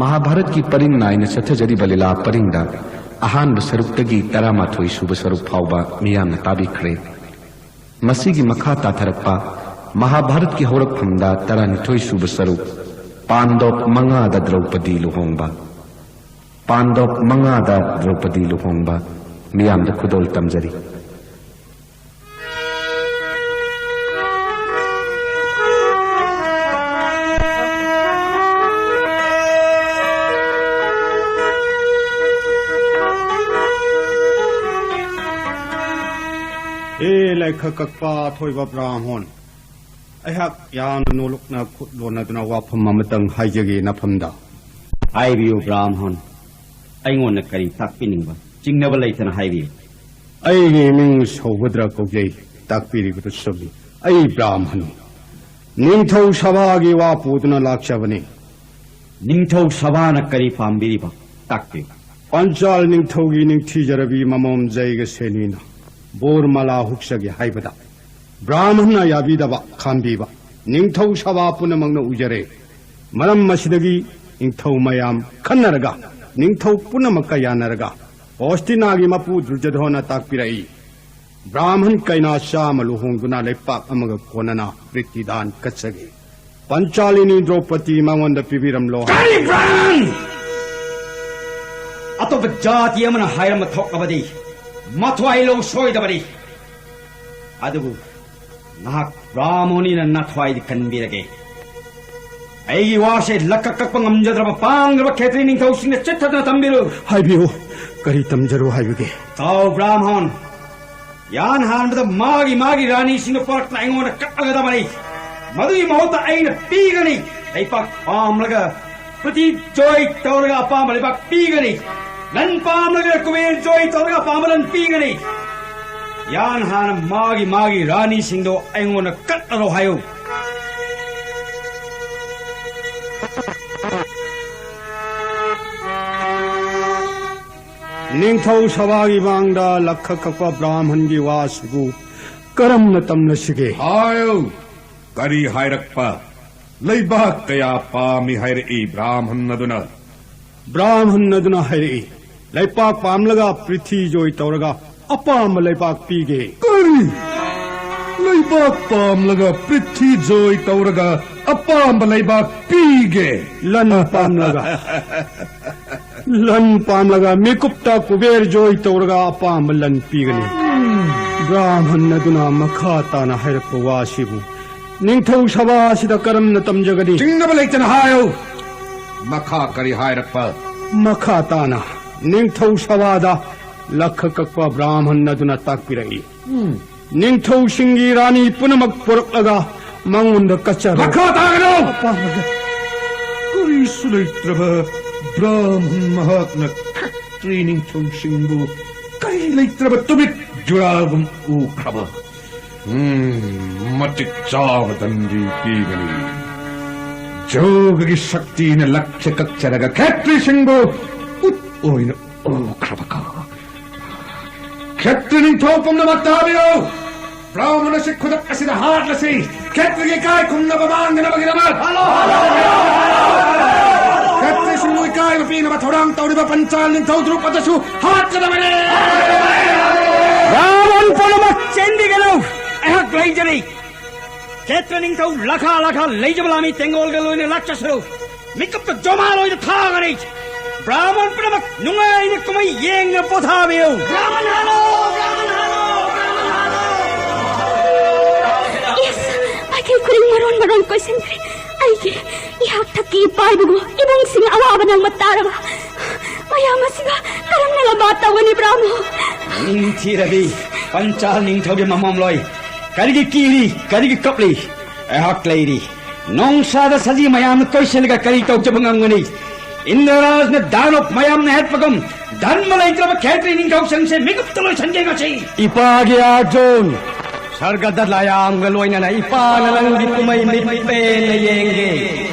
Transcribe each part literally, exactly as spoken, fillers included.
ꯃꯍꯥꯚꯥꯔꯠꯀꯤ ꯄꯔꯤꯡ ꯅꯥꯏꯅ ꯆꯠꯊꯖꯔꯤꯕ ꯂꯤꯂꯥ ꯄꯔꯤꯡꯗ ꯑꯍꯥꯟꯕ ꯁꯔꯨꯛꯇꯒꯤ ꯇꯔꯥꯃꯥꯊꯣꯏ ꯁꯨꯕ ꯁꯔꯨꯛ ꯐꯥꯎꯕ ꯃꯤꯌꯥꯝꯅ ꯇꯥꯕꯤꯈ꯭ꯔꯦ꯫ ꯃꯁꯤꯒꯤ ꯃꯈꯥ ꯇꯥꯊꯔꯛꯄ ꯃꯍꯥꯚꯥꯔꯠꯀꯤ ꯍꯧꯔꯛꯐꯝꯗ ꯇꯔꯥꯅꯤꯊꯣꯏ ꯁꯨꯕ ꯁꯔꯨꯛ, ꯄꯥꯟꯗꯣꯞ ꯃꯉꯥꯗ ꯗ꯭ꯔꯧꯄꯗꯤ ꯂꯨꯍꯣꯡꯕ, ꯄꯥꯟꯗꯣꯞ ꯃꯉꯥꯗ ꯗ꯭ꯔꯧꯄꯗꯤ ꯂꯨꯍꯣꯡꯕ ꯃꯤꯌꯥꯝꯗ ꯈꯨꯗꯣꯜ ꯇꯝꯖꯔꯤ꯫ ꯍꯦ ꯂꯥꯏꯈ ꯀꯛꯄ ꯑꯊꯣꯏꯕ ꯕ꯭ꯔꯥꯍꯃꯣꯟ, ꯑꯩꯍꯥꯛ ꯌꯥꯝꯅ ꯅꯣꯂꯨꯛꯅ ꯈꯨꯠ ꯂꯣꯟꯅꯗꯨꯅ ꯋꯥꯐꯝ ꯑꯃꯇꯪ ꯍꯥꯏꯖꯒꯦ ꯅꯐꯝꯗ꯫ ꯍꯥꯏꯕꯤꯌꯨ ꯕ꯭ꯔꯥꯍꯃꯣꯟ, ꯑꯩꯉꯣꯟꯗ ꯀꯔꯤ ꯇꯥꯛꯄꯤꯅꯤꯡꯕ? ꯆꯤꯡꯅꯕ ꯂꯩꯇꯅ ꯍꯥꯏꯕꯤꯌꯨ꯫ ꯑꯩꯒꯤ ꯃꯤꯡ ꯁꯧꯚꯗ꯭ꯔ ꯀꯧꯖꯩ꯫ ꯇꯥꯛꯄꯤꯔꯤꯕꯗꯨ ꯆꯨꯝꯃꯤ꯫ ꯑꯩ ꯕ꯭ꯔꯥꯍꯃꯟꯅꯤ꯫ ꯅꯤꯡꯊꯧ ꯁꯚꯥꯒꯤ ꯋꯥ ꯄꯨꯗꯨꯅ ꯂꯥꯛꯆꯕꯅꯤ꯫ ꯅꯤꯡꯊꯧ ꯁꯚꯥꯅ ꯀꯔꯤ ꯄꯥꯝꯕꯤꯔꯤꯕ? ꯇꯥꯛꯄꯤꯌꯨ꯫ ꯄꯟꯆꯥꯜ ꯅꯤꯡꯊꯧꯒꯤ ꯅꯤꯡꯊꯤꯖꯔꯕꯤ ꯃꯃꯣꯝ ꯖꯩꯒ ꯁꯦꯅꯤꯅ ꯕꯣꯔ ꯃꯂꯥ ꯍꯨꯛꯆꯒꯦ ꯍꯥꯏꯕꯗ ꯕ꯭ꯔꯥꯍꯃꯟꯅ ꯌꯥꯕꯤꯗꯕ ꯈꯥꯝꯕꯤꯕ ꯅꯤꯡꯊꯧ ꯁꯚꯥ ꯄꯨꯝꯅꯃꯛꯅ ꯎꯖꯔꯦ꯫ ꯃꯔꯝ ꯑꯁꯤꯗꯒꯤ ꯅꯤꯡꯊꯧ ꯃꯌꯥꯝ ꯈꯟꯅꯔꯒ ꯅꯤꯡꯊꯧ ꯄꯨꯝꯅꯃꯛꯀ ꯌꯥꯅꯔꯒ ꯍꯣꯁꯇꯤꯅꯥꯒꯤ ꯃꯄꯨ ꯗꯨꯔꯖꯣꯙꯅ ꯇꯥꯛꯄꯤꯔꯛꯏ, ꯕ꯭ꯔꯥꯍꯃꯟ ꯀꯩꯅꯥ ꯆꯥꯝꯃ ꯂꯨꯍꯣꯡꯗꯨꯅ ꯂꯩꯄꯥꯛ ꯑꯃꯒ ꯀꯣꯟꯅꯅ ꯄ꯭ꯔꯤꯇꯤꯗꯥꯟ ꯀꯠꯆꯒꯦ꯫ ꯄꯟꯆꯥꯂꯤꯅꯤ ꯗ꯭ꯔꯧꯄꯗꯤ ꯃꯉꯣꯟꯗ ꯄꯤꯕꯤꯔꯝꯂꯣ꯫ ꯀꯔꯤ ꯕ꯭ꯔꯥꯍꯃꯟ? ꯑꯇꯣꯞꯄ ꯖꯥꯇꯤ ꯑꯃꯅ ꯍꯥꯏꯔꯝꯕ ꯊꯣꯛꯂꯕꯗꯤ ꯃꯊ꯭ꯋꯥꯏ ꯂꯧ ꯁꯣꯏꯗꯕꯅꯤ꯫ ꯑꯗꯨꯕꯨ ꯅꯍꯥꯛ ꯕ꯭ꯔꯥꯍꯃꯣꯅꯤꯅ ꯅꯊ꯭ꯋꯥꯏꯗꯤ ꯀꯟꯕꯤꯔꯒꯦ꯫ ꯑꯩꯒꯤ ꯋꯥꯁꯦ ꯂꯛꯀ ꯀꯛꯄ ꯉꯝꯖꯗ꯭ꯔꯕ ꯄꯥꯡꯗ꯭ꯔꯕ ꯈꯦꯇ꯭ꯔꯤ ꯅꯤꯡꯊꯧꯁꯤꯡꯅ ꯆꯤꯠꯊꯗꯅ ꯇꯝꯕꯤꯔꯨ꯫ ꯍꯥꯏꯕꯤꯌꯨ, ꯀꯔꯤ ꯇꯝꯖꯔꯨ ꯍꯥꯏꯕꯒꯦ? ꯇꯥꯎ ꯕ꯭ꯔꯥꯍꯃꯣꯟ, ꯌꯥꯟ ꯍꯥꯟꯕꯗ ꯃꯥꯒꯤ ꯃꯥꯒꯤ ꯔꯥꯅꯤꯁꯤꯡꯗꯨ ꯄꯨꯔꯛꯇꯨꯅ ꯑꯩꯉꯣꯟꯗ ꯀꯠꯂꯒꯗꯕꯅꯤ꯫ ꯃꯗꯨꯒꯤ ꯃꯍꯨꯠꯇ ꯑꯩꯅ ꯄꯤꯒꯅꯤ꯫ ꯂꯩꯄꯥꯛ ꯄꯥꯝꯂꯒ ꯄ꯭ꯔꯤꯊꯤ ꯖꯣꯏ ꯇꯧꯔꯒ ꯑꯄꯥꯝꯕ ꯂꯩꯕꯥꯛ ꯄꯤꯒꯅꯤ꯫ ꯂꯟ ꯄꯥꯝꯂꯒ ꯀꯨꯕꯦꯔ ꯖꯣꯏ ꯇꯧꯔꯒ ꯑꯄꯥꯝꯕ ꯂꯟ ꯄꯤꯒꯅꯤ꯫ ꯌꯥꯟ ꯍꯥꯟꯅ ꯃꯥꯒꯤ ꯃꯥꯒꯤ ꯔꯥꯅꯤꯁꯤꯡꯗꯣ ꯑꯩꯉꯣꯟꯗ ꯀꯠꯂꯔꯣ ꯍꯥꯏꯌꯨ꯫ ꯅꯤꯡꯊꯧ ꯁꯚꯥꯒꯤ ꯃꯥꯡꯗ ꯂꯛꯈ ꯀꯛꯄ ꯕ꯭ꯔꯥꯍꯃꯟꯒꯤ ꯋꯥꯁꯤꯕꯨ ꯀꯔꯝꯅ ꯇꯝꯂꯁꯤꯒꯦ? ꯍꯥꯏꯌꯨ, ꯀꯔꯤ ꯍꯥꯏꯔꯛꯄ? ꯂꯩꯕꯥꯛ ꯀꯌꯥ ꯄꯥꯝꯃꯤ ꯍꯥꯏꯔꯛꯏ ꯕ꯭ꯔꯥꯍꯃꯟ ꯑꯗꯨꯅ꯫ ꯕ꯭ꯔꯥꯍꯃꯟ ꯑꯗꯨꯅ ꯍꯥꯏꯔꯛꯏ, "ꯂꯩꯄꯥꯛ ꯄꯥꯝꯂꯒ ꯄ꯭ꯔꯤꯊꯤ ꯖꯣꯏ ꯇꯧꯔꯒ ꯑꯄꯥꯝꯕ ꯂꯩꯕꯥꯛ ꯄꯤꯒꯦ"꯫ ꯀꯔꯤ? ꯂꯩꯕꯥꯛ ꯄꯥꯝꯂꯒ ꯄ꯭ꯔꯤꯊꯤ ꯖꯣꯏ ꯇꯧꯔꯒ ꯑꯄꯥꯝꯕ ꯂꯩꯕꯥꯛ ꯄꯤꯒꯦ? ꯂꯟ ꯄꯥꯝꯂꯒ꯫ ꯂꯟ ꯄꯥꯝꯂꯒ ꯃꯤꯀꯨꯞꯇ ꯀꯨꯕꯦꯔ ꯖꯣꯏ ꯇꯧꯔꯒ ꯑꯄꯥꯝꯕ ꯂꯟ ꯄꯤꯒꯅꯤ꯫ ꯕ꯭ꯔꯥꯍꯃꯟ ꯑꯗꯨꯅ ꯃꯈꯥ ꯇꯥꯅ ꯍꯥꯏꯔꯛꯄ ꯋꯥꯁꯤꯕꯨ ꯅꯤꯡꯊꯧ ꯁꯚꯥ ꯑꯁꯤꯗ ꯀꯔꯝꯅ ꯇꯝꯖꯒꯅꯤ? ꯆꯤꯡꯅꯕ ꯂꯩꯇꯅ ꯍꯥꯏꯌꯨ꯫ ꯃꯈꯥ ꯀꯔꯤ ꯍꯥꯏꯔꯛꯄ? ꯃꯈꯥ ꯇꯥꯅ ꯅꯤꯡꯊꯧ ꯁꯚꯥꯗ ꯂꯈ ꯀꯛꯄ ꯕ꯭ꯔꯥꯍꯃꯟ ꯑꯗꯨꯅ ꯇꯥꯛꯄꯤꯔꯛꯏ, ꯎꯝ꯫ "ꯅꯤꯡꯊꯧꯁꯤꯡꯒꯤ ꯔꯥꯅꯤ ꯄꯨꯝꯅꯃꯛ ꯄꯨꯔꯛꯂꯒ ꯃꯉꯣꯟꯗ ꯀꯠꯆꯔꯣ"꯫ ꯃꯈꯥ ꯇꯥꯒꯅꯨ! ꯑꯄꯥꯝꯕꯗ ꯀꯔꯤꯁꯨ ꯂꯩꯇ꯭ꯔꯕ ꯕ꯭ꯔꯥꯍꯃꯟ ꯃꯍꯥꯛꯅ ꯈꯛꯇ꯭ꯔꯤ ꯅꯤꯡꯊꯧꯁꯤꯡꯕꯨ ꯀꯔꯤ ꯂꯩꯇ꯭ꯔꯕ ꯇꯨꯃꯤꯠ ꯖꯨꯔꯥꯒꯨꯝ ꯎꯈ꯭ꯔꯕ? ꯎꯝ, ꯃꯇꯤꯛ ꯆꯥꯕ ꯗꯟꯗꯤ ꯄꯤꯒꯅꯤ꯫ ꯖꯣꯒꯒꯤ ꯁꯛꯇꯤꯅ ꯂꯛꯈ꯭ꯌ ꯀꯛꯆꯔꯒ ꯈꯦꯇ꯭ꯔꯤꯁꯤꯡꯕꯨ ꯎꯠ ꯑꯣꯏꯅ ꯎꯈ꯭ꯔꯕꯀꯣ꯫ ꯈꯦꯇ꯭ꯔꯤ ꯅꯤꯡꯊꯧ ꯄꯨꯝꯅꯃꯛ ꯇꯥꯕꯤꯌꯨ! ꯕ꯭ꯔꯥꯍꯃꯟ ꯑꯁꯤ ꯈꯨꯗꯛ ꯑꯁꯤꯗ ꯍꯥꯠꯂꯁꯤ! ꯈꯦꯇ꯭ꯔꯤꯒꯤ ꯏꯀꯥꯏ ꯈꯨꯝꯅꯕ ꯃꯥꯡꯗꯅꯕꯒꯤꯗꯃꯛ! ꯈꯦꯇ꯭ꯔꯤꯁꯤꯡꯕꯨ ꯏꯀꯥꯏꯕ ꯄꯤꯅꯕ ꯊꯧꯔꯥꯡ ꯇꯧꯔꯤꯕ ꯄꯟꯆꯥꯜ ꯅꯤꯡꯊꯧ ꯗ꯭ꯔꯨꯄꯗꯁꯨ ꯍꯥꯠꯀꯗꯕꯅꯤ! ꯕ꯭ꯔꯥꯍꯃꯟ ꯄꯨꯝꯅꯃꯛ ꯆꯦꯟꯕꯤꯒꯅꯨ! ꯑꯩꯍꯥꯛ ꯂꯩꯖꯔꯤ! ꯈꯦꯇ꯭ꯔ ꯅꯤꯡꯊꯧ ꯂꯈꯥ ꯂꯈꯥ ꯂꯩꯖꯕ ꯂꯥꯃꯤ ꯇꯦꯡꯒꯣꯜꯒ ꯂꯣꯏꯅ ꯂꯥꯛꯆꯁꯅꯨ! ꯃꯤꯀꯞꯇ ꯖꯣꯃꯥ ꯂꯣꯏꯅ ꯊꯥꯒꯅꯤ! ꯕ꯭ꯔꯥꯍꯃꯟ ꯄꯨꯝꯅꯃꯛ ꯅꯨꯡꯉꯥꯏꯅ ꯀꯨꯝꯍꯩ ꯌꯦꯡꯅ ꯄꯣꯊꯥꯕꯤꯌꯨ! ꯕ꯭ꯔꯥꯍꯃꯟ ꯍꯥꯠꯂꯣ! ꯕ꯭ꯔꯥꯍꯃꯟ ꯍꯥꯠꯂꯣ! ꯕ꯭ꯔꯥꯍꯃꯟ ꯍꯥꯠꯂꯣ! ꯏꯁ, ꯃꯥꯏꯀꯩ ꯈꯨꯗꯤꯡ ꯃꯔꯣꯟ ꯃꯔꯣꯟ ꯀꯣꯏꯁꯤꯟꯈ꯭ꯔꯦ꯫ ꯑꯩꯒꯤ ꯏꯍꯥꯛ ꯊꯛꯀꯤ ꯏꯄꯥ ꯏꯕꯨꯡꯉꯣ ꯏꯕꯨꯡꯁꯤꯡ ꯑꯋꯥꯕ ꯅꯪꯕ ꯇꯥꯔꯕ ꯃꯌꯥꯝ ꯑꯁꯤꯒ ꯀꯔꯝꯅ ꯂꯝꯕꯥ ꯇꯧꯒꯅꯤ, ꯕ꯭ꯔꯥꯍꯃꯟ? ꯅꯤꯡꯊꯤꯔꯕꯤ ꯄꯟꯆꯥꯜ ꯅꯤꯡꯊꯧꯒꯤ ꯃꯃꯣꯝꯂꯣꯏ, ꯀꯔꯤꯒꯤ ꯀꯤꯔꯤ, ꯀꯔꯤꯒꯤ ꯀꯞꯂꯤ? ꯑꯩꯍꯥꯛ ꯂꯩꯔꯤ꯫ ꯅꯣꯡꯁꯥꯗ ꯁꯖꯤ ꯃꯌꯥꯝꯅ ꯀꯣꯏꯁꯤꯜꯂꯒ ꯀꯔꯤ ꯇꯧꯖꯕ ꯉꯝꯒꯅꯤ? ꯏꯟꯗ꯭ꯔꯔꯥꯖꯅ ꯗꯥꯅꯕ ꯃꯌꯥꯝꯅ ꯍꯦꯠꯄꯒꯨꯝ ꯙꯔꯃ ꯂꯩꯇ꯭ꯔꯕ ꯈꯦꯇ꯭ꯔꯤ ꯅꯤꯡꯊꯧꯁꯤꯡꯁꯦ ꯃꯤꯀꯨꯞꯇ ꯂꯣꯏꯁꯟꯒꯦ ꯉꯁꯤ꯫ ꯏꯄꯥꯒꯤ ꯑꯥꯔꯖꯨꯟ, ꯁꯔꯒꯗ ꯂꯥꯌꯥꯝꯒ ꯂꯣꯏꯅꯅ ꯏꯄꯥꯅ ꯅꯪꯒꯤ ꯀꯨꯝꯍꯩ ꯃꯤꯠ ꯄꯦꯟꯅ ꯌꯦꯡꯒꯦ꯫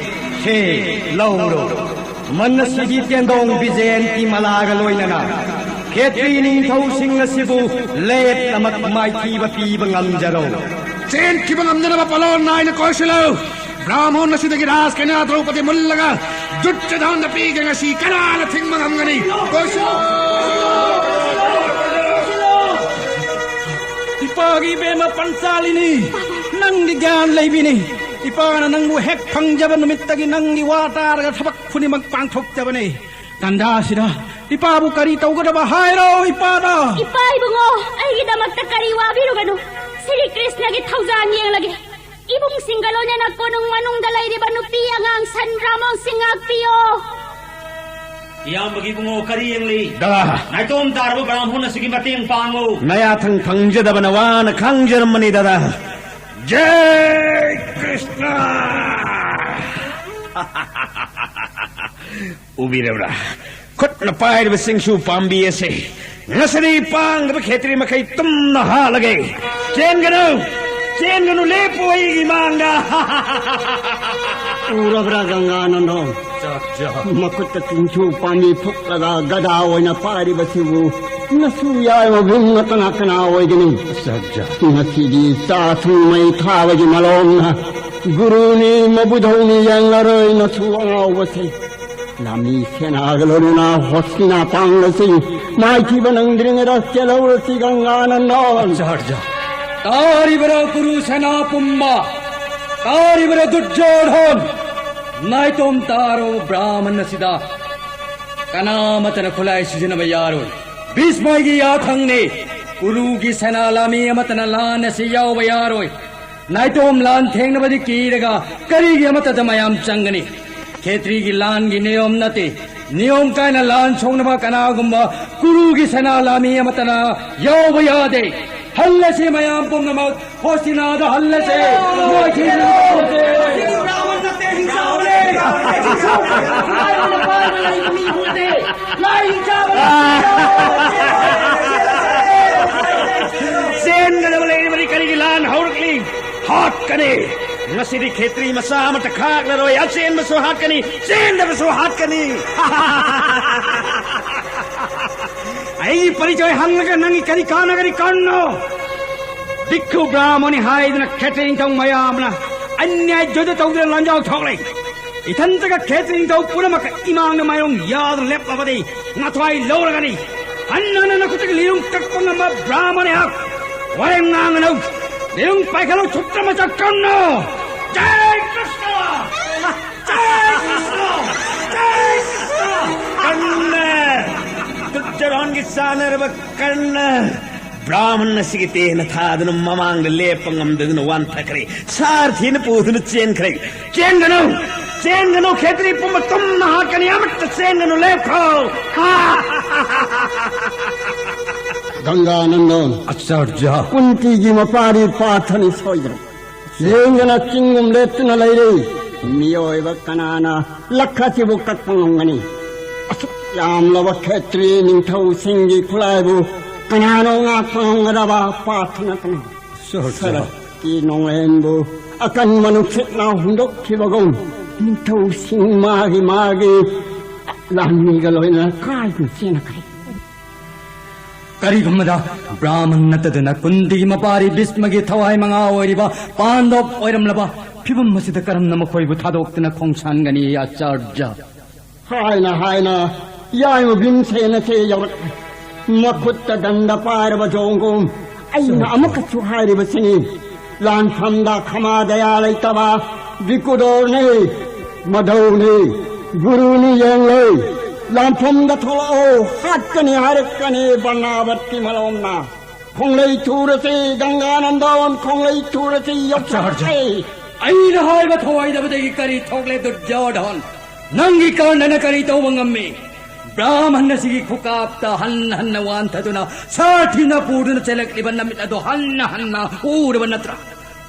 ꯁꯦ, ꯂꯧꯔꯣ꯫ ꯃꯟꯅ ꯁꯤꯗꯤ ꯇꯦꯟꯗꯣꯡ ꯕꯤꯖꯦꯟꯇꯤ ꯃꯂꯥꯒ ꯂꯣꯏꯅꯅ ꯈꯦꯇ꯭ꯔꯤ ꯅꯤꯡꯊꯧꯁꯤꯡ ꯑꯁꯤꯕꯨ ꯂꯦꯞꯅꯃꯛ ꯃꯥꯏꯊꯤꯕ ꯄꯤꯕ ꯉꯝꯖꯔꯣ꯫ ꯆꯦꯟꯈꯤꯕ ꯉꯝꯅꯅꯕ ꯄꯂꯣꯟ ꯅꯥꯏꯅ ꯀꯣꯏꯁꯤꯜꯂꯨ꯫ ꯕ꯭ꯔꯥꯍꯃꯣꯟ ꯑꯁꯤꯗꯒꯤ ꯔꯥꯖꯀꯟꯌꯥ ꯗ꯭ꯔꯧꯄꯗꯤ ꯃꯨꯜꯂꯒ ꯗꯨꯠꯌꯣꯙꯟꯗ ꯄꯤꯒꯦ꯫ ꯉꯁꯤ ꯀꯅꯥꯅ ꯊꯤꯡꯕ ꯉꯝꯒꯅꯤ? ꯀꯣꯏꯁꯤꯜꯂꯣ! ꯏꯄꯥꯒꯤ ꯏꯕꯦꯝꯃ ꯄꯟꯆꯥꯂꯤꯅꯤ, ꯅꯪꯗꯤ ꯒ꯭ꯌꯥꯟ ꯂꯩꯕꯤꯅꯤ꯫ ꯏꯄꯥꯅ ꯅꯪꯕꯨ ꯍꯦꯛ ꯐꯪꯖꯕ ꯅꯨꯃꯤꯠꯇꯒꯤ ꯅꯪꯒꯤ ꯋꯥ ꯇꯥꯔꯒ ꯊꯕꯛ ꯈꯨꯗꯤꯡꯃꯛ ꯄꯥꯡꯊꯣꯛꯆꯕꯅꯤ꯫ ꯇꯥꯟꯖꯥꯁꯤꯗ ꯏꯄꯥꯕꯨ ꯀꯔꯤ ꯇꯧꯒꯗꯕ ꯍꯥꯏꯔꯣ ꯏꯄꯥꯗ꯫ ꯏꯄꯥ ꯏꯕꯨꯡꯉꯣ, ꯑꯩꯒꯤꯗꯃꯛꯇ ꯀꯔꯤ ꯋꯥꯕꯤꯔꯨꯒꯅꯨ꯫ ꯁ꯭ꯔꯤ ꯀ꯭ꯔꯤꯁꯅꯒꯤ ꯊꯧꯖꯥꯜ ꯌꯦꯡꯂꯒꯦ꯫ ꯏꯕꯨꯡꯁꯤꯡꯒ ꯂꯣꯏꯅꯅ ꯀꯣꯅꯨꯡ ꯃꯅꯨꯡꯗ ꯂꯩꯔꯤꯕ ꯅꯨꯄꯤ ꯑꯉꯥꯡ ꯁꯟ ꯕ꯭ꯔꯥꯍꯃꯣꯟꯁꯤꯡ ꯉꯥꯛꯄꯤꯌꯣ꯫ ꯏꯌꯥꯝꯕꯒꯤ ꯏꯕꯨꯡꯉꯣ ꯀꯔꯤ ꯌꯦꯡꯂꯤ? ꯗꯥ, ꯅꯥꯏꯇꯣꯝ ꯇꯥꯔꯕ ꯕ꯭ꯔꯥꯍꯃꯣꯟ ꯑꯁꯤꯒꯤ ꯃꯇꯦꯡ ꯄꯥꯡꯉꯨ꯫ ꯅꯌꯥꯊꯪ ꯐꯪꯖꯗꯕ ꯅꯋꯥꯅ ꯈꯪꯖꯔꯝꯕꯅꯤ ꯗꯥꯗꯥ꯫ ꯖꯩ ꯀ꯭ꯔꯤꯁꯅ! ꯎꯕꯤꯔꯕ꯭ꯔꯥ? ꯈꯨꯠꯅ ꯄꯥꯏꯔꯤꯕ ꯆꯤꯡꯁꯨ ꯄꯥꯝꯕꯤ ꯑꯁꯦ ꯉꯁꯤꯗꯤ ꯄꯥꯡꯗꯕ ꯈꯦꯇ꯭ꯔꯤ ꯃꯈꯩ ꯇꯨꯝꯅ ꯍꯥꯠꯂꯒꯦ꯫ ꯆꯦꯟꯒꯅꯨ! ꯆꯦꯟꯒꯅꯨ! ꯂꯦꯞꯄꯨ ꯑꯩꯒꯤ ꯃꯥꯡꯗ! ꯎꯔꯕ꯭ꯔꯥ ꯒꯪꯒꯥꯅꯟꯗꯣꯟ? ꯆꯥꯛ ꯆꯥ꯫ ꯃꯈꯨꯠꯇ ꯆꯤꯡꯁꯨ ꯄꯥꯝꯕꯤ ꯐꯨꯛꯂꯒ ꯒꯗꯥ ꯑꯣꯏꯅ ꯄꯥꯏꯔꯤꯕꯁꯤꯕꯨ ꯅꯁꯨ ꯌꯥꯏꯃꯕꯨꯡ ꯅꯠꯇꯅ ꯀꯅꯥ ꯑꯣꯏꯒꯅꯤ? ꯆꯥꯛ ꯆꯥ꯫ ꯉꯁꯤꯗꯤ ꯆꯥ ꯊꯨꯝ ꯃꯩ ꯊꯥꯕꯒꯤ ꯃꯂꯣꯝꯅ ꯒꯨꯔꯨꯅꯤ ꯃꯕꯨꯙꯧꯅꯤ ꯌꯦꯡꯂꯔꯣꯏ ꯅꯁꯨ ꯑꯉꯥꯎꯕꯁꯦ꯫ ꯂꯥꯃꯤ ꯁꯦꯅꯥꯒ ꯂꯣꯏꯅꯅ ꯍꯣꯁꯇꯤꯅꯥ ꯄꯥꯡꯂꯁꯤ꯫ ꯃꯥꯏꯊꯤꯕ ꯅꯪꯗ꯭ꯔꯤꯉꯩꯗ ꯆꯦꯜꯍꯧꯔꯁꯤ ꯒꯪꯒꯥꯅꯟꯗꯣꯟ꯫ ꯑꯠꯆꯥꯔꯖ, ꯇꯥꯔꯤꯕꯔ ꯀꯨꯔꯨ ꯁꯦꯅꯥ ꯄꯨꯝꯕ? ꯇꯥꯔꯤꯕꯔ ꯗꯨꯔꯖꯣꯙꯟ? ꯅꯥꯏꯇꯣꯝ ꯇꯥꯔꯣ ꯕ꯭ꯔꯥꯍꯃꯟ ꯑꯁꯤꯗ꯫ ꯀꯅꯥ ꯑꯃꯠꯇꯅ ꯈꯨꯠꯂꯥꯏ ꯁꯤꯖꯤꯟꯅꯕ ꯌꯥꯔꯣꯏ꯫ ꯚꯤꯁꯃꯒꯤ ꯌꯥꯊꯪꯅꯤ꯫ ꯀꯨꯔꯨꯒꯤ ꯁꯦꯅꯥ ꯂꯥꯃꯤ ꯑꯃꯠꯇꯅ ꯂꯥꯟ ꯑꯁꯤ ꯌꯥꯎꯕ ꯌꯥꯔꯣꯏ꯫ ꯅꯥꯏꯇꯣꯝ ꯂꯥꯟ ꯊꯦꯡꯅꯕꯗꯤ ꯀꯤꯔꯒ ꯀꯔꯤꯒꯤ ꯑꯃꯠꯇꯗ ꯃꯌꯥꯝ ꯆꯪꯒꯅꯤ? ꯈꯦꯇ꯭ꯔꯤꯒꯤ ꯂꯥꯟꯒꯤ ꯅꯤꯌꯣꯝ ꯅꯠꯇꯦ꯫ ꯅꯤꯌꯣꯝ ꯀꯥꯏꯅ ꯂꯥꯟ ꯁꯣꯛꯅꯕ ꯀꯅꯥꯒꯨꯝꯕ ꯀꯨꯔꯨꯒꯤ ꯁꯦꯅꯥ ꯂꯥꯃꯤ ꯑꯃꯠꯇꯅ ꯌꯥꯎꯕ ꯌꯥꯗꯦ꯫ ꯍꯜꯂꯁꯤ ꯃꯌꯥꯝ ꯄꯨꯝꯅꯃꯛ ꯍꯣꯁꯇꯤꯅꯥꯗ ꯍꯜꯂꯁꯤ꯫ ꯃꯣꯏ ꯊꯤꯡꯖꯤꯜꯂꯁꯤ꯫ ꯕ꯭ꯔꯥꯍꯃꯟ ꯅꯠꯇꯦ, ꯍꯤꯡꯁꯥꯕꯅꯦ꯫ ꯍꯤꯡꯁꯥꯕꯅꯦ꯫ ꯂꯥꯏ ꯄꯥꯏꯕ ꯂꯩꯕ ꯃꯤꯕꯨ ꯅꯠꯇꯦ꯫ ꯂꯥꯏ ꯍꯤꯡꯁꯥꯕꯅꯦ꯫ ꯆꯦꯟꯒꯗꯕ ꯂꯩꯔꯤꯕꯗꯤ ꯀꯔꯤꯒꯤ ꯂꯥꯟ ꯍꯧꯔꯛꯂꯤ? ꯍꯥꯠꯀꯅꯤ! ꯉꯁꯤꯗꯤ ꯈꯦꯇ꯭ꯔꯤ ꯃꯆꯥ ꯑꯃꯠꯇ ꯈꯥꯛꯂꯔꯣꯏ꯫ ꯑꯆꯦꯟꯕꯁꯨ ꯍꯥꯠꯀꯅꯤ, ꯆꯦꯟꯗꯕꯁꯨ ꯍꯥꯠꯀꯅꯤ꯫ ꯑꯩꯒꯤ ꯄꯔꯤꯆꯣꯏ ꯍꯪꯂꯒ ꯅꯪꯒꯤ ꯀꯔꯤ ꯀꯥꯟꯅꯒꯅꯤ? ꯀꯟꯅꯣ! ꯚꯤꯛꯈꯨ ꯕ꯭ꯔꯥꯍꯃꯣꯅꯤ ꯍꯥꯏꯗꯨꯅ ꯈꯦꯇ꯭ꯔꯤ ꯅꯤꯡꯊꯧ ꯃꯌꯥꯝꯅ ꯑꯟꯌꯥꯏ ꯖꯣꯏꯗ ꯇꯧꯗꯨꯅ ꯂꯥꯟꯖꯥꯎ ꯊꯣꯛꯂꯦ꯫ ꯏꯊꯟꯇꯒ ꯈꯦꯇ꯭ꯔꯤ ꯅꯤꯡꯊꯧ ꯄꯨꯝꯅꯃꯛꯀ ꯏꯃꯥꯡꯗ ꯃꯥꯏꯌꯣꯡ ꯌꯥꯗꯨꯅ ꯂꯦꯞꯂꯕꯗꯤ ꯅꯊ꯭ꯋꯥꯏ ꯂꯧꯔꯒꯅꯤ꯫ ꯍꯟꯅ ꯍꯟꯅ ꯅꯈꯨꯠꯇꯒꯤ ꯂꯤꯔꯨꯡ ꯀꯛꯄ ꯉꯝꯕ ꯕ꯭ꯔꯥꯍꯃꯟ ꯑꯩꯍꯥꯛ꯫ ꯋꯥꯔꯦꯝ ꯉꯥꯡꯒꯅꯨ꯫ ꯂꯤꯔꯨꯡ ꯄꯥꯏꯈꯠꯂꯨ, ꯁꯨꯠꯇ꯭ꯔ ꯃꯆꯥ ꯀꯔꯅ꯫ ꯖꯥꯏ ꯀ꯭ꯔꯤꯁꯅ! ꯖꯥꯏ ꯀ꯭ꯔꯤꯁꯅ! ꯖꯥꯏ ꯀ꯭ꯔꯤꯁꯅ! ꯀꯔꯅ! ꯗꯨꯔꯖꯣꯙꯟꯒꯤ ꯆꯥꯟꯅꯔꯕ ꯀꯔꯅ! ꯕ꯭ꯔꯥꯍꯃꯟ ꯑꯁꯤꯒꯤ ꯇꯦꯟꯅ ꯊꯥꯗꯨꯅ ꯃꯃꯥꯡꯗ ꯂꯦꯞꯄ ꯉꯝꯗꯗꯨꯅ ꯋꯥꯟꯊꯈ꯭ꯔꯦ꯫ ꯁꯥꯔꯊꯤꯅ ꯄꯨꯗꯨꯅ ꯆꯦꯟꯈ꯭ꯔꯦ꯫ ꯆꯦꯟꯒꯅꯨ! ꯆꯦꯟꯒꯅꯨ! ꯈꯦꯇ꯭ꯔꯤ ꯄꯨꯝꯕ ꯇꯨꯝꯅ ꯍꯥꯠꯀꯅꯤ! ꯑꯃꯠꯇ ꯆꯦꯟꯒꯅꯨ! ꯂꯦꯞꯈꯣ! ꯒꯪꯒꯥꯅꯟꯗꯣꯟ, ꯑꯆꯥꯔꯌ꯫ ꯀꯨꯟꯇꯤꯒꯤ ꯃꯄꯥꯔꯤ ꯄꯥꯊꯅꯤ ꯁꯣꯏꯗ꯭ꯔꯦ꯫ ꯂꯦꯡꯗꯅ ꯆꯤꯡꯒꯨꯝ ꯂꯦꯞꯇꯨꯅ ꯂꯩꯔꯤ꯫ ꯃꯤꯑꯣꯏꯕ ꯀꯅꯥꯅ ꯂꯛꯈ ꯑꯁꯤꯕꯨ ꯀꯛꯄ ꯉꯝꯒꯅꯤ? ꯑꯁꯨꯛ ꯌꯥꯝꯂꯕ ꯈꯦꯇ꯭ꯔꯤ ꯅꯤꯡꯊꯧꯁꯤꯡꯒꯤ ꯈꯨꯠꯂꯥꯏꯕꯨ ꯀꯅꯥꯅꯣ ꯉꯥꯛꯄ ꯉꯝꯒꯗꯕ? ꯄꯥꯊꯅ ꯀꯅꯥ? ꯁꯍꯖ꯫ ꯁꯔꯛꯀꯤ ꯅꯣꯡꯂꯦꯟꯕꯨ ꯑꯀꯟꯕ ꯅꯨꯡꯁꯤꯠꯅ ꯍꯨꯝꯗꯣꯛꯈꯤꯕꯒꯨꯝ, ꯅꯤꯡꯊꯧꯁꯤꯡ ꯃꯥꯒꯤ ꯃꯥꯒꯤ ꯂꯥꯟꯃꯤꯒ ꯂꯣꯏꯅꯅ ꯀꯥꯏꯗꯨꯅ ꯆꯦꯟꯈ꯭ꯔꯦ꯫ ꯀꯔꯤꯒꯨꯝꯕꯗ ꯕ꯭ꯔꯥꯍꯃꯟ ꯅꯠꯇꯗꯨꯅ ꯀꯨꯟꯇꯤꯒꯤ ꯃꯄꯥꯔꯤ ꯚꯤꯁꯃꯒꯤ ꯊꯋꯥꯏ ꯃꯉꯥ ꯑꯣꯏꯔꯤꯕ ꯄꯥꯟꯗꯣꯞ ꯑꯣꯏꯔꯝꯂꯕ ꯐꯤꯕꯝ ꯑꯁꯤꯗ ꯀꯔꯝꯅ ꯃꯈꯣꯏꯕꯨ ꯊꯥꯗꯣꯛꯇꯨꯅ ꯈꯣꯡꯁꯥꯟꯒꯅꯤ, ꯑꯆꯥꯔꯌ? ꯍꯥꯏꯅ ꯍꯥꯏꯅ ꯌꯥꯏꯃ ꯚꯤꯝꯁꯦꯟ ꯑꯁꯤ ꯌꯧꯔꯛꯂꯦ꯫ ꯃꯈꯨꯠꯇ ꯗꯟꯗ ꯄꯥꯏꯔꯕ ꯖꯣꯡꯒꯨꯝ ꯑꯩꯅ ꯑꯃꯨꯛꯀꯁꯨ ꯍꯥꯏꯔꯤꯕꯁꯤꯅꯤ꯫ ꯂꯥꯟꯐꯝꯗ ꯈꯃꯥ ꯗꯌꯥ ꯂꯩꯇꯕ ꯕꯤꯀꯨꯗꯣꯔꯅꯤ, ꯃꯙꯧꯅꯤ, ꯒꯨꯔꯨꯅꯤ ꯌꯦꯡꯂꯣꯏ꯫ ꯂꯥꯟꯐꯝꯗ ꯊꯣꯛꯂꯛꯑꯣ, ꯍꯥꯠꯀꯅꯤ ꯍꯥꯏꯔꯛꯀꯅꯤ ꯕꯔꯅꯥꯕꯠꯀꯤ ꯃꯂꯣꯝꯅ꯫ ꯈꯣꯡꯂꯩ ꯊꯨꯔꯁꯤ, ꯒꯪꯒꯥꯅꯟꯗꯣꯟ, ꯈꯣꯡꯂꯩ ꯊꯨꯔꯁꯤ, ꯌꯧꯁꯤꯜꯂꯁꯤ꯫ ꯑꯩꯅ ꯍꯥꯏꯕ ꯊꯧꯑꯣꯏꯗꯕꯗꯒꯤ ꯀꯔꯤ ꯊꯣꯛꯂꯦ, ꯗꯨꯔꯖꯣꯙꯟ? ꯅꯪꯒꯤ ꯀꯔꯅꯅ ꯀꯔꯤ ꯇꯧꯕ ꯉꯝꯃꯤ? ꯕ꯭ꯔꯥꯍꯃꯟ ꯑꯁꯤꯒꯤ ꯈꯨꯀꯥꯞꯇ ꯍꯟꯅ ꯍꯟꯅ ꯋꯥꯟꯊꯗꯨꯅ ꯁꯥꯊꯤꯅ ꯄꯨꯗꯨꯅ ꯆꯦꯜꯂꯛꯂꯤꯕ ꯅꯃꯤꯠ ꯑꯗꯣ ꯍꯟꯅ ꯍꯟꯅ ꯎꯔꯕ ꯅꯠꯇ꯭ꯔꯥ?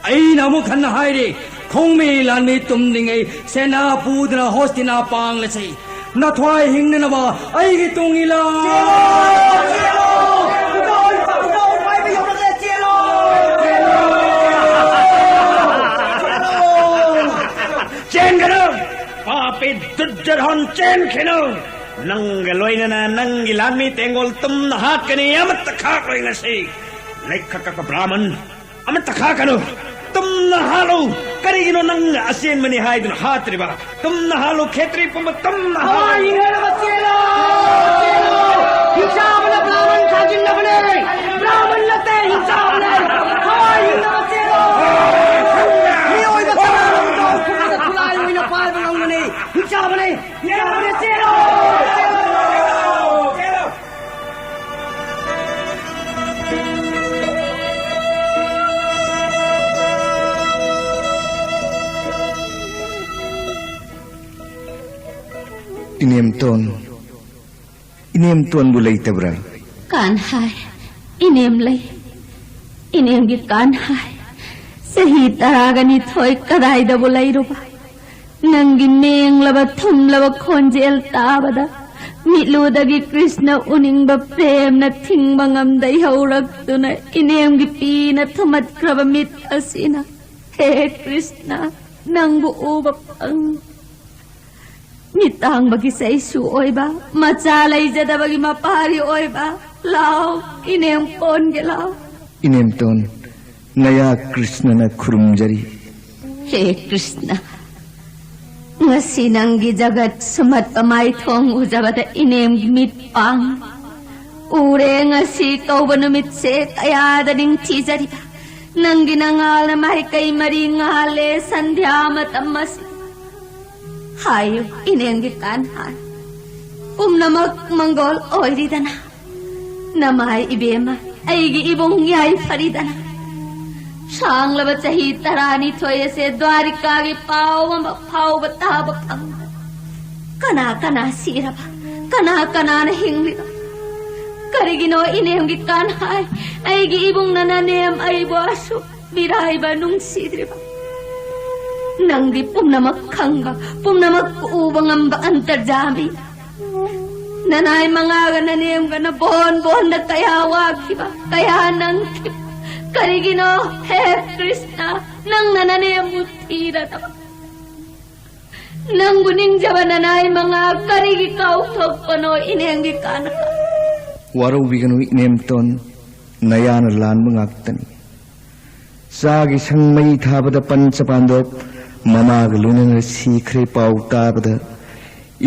ꯑꯩꯅ ꯑꯃꯨꯛ ꯍꯟꯅ ꯍꯥꯏꯔꯤ, ꯈꯣꯡꯃꯤ ꯂꯥꯟꯃꯤ ꯇꯨꯝꯗ꯭ꯔꯤꯉꯩ ꯁꯦꯅꯥ ꯄꯨꯗꯨꯅ ꯍꯣꯁꯇꯤꯅꯥ ꯄꯥꯡꯂꯁꯤ꯫ ꯅꯊ꯭ꯋꯥꯏ ꯍꯤꯡꯅꯅꯕ ꯑꯩꯒꯤ ꯇꯨꯡ ꯏꯜꯂꯣ! ꯆꯦꯟꯒꯅꯨ! ꯄꯥꯄꯤ ꯗꯨꯔꯖꯣꯙꯟ, ꯆꯦꯟꯈꯤꯅꯨ! ꯅꯪꯒ ꯂꯣꯏꯅꯅ ꯅꯪꯒꯤ ꯂꯥꯟꯃꯤ ꯇꯦꯡꯒꯣꯜ ꯇꯨꯝꯅ ꯍꯥꯠꯀꯅꯤ, ꯑꯃꯠꯇ ꯈꯥꯛꯂꯣꯏ ꯉꯁꯤ꯫ ꯂꯩꯈꯛ ꯀꯛꯄ ꯕ꯭ꯔꯥꯍꯃꯟ, ꯑꯃꯠꯇ ꯈꯥꯛꯀꯅꯨ꯫ ꯇꯨꯝꯅ ꯍꯥꯠꯂꯨ! ꯀꯔꯤꯒꯤꯅꯣ ꯅꯪꯅ ꯑꯆꯦꯟꯕꯅꯤ ꯍꯥꯏꯗꯨꯅ ꯍꯥꯠꯇ꯭ꯔꯤꯕ? ꯇꯨꯝꯅ ꯍꯥꯠꯂꯨ, ꯈꯦꯇ꯭ꯔꯤ ꯄꯨꯝꯕ, ꯇꯨꯝꯅ ꯍꯥꯠꯂꯨ! ꯊꯋꯥꯏ ꯍꯤꯡꯅꯕ ꯆꯦꯜꯂꯨ! ꯍꯤꯡꯆꯥꯕꯅ ꯕ꯭ꯔꯥꯍꯃꯟ ꯊꯥꯖꯤꯟꯅꯕꯅꯦ! ꯕ꯭ꯔꯥꯍꯃꯟ ꯅꯠꯇꯦ, ꯍꯤꯡꯆꯥꯕꯅꯦ! ꯊꯋꯥꯏ ꯍꯤꯡꯅꯕ ꯆꯦꯜꯂꯨ! ꯃꯤꯑꯣꯏꯕ ꯀꯅꯥꯅꯣꯝꯇ ꯈꯨꯠꯇ ꯈꯨꯠꯂꯥꯏ ꯑꯣꯏꯅ ꯄꯥꯏꯕ ꯉꯝꯒꯅꯤ? ꯍꯤꯡꯆꯥꯕꯅꯦ! ꯍꯤꯡꯆꯥꯕꯅꯦ! ꯆꯦꯜꯂꯨ! ꯏꯅꯦꯝꯇꯣꯟ, ꯏꯅꯦꯝꯇꯣꯟꯕꯨ ꯂꯩꯇꯕ꯭ꯔꯥ? ꯀꯥꯟꯍꯥꯏ, ꯏꯅꯦꯝ ꯂꯩ꯫ ꯏꯅꯦꯝꯒꯤ ꯀꯥꯟꯍꯥꯏ, ꯆꯍꯤ ꯇꯔꯥꯒ ꯅꯤꯊꯣꯏ ꯀꯗꯥꯏꯗꯕꯨ ꯂꯩꯔꯨꯕ? ꯅꯪꯒꯤ ꯃꯦꯡꯂꯕ ꯊꯨꯝꯂꯕ ꯈꯣꯟꯖꯦꯜ ꯇꯥꯕꯗ ꯃꯤꯠꯂꯨꯗꯒꯤ ꯀ꯭ꯔꯤꯁꯅ ꯎꯅꯤꯡꯕ ꯄ꯭ꯔꯦꯝꯅ ꯊꯤꯡꯕ ꯉꯝꯗ ꯏꯍꯧꯔꯛꯇꯨꯅ ꯏꯅꯦꯝꯒꯤ ꯄꯤꯅ ꯊꯨꯝꯃꯠꯈ꯭ꯔꯕ ꯃꯤꯠ ꯑꯁꯤꯅ, ꯍꯦ ꯀ꯭ꯔꯤꯁꯅ, ꯅꯪꯕꯨ ꯎꯕ ꯐꯪ꯫ ꯃꯤꯠ ꯇꯥꯡꯕꯒꯤ ꯆꯩꯁꯨ ꯑꯣꯏꯕ, ꯃꯆꯥ ꯂꯩꯖꯗꯕꯒꯤ ꯃꯄꯥꯔꯤ ꯑꯣꯏꯕ, ꯂꯥꯎ, ꯏꯅꯦꯝ ꯀꯣꯟꯒꯦ ꯂꯥꯎ꯫ ꯏꯅꯦꯝꯇꯣꯟ, ꯅꯌꯥ ꯀ꯭ꯔꯤꯁꯅꯅ ꯈꯨꯔꯨꯝꯖꯔꯤ꯫ ꯍꯦ ꯀ꯭ꯔꯤꯁꯅ, ꯉꯁꯤ ꯅꯪꯒꯤ ꯖꯒꯠ ꯁꯨꯝꯍꯠꯄ ꯃꯥꯏꯊꯣꯡ ꯎꯖꯕꯗ ꯏꯅꯦꯝꯒꯤ ꯃꯤꯠ ꯄꯥꯡ ꯎꯔꯦ꯫ ꯉꯁꯤ ꯀꯧꯕ ꯅꯨꯃꯤꯠꯁꯦ ꯀꯌꯥꯗ ꯅꯤꯡꯊꯤꯖꯔꯤꯕ꯫ ꯅꯪꯒꯤ ꯅꯉꯥꯜꯅ ꯃꯥꯏꯀꯩ ꯃꯔꯤ ꯉꯥꯜꯂꯦ ꯁꯟꯙ꯭ꯌꯥ ꯃꯇꯝ ꯑꯁꯤ꯫ ꯍꯥꯏꯌꯨ, ꯏꯅꯦꯝꯒꯤ ꯀꯥꯟꯍꯥꯏ, ꯄꯨꯝꯅꯃꯛ ꯃꯪꯒꯣꯜ ꯑꯣꯏꯔꯤꯗꯅ? ꯅꯃꯥꯏ ꯏꯕꯦꯝꯃ, ꯑꯩꯒꯤ ꯏꯕꯨꯡ ꯌꯥꯏꯐꯔꯤꯗꯅ? ꯁꯥꯡꯂꯕ ꯆꯍꯤ ꯇꯔꯥꯅꯤꯊꯣꯏ ꯑꯁꯦ ꯗ꯭ꯋꯥꯔꯤꯀꯥꯒꯤ ꯄꯥꯎ ꯑꯃ ꯐꯥꯎꯕ ꯇꯥꯕ ꯐꯪꯗ ꯀꯅꯥ ꯀꯅꯥ ꯁꯤꯔꯕ? ꯀꯅꯥ ꯀꯅꯥꯅ ꯍꯤꯡꯂꯤꯕ? ꯀꯔꯤꯒꯤꯅꯣ ꯏꯅꯦꯝꯒꯤ ꯀꯥꯟꯍꯥꯏ, ꯑꯩꯒꯤ ꯏꯕꯨꯡꯅ ꯅꯅꯦꯝ ꯑꯩꯕꯨ ꯑꯁꯨꯛ ꯃꯤꯔꯥꯏꯕ ꯅꯨꯡꯁꯤꯗ꯭ꯔꯤꯕ? ꯅꯪꯗꯤ ꯄꯨꯝꯅꯃꯛ ꯈꯪꯕ, ꯄꯨꯝꯅꯃꯛ ꯎꯕ ꯉꯝꯕ ꯑꯟꯇꯔꯖꯥꯃꯤ꯫ ꯅꯅꯥꯏ ꯃꯉꯥꯒ ꯅꯅꯦꯝꯒꯅ ꯕꯣꯟ ꯕꯣꯟꯗ ꯀꯌꯥ ꯋꯥꯈꯤꯕ, ꯀꯌꯥ ꯅꯪꯈꯤꯕ꯫ ꯀꯔꯤꯒꯤꯅꯣ ꯍꯦ ꯀ꯭ꯔꯤꯁꯅ, ꯅꯪꯅ ꯅꯅꯦꯝꯕꯨ ꯊꯤꯔꯗꯕ? ꯅꯪꯕꯨ ꯅꯤꯡꯖꯕ ꯅꯅꯥꯏ ꯃꯉꯥ ꯀꯔꯤꯒꯤ ꯀꯥꯎꯊꯣꯛꯄꯅꯣ ꯏꯅꯦꯝꯒꯤ ꯀꯥꯟꯍꯥꯏ? ꯋꯥꯔꯧꯕꯤꯒꯅꯨ ꯏꯅꯦꯝꯇꯣꯟ, ꯅꯌꯥꯅ ꯂꯥꯟꯕ ꯉꯥꯛꯇꯅꯤ꯫ ꯆꯥꯒꯤ ꯁꯪ ꯃꯩ ꯊꯥꯕꯗ ꯄꯟꯆ ꯄꯥꯟꯗꯣꯞ ꯃꯃꯥꯒ ꯂꯣꯏꯅꯅ ꯁꯤꯈ꯭ꯔꯦ ꯄꯥꯎ ꯇꯥꯕꯗ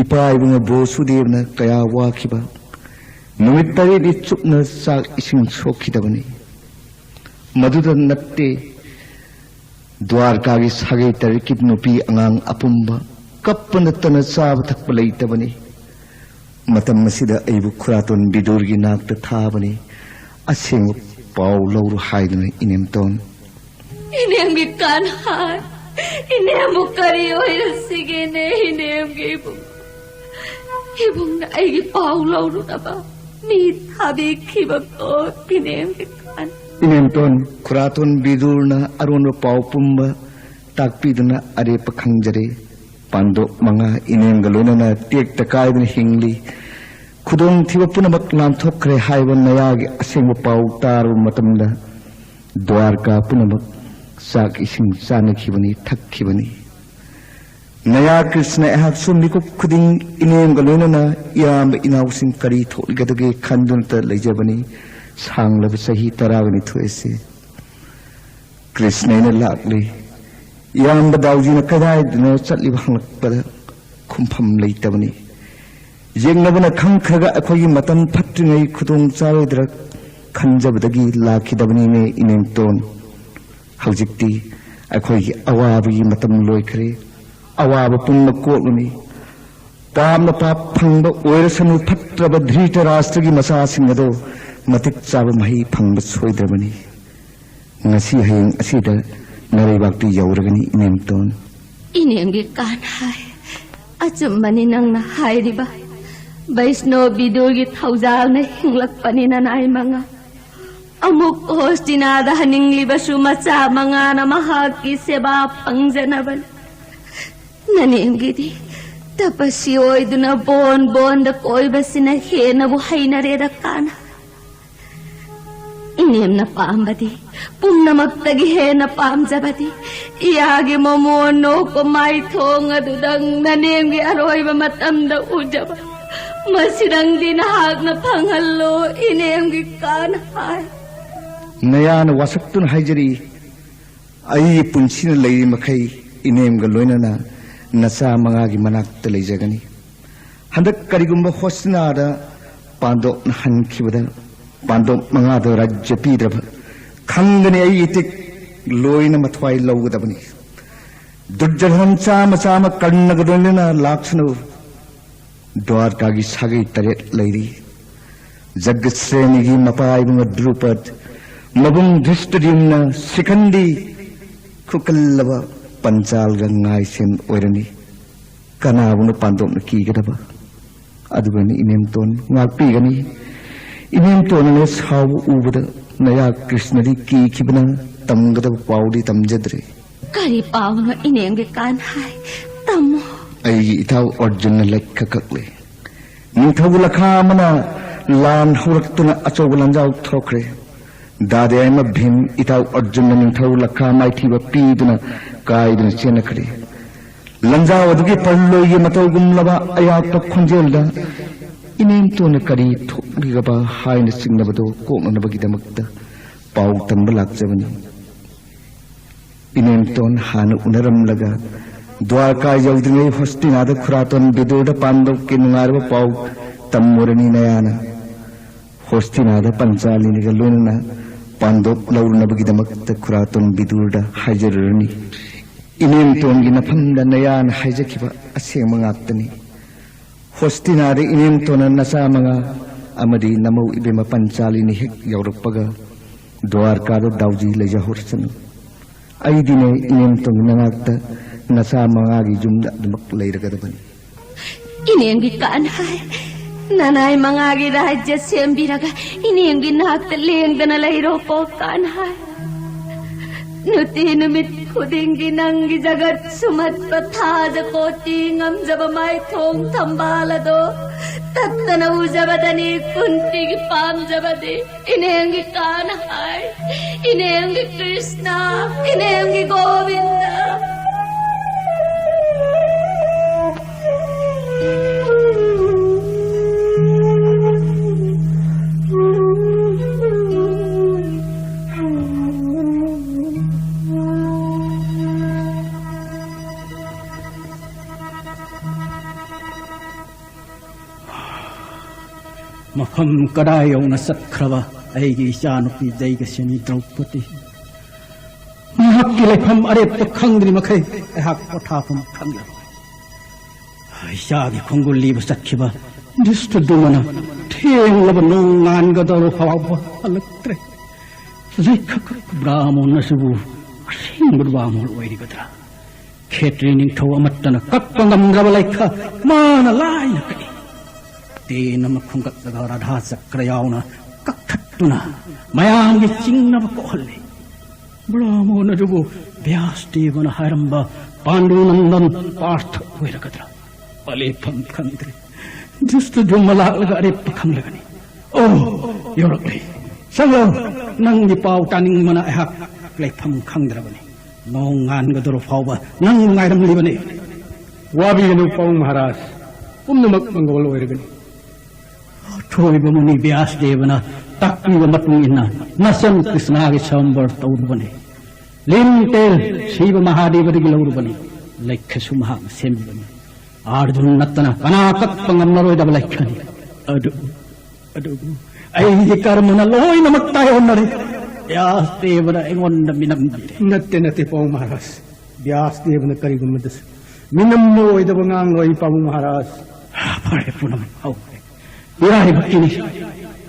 ꯏꯄꯥ ꯏꯕꯨꯡ ꯕꯣꯁꯨꯗꯦꯕꯅ ꯀꯌꯥ ꯋꯥꯈꯤꯕ꯫ ꯅꯨꯃꯤꯠ ꯇꯔꯦꯠꯅꯤ ꯆꯨꯞꯅ ꯆꯥꯛ ꯏꯁꯤꯡ ꯁꯣꯛꯈꯤꯗꯕꯅꯤ꯫ ꯃꯗꯨꯗ ꯅꯠꯇꯦ, ꯗ꯭ꯋꯥꯔꯀꯥꯒꯤ ꯁꯥꯒꯩ ꯇꯔꯦꯠꯀꯤ ꯅꯨꯄꯤ ꯑꯉꯥꯡ ꯑꯄꯨꯝꯕ ꯀꯞꯄ ꯅꯠꯇꯅ ꯆꯥꯕ ꯊꯛꯄ ꯂꯩꯇꯕꯅꯤ꯫ ꯃꯇꯝ ꯑꯁꯤꯗ ꯑꯩꯕꯨ ꯈꯨꯔꯥꯇꯣꯟ ꯕꯤꯗꯨꯔꯒꯤ ꯅꯥꯛꯇ ꯊꯥꯕꯅꯤ꯫ ꯑꯁꯦꯡꯕ ꯄꯥꯎ ꯂꯧꯔꯨ ꯍꯥꯏꯗꯨꯅ ꯏꯅꯦꯝꯇꯣꯟ꯫ ꯏꯅꯦꯝꯒꯤ ꯀꯥꯟꯍꯥꯏ, ꯏꯅꯦꯝꯕꯨ ꯀꯔꯤ ꯑꯣꯏꯔꯁꯤꯒꯦꯅꯦ? ꯏꯅꯦꯝꯒꯤ ꯏꯕꯨꯡ, ꯏꯕꯨꯡꯅ ꯑꯩꯒꯤ ꯄꯥꯎ ꯂꯧꯔꯨꯅꯕ ꯃꯤ ꯊꯥꯕꯤꯈꯤꯕꯀꯣ꯫ ꯏꯅꯦꯝꯒꯤ ꯀꯥꯟ ꯏꯅꯦꯝꯇꯣꯟ, ꯈꯨꯔꯥꯇꯣꯟ ꯕꯤꯗꯨꯔꯅ ꯑꯔꯣꯟꯕ ꯄꯥꯎ ꯄꯨꯝꯕ ꯇꯥꯛꯄꯤꯗꯨꯅ ꯑꯔꯦꯞꯄ ꯈꯪꯖꯔꯦ꯫ ꯄꯥꯟꯗꯣꯞ ꯃꯉꯥ ꯏꯅꯦꯝꯒ ꯂꯣꯏꯅꯅ ꯇꯦꯛꯇ ꯀꯥꯏꯗꯅ ꯍꯤꯡꯂꯤ꯫ ꯈꯨꯗꯣꯡꯊꯤꯕ ꯄꯨꯝꯅꯃꯛ ꯂꯥꯟꯊꯣꯛꯈ꯭ꯔꯦ ꯍꯥꯏꯕ ꯅꯌꯥꯒꯤ ꯑꯁꯦꯡꯕ ꯄꯥꯎ ꯇꯥꯔꯕ ꯃꯇꯝꯗ ꯗ꯭ꯋꯥꯔꯀꯥ ꯄꯨꯝꯅꯃꯛ ꯆꯥꯛ ꯏꯁꯤꯡ ꯆꯥꯅꯈꯤꯕꯅꯤ, ꯊꯛꯈꯤꯕꯅꯤ꯫ ꯅꯌꯥ ꯀ꯭ꯔꯤꯁꯅ ꯑꯩꯍꯥꯛꯁꯨ ꯃꯤꯀꯨꯞ ꯈꯨꯗꯤꯡ ꯏꯅꯦꯝꯒ ꯂꯣꯏꯅꯅ ꯏꯌꯥꯝꯕ ꯏꯅꯥꯎꯁꯤꯡ ꯀꯔꯤ ꯊꯣꯛꯂꯤꯒꯗꯒꯦ ꯈꯟꯗꯨꯅꯇ ꯂꯩꯖꯕꯅꯤ꯫ ꯁꯥꯡꯂꯕ ꯆꯍꯤ ꯇꯔꯥꯒ ꯅꯤꯊꯣꯏ ꯑꯁꯤ ꯀ꯭ꯔꯤꯁꯅ ꯑꯩꯅ ꯂꯥꯛꯂꯤ꯫ ꯏꯌꯥꯝꯕ ꯗꯥꯎꯖꯤꯅ ꯀꯗꯥꯏꯗꯅꯣ ꯆꯠꯂꯤꯕ ꯍꯪꯂꯛꯄꯗ ꯈꯨꯝꯐꯝ ꯂꯩꯇꯕꯅꯤ꯫ ꯌꯦꯡꯅꯕꯅ ꯈꯪꯈ꯭ꯔꯒ ꯑꯩꯈꯣꯏꯒꯤ ꯃꯇꯝ ꯐꯠꯇ꯭ꯔꯤꯉꯩ ꯈꯨꯗꯣꯡ ꯆꯥꯔꯣꯏꯗ꯭ꯔꯥ ꯈꯟꯖꯕꯗꯒꯤ ꯂꯥꯛꯈꯤꯗꯕꯅꯤꯅꯦ ꯏꯅꯦꯝꯇꯣꯟ꯫ ꯍꯧꯖꯤꯛꯇꯤ ꯑꯩꯈꯣꯏꯒꯤ ꯑꯋꯥꯕꯒꯤ ꯃꯇꯝ ꯂꯣꯏꯈ꯭ꯔꯦ꯫ ꯑꯋꯥꯕ ꯄꯨꯝꯕ ꯀꯣꯛꯂꯅꯤ꯫ ꯄꯥꯞꯅ ꯄꯥꯞ ꯐꯪꯕ ꯑꯣꯏꯔꯁꯅꯨ, ꯐꯠꯇ꯭ꯔꯕ ꯙ꯭ꯔꯤꯇꯔꯥꯁꯇ꯭ꯔꯒꯤ ꯃꯆꯥꯁꯤꯡ ꯑꯗꯣ ꯃꯇꯤꯛ ꯆꯥꯕ ꯃꯍꯩ ꯐꯪꯕ ꯁꯣꯏꯗ꯭ꯔꯕꯅꯤ꯫ ꯉꯁꯤ ꯍꯌꯦꯡ ꯑꯁꯤꯗ ꯅꯔꯩꯕꯥꯛꯇꯨ ꯌꯧꯔꯒꯅꯤ ꯏꯅꯦꯝꯇꯣꯟ꯫ ꯏꯅꯦꯝꯒꯤ ꯀꯥꯟꯍꯥꯏ, ꯑꯆꯨꯝꯕꯅꯤ ꯅꯪꯅ ꯍꯥꯏꯔꯤꯕ꯫ ꯕꯩꯁꯅꯣ ꯕꯤꯗꯨꯒꯤ ꯊꯧꯖꯥꯜꯅ ꯍꯤꯡꯂꯛꯄꯅꯤ ꯅꯅꯥꯏ ꯃꯉꯥ꯫ ꯑꯃꯨꯛ ꯍꯣꯁꯇꯤꯅꯥꯗ ꯍꯟꯅꯤꯡꯂꯤꯕꯁꯨ ꯃꯆꯥ ꯃꯉꯥꯅ ꯃꯍꯥꯛꯀꯤ ꯁꯦꯕꯥ ꯐꯪꯖꯅꯕꯅꯤ꯫ ꯅꯅꯦꯝꯒꯤꯗꯤ ꯇꯄꯁꯤ ꯑꯣꯏꯗꯨꯅ ꯕꯣꯟ ꯕꯣꯟꯗ ꯀꯣꯏꯕꯁꯤꯅ ꯍꯦꯟꯅꯕꯨ ꯍꯩꯅꯔꯦꯗ ꯀꯥꯟꯅ꯫ ꯏꯅꯦꯝꯅ ꯄꯥꯝꯕꯗꯤ, ꯄꯨꯝꯅꯃꯛꯇꯒꯤ ꯍꯦꯟꯅ ꯄꯥꯝꯖꯕꯗꯤ, ꯏꯌꯥꯒꯤ ꯃꯃꯣꯟ ꯅꯣꯛꯄ ꯃꯥꯏꯊꯣꯡ ꯑꯗꯨꯗꯪ ꯅꯅꯦꯝꯒꯤ ꯑꯔꯣꯏꯕ ꯃꯇꯝꯗ ꯎꯖꯕ꯫ ꯃꯁꯤꯗꯪꯗꯤ ꯅꯍꯥꯛꯅ ꯐꯪꯍꯜꯂꯣ, ꯏꯅꯦꯝꯒꯤ ꯀꯥꯟꯍꯥꯏ꯫ ꯅꯌꯥꯅ ꯋꯥꯁꯛꯇꯨꯅ ꯍꯥꯏꯖꯔꯤ, ꯑꯩꯒꯤ ꯄꯨꯟꯁꯤꯅ ꯂꯩꯔꯤ ꯃꯈꯩ ꯏꯅꯦꯝꯒ ꯂꯣꯏꯅꯅ ꯅꯆꯥ ꯃꯉꯥꯒꯤ ꯃꯅꯥꯛꯇ ꯂꯩꯖꯒꯅꯤ꯫ ꯍꯟꯗꯛ ꯀꯔꯤꯒꯨꯝꯕ ꯍꯣꯁꯇꯤꯅꯥꯗ ꯄꯥꯟꯗꯣꯞꯅ ꯍꯟꯈꯤꯕꯗ ꯄꯥꯟꯗꯣꯞ ꯃꯉꯥꯗꯣ ꯔꯥꯖ꯭ꯌ ꯄꯤꯗ꯭ꯔꯕ ꯈꯪꯒꯅꯤ꯫ ꯑꯩ ꯏꯇꯤꯛ ꯂꯣꯏꯅ ꯃꯊ꯭ꯋꯥꯏ ꯂꯧꯒꯗꯕꯅꯤ꯫ ꯗꯨꯔꯖꯣꯙꯟ ꯆꯥꯝꯃ ꯆꯥꯝꯃ ꯀꯔꯅꯒ ꯂꯣꯏꯅꯅ ꯂꯥꯛꯁꯅꯨ꯫ ꯗ꯭ꯋꯥꯔꯀꯥꯒꯤ ꯁꯥꯒꯩ ꯇꯔꯦꯠ ꯂꯩꯔꯤ꯫ ꯖꯒꯠꯁꯦꯅꯤꯒꯤ ꯃꯄꯥ ꯏꯕꯨꯡ ꯗ꯭ꯔꯨꯄꯗ, ꯃꯕꯨꯡ ꯙ꯭ꯔꯤꯁꯇꯗ꯭ꯌꯨꯝꯅ, ꯁꯤꯈꯟꯗꯤ ꯈꯨꯀꯜꯂꯕ ꯄꯟꯆꯥꯜꯒ ꯉꯥꯏꯁꯦꯟ ꯑꯣꯏꯔꯅꯤ꯫ ꯀꯅꯥꯕꯨꯅ ꯄꯥꯟꯗꯣꯞꯅ ꯀꯤꯒꯗꯕ? ꯑꯗꯨꯒꯅꯤ ꯏꯅꯦꯝꯇꯣꯟ ꯉꯥꯛꯄꯤꯒꯅꯤ꯫ ꯏꯅꯦꯝꯇꯣꯟꯅ ꯁꯥꯎꯕ ꯎꯕꯗ ꯅꯌꯥ ꯀ꯭ꯔꯤꯁꯅꯗꯤ ꯀꯤꯈꯤꯕꯅ ꯇꯝꯒꯗꯕ ꯄꯥꯎꯗꯤ ꯇꯝꯖꯗ꯭ꯔꯦ꯫ ꯀꯔꯤ ꯄꯥꯎꯅꯣ ꯏꯅꯦꯝꯒꯤ ꯀꯥꯟ ꯍꯥꯏ? ꯇꯝꯃꯣ꯫ ꯑꯩꯒꯤ ꯏꯇꯥꯎ ꯑꯔꯖꯨꯟꯅ ꯂꯩꯈ ꯀꯛꯂꯦ꯫ ꯅꯤꯡꯊꯧ ꯂꯈꯥ ꯑꯃꯅ ꯂꯥꯟ ꯍꯧꯔꯛꯇꯨꯅ ꯑꯆꯧꯕ ꯂꯥꯟꯖꯥꯎ ꯊꯣꯛꯈ꯭ꯔꯦ꯫ ꯗꯥꯗꯥ ꯌꯥꯏꯃ ꯚꯤꯝ ꯏꯇꯥꯎ ꯑꯔꯖꯨꯟꯅ ꯅꯤꯡꯊꯧ ꯂꯈꯥ ꯃꯥꯏꯊꯤꯕ ꯄꯤꯗꯨꯅ ꯀꯥꯏꯗꯨꯅ ꯆꯦꯟꯅꯈ꯭ꯔꯦ꯫ ꯂꯥꯟꯖꯥꯎ ꯑꯗꯨꯒꯤ ꯄꯔꯂꯣꯏꯒꯤ ꯃꯇꯧꯒꯨꯝꯂꯕ ꯑꯌꯥꯛꯄ ꯈꯣꯟꯖꯦꯜꯗ ꯏꯅꯦꯝꯇꯣꯟꯅ ꯀꯔꯤ ꯊꯣꯛꯂꯤꯒꯕ ꯍꯥꯏꯅ ꯆꯤꯡꯅꯕꯗꯣ ꯀꯣꯛꯅꯅꯕꯒꯤꯗꯃꯛꯇ ꯄꯥꯎ ꯇꯝꯕ ꯂꯥꯛꯆꯕꯅꯤ꯫ ꯏꯅꯦꯝꯇꯣꯟ ꯍꯥꯟꯅ ꯎꯅꯔꯝꯂꯒ ꯗ꯭ꯋꯥꯔꯀꯥ ꯌꯧꯗ꯭ꯔꯤꯉꯩ ꯍꯣꯁꯇꯤꯅꯥꯗ ꯈꯨꯔꯥꯇꯣꯟ ꯕꯤꯗꯨꯔꯗ ꯄꯥꯟꯗꯣꯞꯀꯤ ꯅꯨꯡꯉꯥꯏꯔꯕ ꯄꯥꯎ ꯇꯝꯃꯨꯔꯅꯤ ꯅꯌꯥꯅ꯫ ꯍꯣꯁꯇꯤꯅꯥꯗ ꯄꯟꯆꯥꯂꯤꯅꯤꯒ ꯂꯣꯏꯅꯅ ꯄꯥꯟꯗꯣꯞ ꯂꯧꯔꯨꯅꯕꯒꯤꯗꯃꯛꯇ ꯈꯨꯔꯥꯇꯣꯟ ꯕꯤꯗꯨꯔꯗ ꯍꯥꯏꯖꯔꯨꯔꯅꯤ꯫ ꯏꯅꯦꯝꯇꯣꯟꯒꯤ ꯅꯐꯝꯗ ꯅꯌꯥꯅ ꯍꯥꯏꯖꯈꯤꯕ ꯑꯁꯦꯡꯕ ꯉꯥꯛꯇꯅꯤ꯫ ꯍꯣꯁꯇꯤꯅꯥꯗ ꯏꯅꯦꯝꯇꯣꯟꯅ ꯅꯆꯥ ꯃꯉꯥ ꯑꯃꯗꯤ ꯅꯃꯧ ꯏꯕꯦꯝꯃ ꯄꯟꯆꯥꯂꯤꯅꯤ ꯍꯦꯛ ꯌꯧꯔꯛꯄꯒ ꯗ꯭ꯋꯥꯔꯀꯥꯗ ꯗꯥꯎꯖꯤ ꯂꯩꯖꯍꯧꯔꯁꯅꯨ꯫ ꯑꯩꯗꯤꯅꯦ ꯏꯅꯦꯝꯇꯣꯟꯒꯤ ꯅꯅꯥꯛꯇ ꯅꯆꯥ ꯃꯉꯥꯒꯤ ꯌꯨꯝꯗ ꯑꯗꯨꯃꯛ ꯂꯩꯔꯒꯗꯕꯅꯤ꯫ ꯏꯅꯦꯝꯒꯤ ꯀꯥꯟ ꯍꯥꯏ, ꯅꯅꯥꯏ ꯃꯉꯥꯒꯤ ꯔꯥꯖ꯭ꯌ ꯁꯦꯝꯕꯤꯔꯒ ꯏꯅꯦꯝꯒꯤ ꯅꯥꯛꯇ ꯂꯦꯡꯗꯅ ꯂꯩꯔꯣꯀꯣ ꯀꯥꯟ ꯍꯥꯏ꯫ ꯅꯨꯡꯇꯤ ꯅꯨꯃꯤꯠ ꯈꯨꯗꯤꯡꯒꯤ ꯅꯪꯒꯤ ꯖꯒꯠ ꯁꯨꯝꯍꯠꯄ ꯊꯥꯖ ꯀꯣꯇꯤ ꯉꯝꯖꯕ ꯃꯥꯏꯊꯣꯡ ꯊꯝꯕꯥꯜ ꯑꯗꯣ ꯇꯠꯇꯅ ꯎꯖꯕꯗꯅꯤ ꯀꯨꯟꯇꯤꯒꯤ ꯄꯥꯝꯖꯕꯗꯤ꯫ ꯏꯅꯦꯝꯒꯤ ꯀꯥꯟ ꯍꯥꯏ, ꯏꯅꯦꯝꯒꯤ ꯀ꯭ꯔꯤꯁꯅ, ꯏꯅꯦꯝꯒꯤ ꯒꯣꯕꯤꯟꯗ꯫ ꯃꯐꯝ ꯀꯗꯥꯏ ꯌꯧꯅ ꯆꯠꯈ꯭ꯔꯕ ꯑꯩꯒꯤ ꯏꯆꯥꯅꯨꯄꯤ ꯖꯩꯒꯁꯤꯅꯤ ꯗ꯭ꯔꯧꯄꯗꯤ? ꯃꯍꯥꯛꯀꯤ ꯂꯩꯐꯝ ꯑꯔꯦꯞꯄ ꯈꯪꯗ꯭ꯔꯤ ꯃꯈꯩ ꯑꯩꯍꯥꯛ ꯄꯣꯊꯥꯐꯝ ꯈꯪꯂꯔꯣꯏ꯫ ꯏꯆꯥꯒꯤ ꯈꯣꯡꯒꯨꯜ ꯂꯤꯕ ꯆꯠꯈꯤꯕ ꯙ꯭ꯔꯤꯁꯇꯗ꯭ꯌꯨꯝꯅ ꯊꯦꯡꯂꯕ ꯅꯣꯡꯉꯥꯟꯒꯗꯧꯔ ꯐꯥꯎꯕ ꯍꯜꯂꯛꯇ꯭ꯔꯦ꯫ ꯂꯩꯈꯛ ꯕ꯭ꯔꯥꯍꯃꯣꯟ ꯑꯁꯤꯕꯨ ꯑꯁꯦꯡꯕ ꯕ꯭ꯔꯥꯍꯃꯣꯟ ꯑꯣꯏꯔꯤꯕꯗ꯭ꯔꯥ? ꯈꯦꯇ꯭ꯔꯤ ꯅꯤꯡꯊꯧ ꯑꯃꯠꯇꯅ ꯀꯛꯄ ꯉꯝꯗ꯭ꯔꯕ ꯂꯩꯈ ꯃꯥꯅ ꯂꯥꯏꯅ ꯀꯛꯏ꯫ ꯇꯦꯟ ꯑꯃ ꯈꯨꯟꯒꯠꯂꯒ ꯔꯥꯙꯥ ꯆꯀ꯭ꯔ ꯌꯥꯎꯅ ꯀꯛꯊꯠꯇꯨꯅ ꯃꯌꯥꯝꯒꯤ ꯆꯤꯡꯅꯕ ꯀꯣꯛꯍꯜꯂꯤ꯫ ꯕ꯭ꯔꯥꯍꯃꯣꯟ ꯑꯗꯨꯕꯨ ꯕ꯭ꯌꯥꯁ ꯗꯦꯕꯅ ꯍꯥꯏꯔꯝꯕ ꯄꯥꯟꯗꯨ ꯅꯟꯗꯟ ꯄꯥꯔꯊ ꯑꯣꯏꯔꯒꯗ꯭ꯔꯥ? ꯄꯂꯦꯐꯝ ꯈꯪꯗ꯭ꯔꯦ꯫ ꯙ꯭ꯔꯤꯁꯇꯗ꯭ꯌꯨꯝꯅ ꯂꯥꯛꯂꯒ ꯑꯔꯦꯞꯄ ꯈꯪꯂꯒꯅꯤ꯫ ꯑꯣ, ꯌꯧꯔꯛꯂꯦ꯫ ꯆꯪꯂꯣ꯫ ꯅꯪꯒꯤ ꯄꯥꯎ ꯇꯥꯅꯤꯡꯕꯅ ꯑꯩꯍꯥꯛ ꯂꯩꯐꯝ ꯈꯪꯗ꯭ꯔꯕꯅꯤ꯫ ꯅꯣꯡ ꯉꯥꯟꯒꯗꯧꯔ ꯐꯥꯎꯕ ꯅꯪ ꯉꯥꯏꯔꯝꯂꯤꯕꯅꯤ꯫ ꯋꯥꯕꯤꯒꯅꯨ ꯄꯥꯕꯨꯡ ꯃꯍꯥꯔꯥꯖ, ꯄꯨꯝꯅꯃꯛ ꯃꯪꯒꯣꯜ ꯑꯣꯏꯔꯒꯅꯤ꯫ ꯑꯊꯣꯏꯕ ꯃꯨꯅꯤ ꯕ꯭ꯌꯥꯁ ꯗꯦꯕꯅ ꯇꯥꯛꯄꯤꯕ ꯃꯇꯨꯡ ꯏꯟꯅ ꯅꯆꯟ ꯀ꯭ꯔꯤꯁꯅꯥꯒꯤ ꯁ꯭ꯋꯌꯝꯕꯔ ꯇꯧꯔꯨꯕꯅꯤ꯫ ꯂꯤꯟ ꯇꯦꯜ ꯁꯤꯕ ꯃꯍꯥꯗꯦꯕꯗꯒꯤ ꯂꯧꯔꯨꯕꯅꯤ꯫ ꯂꯩꯈꯁꯨ ꯃꯍꯥꯛꯅ ꯁꯦꯝꯕꯅꯤ꯫ ꯑꯥꯔꯖꯨꯟ ꯅꯠꯇꯅ ꯀꯅꯥ ꯀꯛꯄ ꯉꯝꯂꯔꯣꯏꯗꯕ ꯂꯩꯈꯅꯤ꯫ ꯑꯗꯨꯕꯨ, ꯑꯗꯨꯕꯨ ꯑꯩꯒꯤ ꯀꯔꯃꯅ ꯂꯣꯏꯅꯃꯛ ꯇꯥꯏꯑꯣꯟꯅꯔꯦ꯫ ꯕ꯭ꯌꯥꯁ ꯗꯦꯕꯅ ꯑꯩꯉꯣꯟꯗ ꯃꯤꯅꯝꯕꯤꯔꯦ꯫ ꯅꯠꯇꯦ, ꯅꯠꯇꯦ, ꯄꯥꯕꯨꯡ ꯃꯍꯥꯔꯥꯖ꯫ ꯕ꯭ꯌꯥꯁ ꯗꯦꯕꯅ ꯀꯔꯤꯒꯨꯝꯕꯗꯁꯨ ꯃꯤꯅꯝꯕ ꯑꯣꯏꯗꯕ ꯉꯥꯡꯂꯣꯏ, ꯄꯥꯕꯨꯡ ꯃꯍꯥꯔꯥꯖ꯫ ꯐꯔꯦ, ꯄꯨꯝꯅꯃꯛ ꯍꯧꯈ꯭ꯔꯦ꯫ ꯏꯔꯥꯏꯕꯛꯀꯤꯅꯤ꯫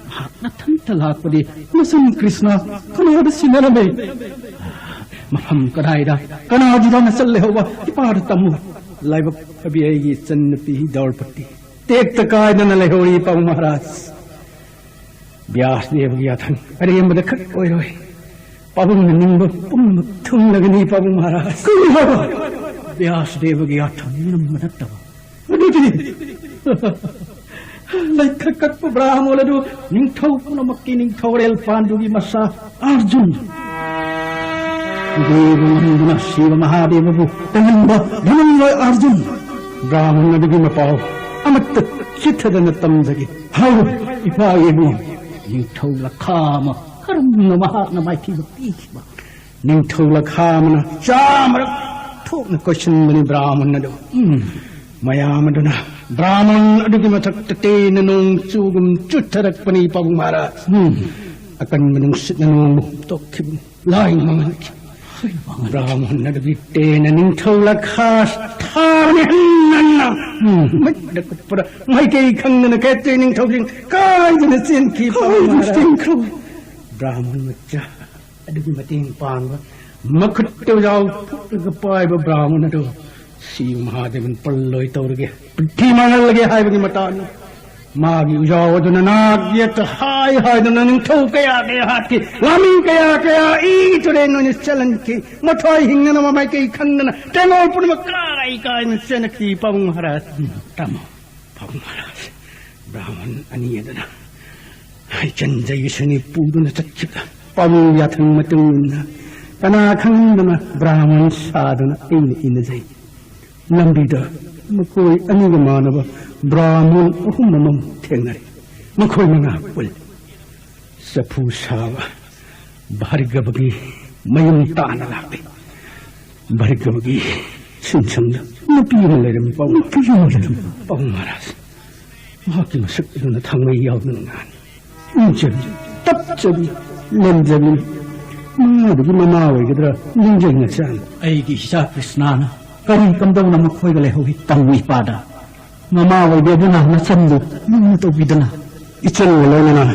ꯃꯍꯥꯛ ꯅꯊꯟꯇ ꯂꯥꯛꯄꯗꯤ ꯃꯆꯟ ꯀ꯭ꯔꯤꯁꯅ ꯀꯅꯥꯗ ꯁꯤꯟꯅꯔꯝꯃꯤ? ꯃꯐꯝ ꯀꯗꯥꯏꯗ, ꯀꯅꯥꯒꯤꯗ ꯅꯆꯟ ꯂꯩꯍꯧꯕ? ꯏꯄꯥꯗ ꯇꯝꯃꯨ꯫ ꯂꯥꯏꯕꯛ ꯐꯕꯤ ꯑꯩꯒꯤ ꯏꯆꯟꯅꯨꯄꯤ ꯗ꯭ꯔꯧꯄꯗꯤ ꯇꯦꯛꯇ ꯀꯥꯏꯗꯅ ꯂꯩꯍꯧꯔꯤ, ꯄꯥꯕꯨꯡ ꯃꯍꯥꯔꯥꯖ꯫ ꯕ꯭ꯌꯥꯁ ꯗꯦꯕꯒꯤ ꯌꯥꯊꯪ ꯑꯔꯦꯝꯕꯗ ꯈꯛ ꯑꯣꯏꯔꯣꯏ꯫ ꯄꯥꯕꯨꯡꯅ ꯅꯤꯡꯕ ꯄꯨꯝꯅꯃꯛ ꯊꯨꯡꯂꯒꯅꯤ, ꯄꯥꯕꯨꯡ ꯃꯍꯥꯔꯥꯖ꯫ ꯀꯔꯤ ꯍꯥꯏꯕ? ꯕ꯭ꯌꯥꯁ ꯗꯦꯕꯒꯤ ꯌꯥꯊꯪ ꯅꯝꯕ ꯅꯠꯇꯕ꯫ ꯑꯗꯨꯗꯤ ꯂꯩꯈ ꯀꯛꯄ ꯕ꯭ꯔꯥꯍꯃꯣꯟ ꯑꯗꯨ ꯅꯤꯡꯊꯧ ꯄꯨꯝꯅꯃꯛꯀꯤ ꯅꯤꯡꯊꯧꯔꯦꯜ ꯄꯥꯟꯗꯨꯒꯤ ꯃꯆꯥ ꯑꯥꯔꯖꯨꯟ꯫ ꯗꯦꯕ ꯉꯝꯗꯨꯅ ꯁꯤꯕ ꯃꯍꯥꯗꯦꯕꯕꯨ ꯇꯪꯍꯟꯕ ꯙꯅꯟꯖꯣꯏ ꯑꯥꯔꯖꯨꯟ꯫ ꯕ꯭ꯔꯥꯍꯃꯣꯟ ꯑꯗꯨꯒꯤ ꯃꯄꯥꯎ ꯑꯃꯠꯇ ꯆꯤꯠꯊꯗꯅ ꯇꯝꯖꯒꯦ꯫ ꯍꯥꯏꯔꯣ, ꯏꯄꯥ ꯏꯕꯨꯡ꯫ ꯅꯤꯡꯊꯧ ꯂꯈꯥ ꯑꯃ ꯀꯔꯝꯅ ꯃꯍꯥꯛꯅ ꯃꯥꯏꯊꯤꯕ ꯄꯤꯈꯤꯕ? ꯅꯤꯡꯊꯧ ꯂꯈꯥ ꯑꯃꯅ ꯆꯥꯃꯔꯛ ꯊꯣꯛꯅ ꯀꯣꯏꯁꯤꯟꯕꯅꯤ ꯕ꯭ꯔꯥꯍꯃꯟ ꯑꯗꯨ꯫ ꯎꯝ꯫ ꯃꯌꯥꯝ ꯑꯗꯨꯅ ꯕ꯭ꯔꯥꯍꯃꯟ ꯑꯗꯨꯒꯤ ꯃꯊꯛꯇ ꯇꯦꯟꯅ ꯅꯣꯡ ꯆꯨꯒꯨꯝ ꯆꯨꯊꯔꯛꯄꯅꯤ, ꯄꯥꯕꯨꯡ ꯃꯍꯥꯔꯥꯖ꯫ ꯎꯝ꯫ ꯑꯀꯟꯕ ꯅꯨꯡꯁꯤꯠꯅ ꯅꯣꯡ ꯍꯨꯝꯇꯣꯛꯈꯤꯕꯅꯤ, ꯂꯥꯏ ꯃꯥꯡꯍꯟꯈꯤ꯫ ꯍꯣꯏ, ꯃꯥꯡꯍꯟꯈꯤ꯫ ꯕ꯭ꯔꯥꯍꯃꯟ ꯑꯗꯨꯒꯤ ꯇꯦꯟꯅ ꯅꯤꯡꯊꯧ ꯂꯈꯥꯁ ꯊꯥꯕꯅꯤ ꯍꯟꯅ ꯍꯟꯅ꯫ ꯎꯝ꯫ ꯃꯩꯗ ꯀꯨꯞꯄꯗ ꯃꯥꯏꯀꯩ ꯈꯪꯗꯅ ꯈꯦꯇ꯭ꯔꯤ ꯅꯤꯡꯊꯧꯁꯤꯡ ꯀꯥꯏꯗꯅ ꯆꯦꯟꯈꯤ, ꯄꯥꯕꯨꯡ ꯀꯥꯏꯗꯅ ꯃꯍꯥꯔꯥꯖ꯫ ꯆꯦꯟꯈ꯭ꯔꯕ? ꯕ꯭ꯔꯥꯍꯃꯟ ꯃꯆꯥ ꯑꯗꯨꯒꯤ ꯃꯇꯦꯡ ꯄꯥꯡꯕ, ꯃꯈꯨꯠꯇ ꯎꯖꯥꯎ ꯐꯨꯛꯂꯒ ꯄꯥꯏꯕ ꯕ꯭ꯔꯥꯍꯃꯟ ꯑꯗꯨ ꯁꯤꯕ ꯃꯍꯥꯗꯦꯕꯅ ꯄꯜꯂꯣꯏ ꯇꯧꯔꯒꯦ, ꯄ꯭ꯔꯤꯊꯤ ꯃꯥꯡꯍꯜꯂꯒꯦ ꯍꯥꯏꯕꯒꯤ ꯃꯇꯥꯡꯅꯤ꯫ ꯃꯥꯒꯤ ꯎꯖꯥꯎ ꯑꯗꯨꯅ ꯅꯥꯛ ꯌꯦꯠꯇ ꯍꯥꯏ ꯍꯥꯏꯗꯨꯅ ꯅꯤꯡꯊꯧ ꯀꯌꯥ ꯀꯌꯥ ꯍꯥꯠꯈꯤ, ꯂꯥꯟꯃꯤ ꯀꯌꯥ ꯀꯌꯥ ꯏ ꯇꯨꯔꯦꯟ ꯑꯣꯏꯅ ꯆꯦꯜꯍꯟꯈꯤ꯫ ꯃꯊ꯭ꯋꯥꯏ ꯍꯤꯡꯅꯅꯕ ꯃꯥꯏꯀꯩ ꯈꯪꯗꯅ ꯇꯦꯡꯉꯣꯜ ꯄꯨꯝꯅꯃꯛ ꯀꯥꯏ ꯀꯥꯏꯅ ꯆꯦꯟꯈꯤ, ꯄꯥꯕꯨꯡ ꯃꯍꯥꯔꯥꯖ꯫ ꯇꯥꯃꯣ, ꯄꯥꯕꯨꯡ ꯃꯍꯥꯔꯥꯖ, ꯕ꯭ꯔꯥꯍꯃꯟ ꯑꯅꯤ ꯑꯗꯨꯅ ꯏꯆꯟ ꯖꯩꯒꯁꯤꯅꯤ ꯄꯨꯗꯨꯅ ꯆꯠꯈꯤꯕꯗ ꯄꯥꯕꯨꯡ ꯌꯥꯊꯪ ꯃꯇꯨꯡ ꯏꯟꯅ ꯀꯅꯥ ꯈꯪꯍꯟꯗꯅ ꯕ꯭ꯔꯥꯍꯃꯟ ꯁꯥꯗꯨꯅ ꯑꯩꯅ ꯏꯟꯅꯖꯩ꯫ ꯂꯝꯕꯤꯗ ꯃꯈꯣꯏ ꯑꯅꯤꯒ ꯃꯥꯟꯅꯕ ꯕ꯭ꯔꯥꯍꯃꯟ ꯑꯍꯨꯝ ꯑꯃ ꯊꯦꯡꯅꯔꯦ꯫ ꯃꯈꯣꯏ ꯃꯉꯥ ꯄꯨꯜꯂꯤ꯫ ꯆꯐꯨ ꯁꯥꯕ ꯚꯥꯔꯒꯕꯒꯤ ꯃꯌꯨꯝ ꯇꯥꯅ ꯂꯥꯛꯂꯤ꯫ ꯚꯥꯔꯒꯕꯒꯤ ꯁꯤꯟꯁꯪꯗ ꯅꯨꯄꯤ ꯑꯃ ꯂꯩꯔꯝꯃꯤ, ꯄꯥꯕꯨꯡ꯫ ꯅꯨꯄꯤ ꯑꯃ ꯂꯩꯔꯝꯃꯤ꯫ ꯄꯥꯕꯨꯡ ꯃꯍꯥꯔꯥꯖ, ꯃꯍꯥꯛꯀꯤ ꯃꯁꯛ ꯑꯗꯨꯅ ꯊꯥꯡꯃꯩ ꯌꯥꯎꯗꯅ ꯉꯥꯅꯤ꯫ ꯏꯪꯖꯕꯤ, ꯇꯞꯆꯕꯤ, ꯂꯦꯝꯖꯕꯤ, ꯃꯉꯥꯗꯨꯒꯤ ꯃꯃꯥ ꯑꯣꯏꯒꯗ꯭ꯔꯥ ꯅꯤꯡꯖꯩ ꯅꯆꯥꯅ꯫ ꯑꯩꯒꯤ ꯏꯆꯥ ꯀ꯭ꯔꯤꯁꯅꯥꯅ ꯀꯔꯤ ꯀꯝꯗꯧꯅ ꯃꯈꯣꯏꯒ ꯂꯩꯍꯧꯏ, ꯇꯝꯃꯨ ꯏꯄꯥꯗ꯫ ꯃꯃꯥ ꯑꯣꯏꯕꯤ ꯑꯗꯨꯅ ꯅꯆꯟꯕꯨ ꯂꯨꯅ ꯇꯧꯕꯤꯗꯅ꯫ ꯏꯆꯟꯒ ꯂꯣꯏꯅꯅ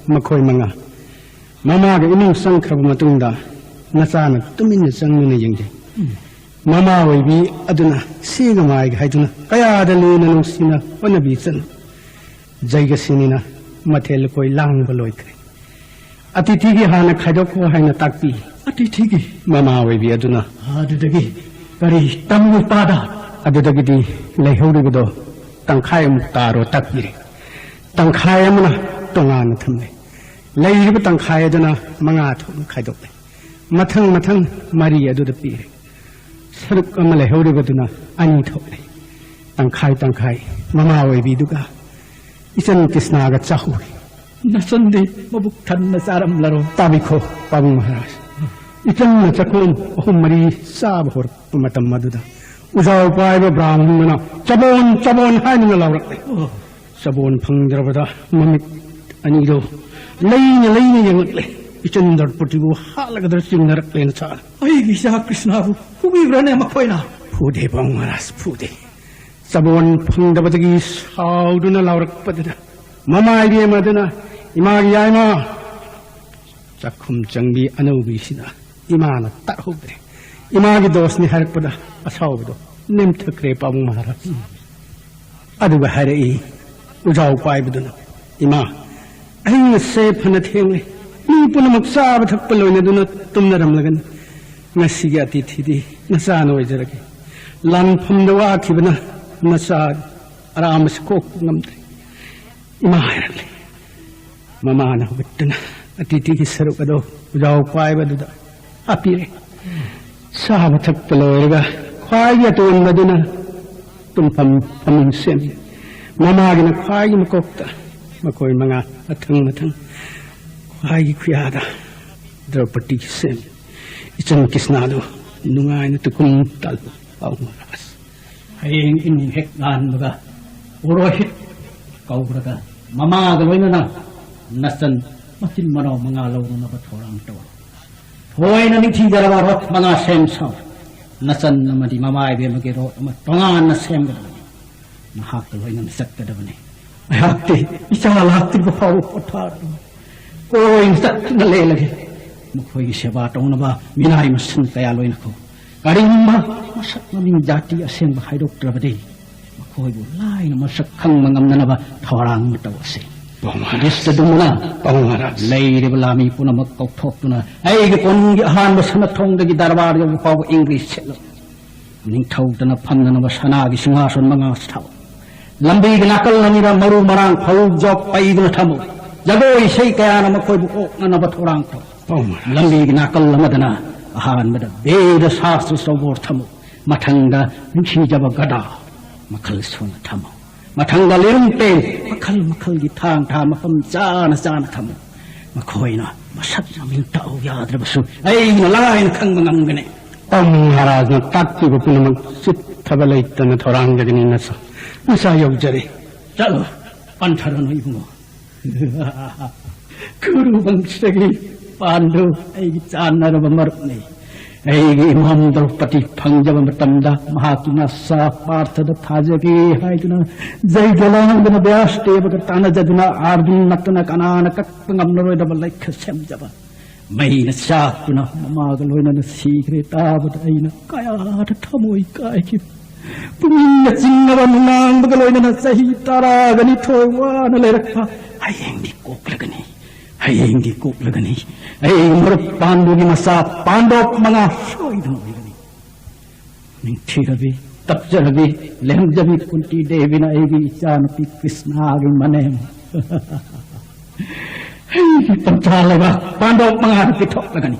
ꯃꯈꯣꯏ ꯃꯉꯥ ꯃꯃꯥꯒ ꯏꯃꯨꯡ ꯆꯪꯈ꯭ꯔꯕ ꯃꯇꯨꯡꯗ ꯅꯆꯥꯅ ꯇꯨꯃꯤꯟꯅ ꯆꯪꯗꯨꯅ ꯌꯦꯡꯖꯩ꯫ ꯎꯝ꯫ ꯃꯃꯥ ꯑꯣꯏꯕꯤ ꯑꯗꯨꯅ ꯁꯤꯒ ꯃꯥꯏꯒ ꯍꯥꯏꯗꯨꯅ ꯀꯌꯥꯗ ꯂꯨꯅ ꯅꯨꯡꯁꯤꯅ ꯍꯣꯠꯅꯕꯤ ꯆꯠꯅ꯫ ꯖꯩꯒꯁꯤꯅꯤꯅ ꯃꯊꯦꯜ ꯂꯨꯀꯣꯏ ꯂꯥꯡꯕ ꯂꯣꯏꯈ꯭ꯔꯦ꯫ ꯑꯇꯤꯊꯤꯒꯤ ꯍꯥꯟꯅ ꯈꯥꯏꯗꯣꯛꯈꯣ ꯍꯥꯏꯅ ꯇꯥꯛꯄꯤ꯫ ꯑꯇꯤꯊꯤꯒꯤ? ꯃꯃꯥ ꯑꯣꯏꯕꯤ ꯑꯗꯨꯅ꯫ ꯑꯗꯨꯗꯒꯤ ꯀꯔꯤ ꯇꯝꯃꯨ ꯏꯄꯥꯗ? ꯑꯗꯨꯗꯒꯤꯗꯤ ꯂꯩꯍꯧꯔꯤꯕꯗꯣ ꯇꯪꯈꯥꯏ ꯑꯃꯨꯛ ꯇꯥꯔꯣ ꯇꯥꯛꯄꯤꯔꯦ꯫ ꯇꯪꯈꯥꯏ ꯑꯃꯅ ꯇꯣꯉꯥꯟꯅ ꯊꯝꯂꯦ꯫ ꯂꯩꯔꯤꯕ ꯇꯪꯈꯥꯏ ꯑꯗꯨꯅ ꯃꯉꯥ ꯊꯣꯛꯅ ꯈꯥꯏꯗꯣꯛꯂꯦ꯫ ꯃꯊꯪ ꯃꯊꯪ ꯃꯔꯤ ꯑꯗꯨꯗ ꯄꯤꯔꯦ꯫ ꯁꯔꯨꯛ ꯑꯃ ꯂꯩꯍꯧꯔꯤꯕꯗꯨꯅ ꯑꯅꯤ ꯊꯣꯛꯂꯦ꯫ ꯇꯪꯈꯥꯏ ꯇꯪꯈꯥꯏ ꯃꯃꯥ ꯑꯣꯏꯕꯤꯗꯨꯒ ꯏꯆꯟ ꯀ꯭ꯔꯤꯁꯅꯥꯒ ꯆꯥꯍꯧꯔꯦ꯫ ꯅꯆꯟꯗꯤ ꯃꯕꯨꯛ ꯊꯟꯅ ꯆꯥꯔꯝꯂꯔꯣ? ꯇꯥꯕꯤꯈꯣ, ꯄꯥꯕꯨꯡ ꯃꯍꯥꯔꯥꯖ꯫ ꯏꯆꯟꯅ ꯆꯈꯣꯝ ꯑꯍꯨꯝ ꯃꯔꯤ ꯆꯥꯕ ꯍꯧꯔꯛꯄ ꯃꯇꯝ ꯑꯗꯨꯗ ꯎꯖꯥꯎ ꯄꯥꯏꯕ ꯕ꯭ꯔꯥꯍꯃꯟꯗꯨꯅ ꯆꯕꯣꯟ, ꯆꯕꯣꯟ ꯍꯥꯏꯗꯨꯅ ꯂꯥꯎꯔꯛꯂꯦ꯫ ꯑꯣ꯫ ꯆꯕꯣꯟ ꯐꯪꯗ꯭ꯔꯕꯗ ꯃꯃꯤꯠ ꯑꯅꯤꯗꯣ ꯂꯩꯅ ꯂꯩꯅ ꯌꯦꯡꯂꯛꯂꯦ꯫ ꯏꯆꯟ ꯗ꯭ꯔꯧꯄꯗꯤꯕꯨ ꯍꯥꯠꯂꯒꯗ꯭ꯔ ꯆꯤꯡꯅꯔꯛꯂꯦꯅ ꯁꯥꯔ꯫ ꯑꯩꯒꯤ ꯏꯆꯥ ꯀ꯭ꯔꯤꯁꯅꯕꯨ ꯐꯨꯕꯤꯕ꯭ꯔꯅꯦ ꯃꯈꯣꯏꯅ? ꯐꯨꯗꯦ ꯄꯥꯎ ꯃꯍꯥꯔꯥꯖ, ꯐꯨꯗꯦ꯫ ꯆꯕꯣꯟ ꯐꯪꯗꯕꯗꯒꯤ ꯁꯥꯎꯗꯨꯅ ꯂꯥꯎꯔꯛꯄꯗꯨꯗ ꯃꯃꯥ ꯏꯕꯦꯝꯃ ꯑꯗꯨꯅ, "ꯏꯃꯥꯒꯤ ꯌꯥꯏꯃ, ꯆꯥꯛꯈꯨꯝ ꯆꯪꯕꯤ ꯑꯅꯧꯕꯤꯁꯤꯗ ꯏꯃꯥꯅ ꯇꯥꯛꯍꯧꯗ꯭ꯔꯦ꯫ ꯏꯃꯥꯒꯤ ꯗꯣꯁꯅꯤ ꯍꯥꯏꯔꯛꯄꯗ ꯑꯁꯥꯎꯕꯗꯣ ꯅꯦꯝꯊꯈ꯭ꯔꯦ ꯄꯥꯕꯨꯡ ꯃꯍꯥꯔꯥꯖ꯫" ꯑꯗꯨꯒ ꯍꯥꯏꯔꯛꯏ ꯎꯖꯥꯎ ꯄꯥꯏꯕꯗꯨꯅ, "ꯏꯃꯥ, ꯑꯍꯤꯡ ꯑꯁꯦ ꯐꯅ ꯊꯦꯡꯂꯦ꯫ ꯃꯤ ꯄꯨꯝꯅꯃꯛ ꯆꯥꯕ ꯊꯛꯄ ꯂꯣꯏꯅꯗꯨꯅ ꯇꯨꯝꯅꯔꯝꯂꯒꯅꯤ꯫ ꯉꯁꯤꯒꯤ ꯑꯇꯤꯊꯤꯗꯤ ꯅꯆꯥꯅ ꯑꯣꯏꯖꯔꯒꯦ꯫ ꯂꯥꯟꯐꯝꯗ ꯋꯥꯈꯤꯕꯅ ꯅꯆꯥ ꯑꯔꯥꯝꯕꯁꯤ ꯀꯣꯛꯄ ꯉꯝꯗ꯭ꯔꯦ꯫" ꯏꯃꯥ ꯍꯥꯏꯔꯛꯂꯦ꯫ ꯃꯃꯥꯅ ꯍꯧꯒꯠꯇꯨꯅ ꯑꯇꯤꯊꯤꯒꯤ ꯁꯔꯨꯛ ꯑꯗꯨ ꯎꯖꯥꯎ ꯄꯥꯏꯕꯗꯨꯗ ꯍꯥꯞꯄꯤꯔꯦ꯫ ꯆꯥꯕ ꯊꯛꯄ ꯂꯣꯏꯔꯒ ꯈ꯭ꯋꯥꯏꯒꯤ ꯑꯇꯣꯟꯕꯗꯨꯅ ꯇꯨꯝꯐꯝ ꯐꯃꯨꯡ ꯁꯦꯝꯃꯤ꯫ ꯃꯃꯥꯒꯤꯅ ꯈ꯭ꯋꯥꯏꯒꯤ ꯃꯀꯣꯛꯇ ꯃꯈꯣꯏ ꯃꯉꯥ ꯃꯊꯪ ꯃꯊꯪ ꯈ꯭ꯋꯥꯏꯒꯤ ꯈꯨꯌꯥꯗ ꯗ꯭ꯔꯧꯄꯗꯤꯒꯤ ꯁꯦꯝꯃꯤ꯫ ꯏꯆꯟ ꯀ꯭ꯔꯤꯁꯅꯥꯗꯨ ꯅꯨꯡꯉꯥꯏꯅ ꯇꯨꯀꯨꯝ ꯇꯥꯜꯂꯨ ꯄꯥꯎ ꯃꯍꯥꯔꯥꯖ꯫ ꯍꯌꯦꯡ ꯏꯟ ꯍꯦꯛ ꯉꯥꯟꯕꯒ ꯄꯨꯔꯣꯍꯤꯠ ꯀꯧꯔꯒ ꯃꯃꯥꯒ ꯂꯣꯏꯅꯅ ꯅꯆꯟ ꯃꯆꯤꯟ ꯃꯅꯥꯎ ꯃꯉꯥ ꯂꯧꯔꯨꯅꯕ ꯊꯧꯔꯥꯡ ꯇꯧꯔꯣ꯫ ꯊꯣꯏꯅ ꯅꯤꯡꯊꯤꯖꯔꯕ ꯔꯣꯠ ꯃꯉꯥ ꯁꯦꯝ ꯁꯥꯎ꯫ ꯅꯆꯟ ꯑꯃꯗꯤ ꯃꯃꯥ ꯏꯕꯦꯝꯃꯒꯤ ꯔꯣꯠ ꯑꯃ ꯇꯣꯉꯥꯟꯅ ꯁꯦꯝꯒꯗꯕꯅꯤ꯫ ꯅꯍꯥꯛꯀ ꯂꯣꯏꯅꯅ ꯆꯠꯀꯗꯕꯅꯤ꯫ ꯑꯩꯍꯥꯛꯇꯤ ꯏꯆꯥ ꯂꯥꯛꯇ꯭ꯔꯤꯕ ꯐꯥꯎꯕ ꯄꯣꯊꯥꯔꯣꯏ꯫ ꯀꯣꯏꯅ ꯆꯠꯇꯨꯅ ꯂꯦꯜꯂꯒꯦ꯫ ꯃꯈꯣꯏꯒꯤ ꯁꯦꯕꯥ ꯇꯧꯅꯕ ꯃꯤꯅꯥꯏ ꯃꯁꯤꯡ ꯀꯌꯥ ꯂꯣꯏꯅꯈꯣ꯫ ꯀꯔꯤꯒꯨꯝꯕ ꯃꯁꯛ ꯃꯃꯤꯡ ꯖꯥꯇꯤ ꯑꯁꯦꯡꯕ ꯍꯥꯏꯗꯣꯛꯇ꯭ꯔꯕꯗꯤ ꯃꯈꯣꯏꯕꯨ ꯂꯥꯏꯅ ꯃꯁꯛ ꯈꯪꯕ ꯉꯝꯅꯅꯕ ꯊꯧꯔꯥꯡ ꯑꯃ ꯇꯧꯔꯁꯤ꯫ ꯄꯥꯎ ꯃꯍꯥꯔꯥꯖ꯫ ꯃꯤꯅꯤꯁꯇꯔ ꯗꯨꯝꯕꯅ ꯄꯥꯎ ꯃꯍꯥꯔꯥꯖ꯫ ꯂꯩꯔꯤꯕ ꯂꯥꯃꯤ ꯄꯨꯝꯅꯃꯛ ꯀꯧꯊꯣꯛꯇꯨꯅ ꯑꯩꯒꯤ ꯀꯣꯅꯨꯡꯒꯤ ꯑꯍꯥꯟꯕ ꯁꯅꯥꯊꯣꯡꯗꯒꯤ ꯗꯔꯕꯥꯔ ꯌꯧꯕ ꯐꯥꯎꯕ ꯏꯪꯒ꯭ꯔꯤꯁ ꯁꯦꯠꯂꯨ꯫ ꯅꯤꯡꯊꯧꯗꯅ ꯐꯝꯅꯅꯕ ꯁꯅꯥꯒꯤ ꯁꯤꯡꯍꯥꯁꯟ ꯃꯉꯥ ꯊꯥꯎ꯫ ꯂꯝꯕꯤꯒꯤ ꯅꯥꯀꯜ ꯑꯅꯤꯗ ꯃꯔꯨ ꯃꯔꯥꯡ ꯐꯧ ꯖꯣꯛ ꯄꯩꯗꯨꯅ ꯊꯝꯃꯨ꯫ ꯖꯒꯣꯏ ꯏꯁꯩ ꯀꯌꯥꯅ ꯃꯈꯣꯏꯕꯨ ꯑꯣꯛꯅꯅꯕ ꯊꯧꯔꯥꯡ ꯇꯧ꯫ ꯄꯥꯎ ꯃꯍꯥꯔꯥꯖ꯫ ꯂꯝꯕꯤꯒꯤ ꯅꯥꯀꯜ ꯑꯃꯗꯅ ꯑꯍꯥꯟꯕꯗ ꯕꯦꯗ ꯁꯥꯁꯇ꯭ꯔ ꯆꯧꯕꯣꯔ ꯊꯝꯃꯨ꯫ ꯃꯊꯪꯗ ꯅꯨꯡꯁꯤꯖꯕ ꯒꯗꯥ ꯃꯈꯜ ꯁꯨꯅ ꯊꯝꯃꯨ꯫ ꯃꯊꯪꯗ ꯂꯤꯔꯨꯡ ꯄꯦꯟ ꯃꯈꯜ ꯃꯈꯜꯒꯤ ꯊꯥꯡ ꯊꯥ ꯃꯐꯝ ꯆꯥꯅ ꯆꯥꯅ ꯊꯝꯃꯨ꯫ ꯃꯈꯣꯏꯅ ꯃꯁꯛ ꯃꯃꯤꯡ ꯇꯥꯛꯎ ꯌꯥꯗ꯭ꯔꯕꯁꯨ ꯑꯩꯅ ꯂꯥꯏꯅ ꯈꯪꯕ ꯉꯝꯒꯅꯤ꯫ ꯄꯥꯎꯃꯤ ꯃꯍꯥꯔꯥꯖꯅ ꯇꯥꯛꯄꯤꯕ ꯄꯨꯝꯅꯃꯛ ꯆꯤꯠꯊꯕ ꯂꯩꯇꯅ ꯊꯧꯔꯥꯡꯖꯒꯅꯤ꯫ ꯅꯆꯥ, ꯅꯆꯥ ꯌꯧꯖꯔꯦ꯫ ꯆꯠꯂꯣ, ꯄꯟꯊꯔꯅꯨ ꯏꯕꯨꯡꯉꯣ꯫ ꯀꯨꯔꯨꯕꯪꯁꯤꯗꯒꯤ ꯄꯥꯟꯗꯨ ꯑꯩꯒꯤ ꯆꯥꯟꯅꯔꯕ ꯃꯔꯨꯞꯅꯤ꯫ ꯑꯩꯒꯤ ꯏꯃꯥꯝ ꯗ꯭ꯔꯧꯄꯗꯤ ꯐꯪꯖꯕ ꯃꯇꯝꯗ ꯃꯍꯥꯛꯀꯤ ꯃꯆꯥ ꯄꯥꯔꯊꯗ ꯊꯥꯖꯒꯦ ꯍꯥꯏꯗꯨꯅ ꯖꯩꯒ ꯂꯥꯡꯗꯨꯅ ꯕ꯭ꯌꯥꯁ ꯗꯦꯕꯒ ꯇꯥꯟꯅꯖꯗꯨꯅ ꯑꯥꯔꯖꯨꯟ ꯅꯠꯇꯅ ꯀꯅꯥꯅ ꯀꯛꯄ ꯉꯝꯂꯔꯣꯏꯗꯕ ꯂꯩꯈ ꯁꯦꯝꯖꯕ꯫ ꯃꯩꯅ ꯆꯥꯛꯇꯨꯅ ꯃꯃꯥꯒ ꯂꯣꯏꯅꯅ ꯁꯤꯈ꯭ꯔꯦ ꯇꯥꯕꯗ ꯑꯩꯅ ꯀꯌꯥꯗ ꯊꯃꯣꯏ ꯀꯥꯏꯈꯤꯕ꯫ ꯄꯨꯛꯅꯤꯡꯅ ꯆꯤꯡꯅꯕ ꯅꯨꯡꯅꯥꯡꯕꯒ ꯂꯣꯏꯅꯅ ꯆꯍꯤ ꯇꯔꯥꯒ ꯅꯤꯊꯣꯏ ꯋꯥꯅ ꯂꯩꯔꯛꯄ꯫ ꯍꯌꯦꯡꯗꯤ ꯀꯣꯛꯂꯒꯅꯤ, ꯍꯌꯦꯡꯗꯤ ꯀꯣꯛꯂꯒꯅꯤ꯫ ꯑꯩ ꯃꯔꯨꯞ ꯄꯥꯟꯗꯨꯒꯤ ꯃꯆꯥ ꯄꯥꯟꯗꯣꯞ ꯃꯉꯥ ꯁꯣꯏꯗꯅ ꯑꯣꯏꯒꯅꯤ꯫ ꯅꯤꯡꯊꯤꯔꯕꯤ, ꯇꯞꯆꯔꯕꯤ, ꯂꯦꯝꯖꯕꯤ ꯀꯨꯟꯇꯤ ꯗꯦꯕꯤꯅ ꯑꯩꯒꯤ ꯏꯆꯥꯅꯨꯄꯤ ꯀ꯭ꯔꯤꯁꯅꯥꯒꯤ ꯃꯅꯦꯝ꯫ ꯑꯩꯒꯤ ꯄꯟꯊꯥ ꯂꯩꯕꯥꯛ ꯄꯥꯟꯗꯣꯞ ꯃꯉꯥꯗ ꯄꯤꯊꯣꯛꯂꯒꯅꯤ꯫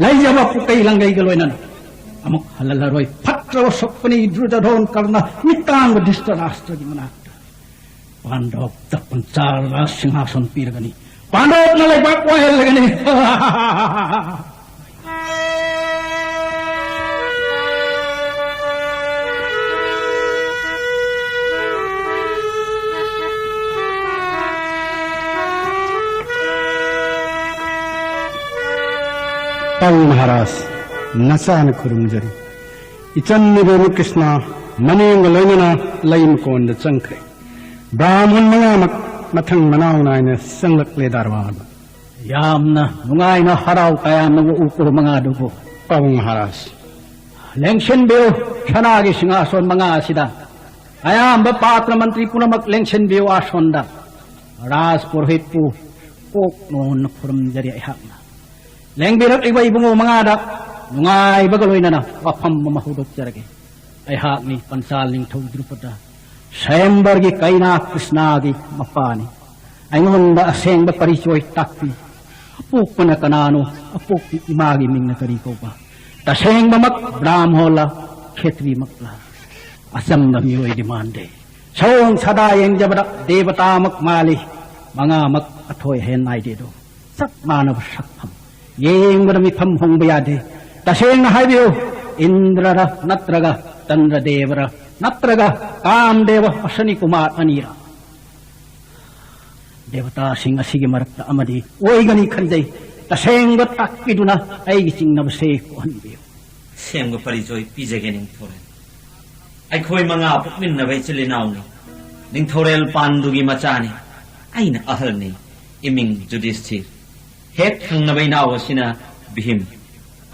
ꯂꯩꯖꯕ ꯄꯨꯀꯩ ꯂꯪꯒꯩꯒ ꯂꯣꯏꯅꯅ ꯑꯃꯨꯛ ꯍꯜꯂꯜꯂꯔꯣꯏ꯫ ꯐꯠꯇ꯭ꯔꯕ ꯁꯛꯄꯅꯤ ꯗꯨꯔꯖꯣꯙꯣꯟ ꯀꯔꯅ ꯃꯤꯇꯥꯡꯕ ꯙ꯭ꯔꯤꯁꯇꯔꯥꯁꯇ꯭ꯔꯒꯤ ꯃꯅꯥꯛꯇ꯫ ꯄꯥꯟꯗꯣꯞꯇ ꯄꯟꯆꯥꯜ ꯔꯥꯖ ꯁꯤꯡꯍꯥꯁꯟ ꯄꯤꯔꯒꯅꯤ꯫ ꯄꯥꯟꯗꯣꯞꯅ ꯂꯩꯕꯥꯛ ꯋꯥꯍꯜꯂꯒꯅꯤ꯫ ꯄꯥꯎ ꯃꯍꯥꯔꯥꯖ, ꯅꯆꯥꯅ ꯈꯨꯔꯨꯝꯖꯔꯤ꯫ ꯏꯆꯟ ꯏꯕꯦꯝꯃ ꯀ꯭ꯔꯤꯁꯅ ꯃꯅꯦꯝꯒ ꯂꯣꯏꯅꯅ ꯂꯩ ꯃꯀꯣꯟꯗ ꯆꯪꯈ꯭ꯔꯦ꯫ ꯕ꯭ꯔꯥꯍꯃꯟ ꯃꯉꯥꯃꯛ ꯃꯊꯪ ꯃꯅꯥꯎ ꯅꯥꯏꯅ ꯆꯪꯂꯛꯂꯦ ꯗꯔꯕꯥꯔꯗ꯫ ꯌꯥꯝꯅ ꯅꯨꯡꯉꯥꯏꯅ ꯍꯔꯥꯎ ꯇꯌꯥꯝꯅ ꯎꯀꯨ ꯃꯉꯥꯗꯨꯕꯨ꯫ ꯄꯥꯕꯨꯡ ꯃꯍꯥꯔꯥꯖ꯫ ꯂꯦꯡꯁꯤꯟꯕꯤꯌꯨ, ꯁꯅꯥꯒꯤ ꯁꯤꯡꯍꯥꯁꯣꯟ ꯃꯉꯥ ꯑꯁꯤꯗ ꯑꯌꯥꯝꯕ ꯄꯥꯇ꯭ꯔ ꯃꯟꯇ꯭ꯔꯤ ꯄꯨꯝꯅꯃꯛ ꯂꯦꯡꯁꯤꯟꯕꯤꯌꯨ ꯑꯥꯁꯣꯟꯗ꯫ ꯔꯥꯖ ꯄꯨꯔꯣꯍꯤꯠꯄꯨ ꯀꯣꯛ ꯅꯣꯟꯅ ꯈꯨꯔꯨꯝꯖꯔꯤ ꯑꯩꯍꯥꯛꯅ꯫ ꯂꯦꯡꯕꯤꯔꯛꯂꯤꯕ ꯏꯕꯨꯡꯉꯣ ꯃꯉꯥꯗ ꯅꯨꯡꯉꯥꯏꯕꯒ ꯂꯣꯏꯅꯅ ꯋꯥꯐꯝ ꯑꯃ ꯍꯧꯗꯣꯛꯆꯔꯒꯦ꯫ ꯑꯩꯍꯥꯛꯅꯤ ꯄꯟꯆꯥꯜ ꯅꯤꯡꯊꯧ ꯗ꯭ꯔꯨꯄꯗ ꯁ꯭ꯋꯌꯝꯕꯔꯒꯤ ꯀꯩꯅꯥ ꯀ꯭ꯔꯤꯁꯅꯥꯒꯤ ꯃꯄꯥꯅꯤ꯫ ꯑꯩꯉꯣꯟꯗ ꯑꯁꯦꯡꯕ ꯄꯔꯤꯆꯣꯏ ꯇꯥꯛꯄꯤ꯫ ꯑꯄꯣꯛꯄꯅ ꯀꯅꯥꯅꯣ? ꯑꯄꯣꯛꯄꯤ ꯏꯃꯥꯒꯤ ꯃꯤꯡꯅ ꯀꯔꯤ ꯀꯧꯕ? ꯇꯁꯦꯡꯕꯃꯛ ꯕ꯭ꯔꯥꯍꯃꯣꯟꯂ, ꯈꯦꯇ꯭ꯔꯤꯃꯛꯂ? ꯑꯆꯝꯕ ꯃꯤꯑꯣꯏꯗꯤ ꯃꯥꯟꯗꯦ꯫ ꯁꯑꯣꯡ ꯁꯥꯗꯥ ꯌꯦꯡꯖꯕꯗ ꯗꯦꯕꯇꯥꯃꯛ ꯃꯥꯜꯂꯤ꯫ ꯃꯉꯥꯃꯛ ꯑꯊꯣꯏ ꯑꯍꯦꯟ ꯅꯥꯏꯗꯦꯗꯣ꯫ ꯆꯞ ꯃꯥꯟꯅꯕ ꯁꯛꯐꯝ꯫ ꯌꯦꯡꯕꯗ ꯃꯤꯐꯝ ꯍꯣꯡꯕ ꯌꯥꯗꯦ꯫ ꯇꯁꯦꯡꯅ ꯍꯥꯏꯕꯤꯌꯨ, ꯏꯟꯗ꯭ꯔꯔ ꯅꯠꯇ꯭ꯔꯒ ꯆꯟꯗ꯭ꯔꯗꯦꯕꯔ ꯅꯠꯇ꯭ꯔꯒ ꯀꯥꯝꯗꯦꯕ ꯑꯁꯅꯤ ꯀꯨꯃꯥꯔ ꯑꯅꯤꯔ? ꯗꯦꯕꯇꯥꯁꯤꯡ ꯑꯁꯤꯒꯤ ꯃꯔꯛꯇ ꯑꯃꯗꯤ ꯑꯣꯏꯒꯅꯤ ꯈꯟꯖꯩ꯫ ꯇꯁꯦꯡꯕ ꯇꯥꯛꯄꯤꯗꯨꯅ ꯑꯩꯒꯤ ꯆꯤꯡꯅꯕꯁꯦ ꯀꯣꯛꯍꯟꯕꯤꯌꯨ꯫ ꯑꯁꯦꯡꯕ ꯄꯔꯤꯆꯣꯏ ꯄꯤꯖꯒꯦ ꯅꯤꯡꯊꯧꯔꯦꯜ꯫ ꯑꯩꯈꯣꯏ ꯃꯉꯥ ꯄꯣꯛꯃꯤꯟꯅꯕ ꯏꯆꯤꯜ ꯏꯅꯥꯎꯅꯤ꯫ ꯅꯤꯡꯊꯧꯔꯦꯜ ꯄꯥꯟꯗꯨꯒꯤ ꯃꯆꯥꯅꯤ꯫ ꯑꯩꯅ ꯑꯍꯜꯅꯤ꯫ ꯏꯃꯤꯡ ꯖꯨꯗꯤꯁꯊꯤꯔ꯫ ꯍꯦꯛ ꯊꯪꯅꯕ ꯏꯅꯥꯎ ꯑꯁꯤꯅ ꯚꯤꯝ꯫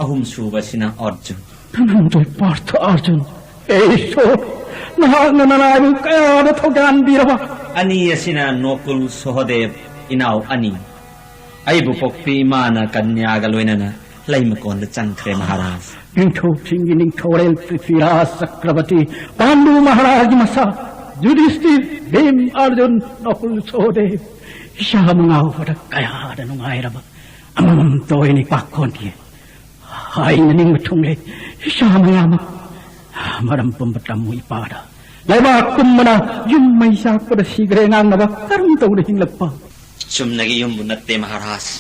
ꯑꯍꯨꯝꯁꯨꯕ ꯑꯁꯤꯅ ꯑꯔꯖꯨꯟ꯫ ꯅꯪꯗꯣ ꯄꯥꯔꯊ ꯑꯔꯖꯨꯟ꯫ ꯑꯦ ꯏꯁꯣꯔ, ꯅꯍꯥꯛꯅ ꯅꯅꯥꯏꯕꯨ ꯀꯌꯥꯗ ꯊꯧꯖꯥꯟꯕꯤꯔꯕ? ꯑꯅꯤ ꯑꯁꯤꯅ ꯅꯣꯀꯨꯜ ꯁꯣꯍꯗꯦꯕ, ꯏꯅꯥꯎ ꯑꯅꯤ꯫ ꯑꯩꯕꯨ ꯄꯣꯛꯄꯤ ꯏꯃꯥꯅ ꯀꯟꯌꯥꯒ ꯂꯣꯏꯅꯅ ꯂꯩꯃꯀꯣꯟꯗ ꯆꯪꯈ꯭ꯔꯦ ꯃꯍꯥꯔꯥꯖ꯫ ꯅꯤꯡꯊꯧꯁꯤꯡꯒꯤ ꯅꯤꯡꯊꯧꯔꯦꯜ ꯄ꯭ꯔꯤꯊꯤꯔꯥꯖ ꯆꯀ꯭ꯔꯕꯇꯤ, ꯄꯥꯟꯗꯨ ꯃꯍꯥꯔꯥꯖꯒꯤ ꯃꯆꯥ ꯖꯨꯗꯤꯁꯇꯤꯔ, ꯚꯤꯝ, ꯑꯔꯖꯨꯟ, ꯅꯀꯨꯜ, ꯁꯣꯍꯗꯦꯕ, ꯏꯆꯥ ꯃꯉꯥ ꯎꯕꯗ ꯀꯌꯥꯗ ꯅꯨꯡꯉꯥꯏꯔꯕ꯫ ꯑꯃꯃꯝꯇ ꯑꯣꯏꯅ ꯏꯄꯥꯛ ꯀꯣꯟꯈꯤ꯫ ꯑꯩꯅ ꯅꯤꯡꯕ ꯊꯨꯡꯂꯦ꯫ ꯏꯆꯥ ꯃꯌꯥꯝ ꯑꯃ ꯃꯔꯝ ꯄꯨꯝꯕ ꯇꯝꯃꯨ ꯏꯄꯥꯗ꯫ ꯂꯩꯕꯥꯛ ꯄꯨꯝꯕꯅ ꯌꯨꯝ ꯃꯩ ꯆꯥꯛꯄꯗ ꯁꯤꯈ꯭ꯔꯦ ꯉꯥꯡꯅꯕ ꯀꯔꯝ ꯇꯧꯅ ꯍꯤꯡꯂꯛꯄ? ꯆꯨꯝꯅꯒꯤ ꯌꯨꯝꯕꯨ ꯅꯠꯇꯦ ꯃꯍꯥꯔꯥꯖ꯫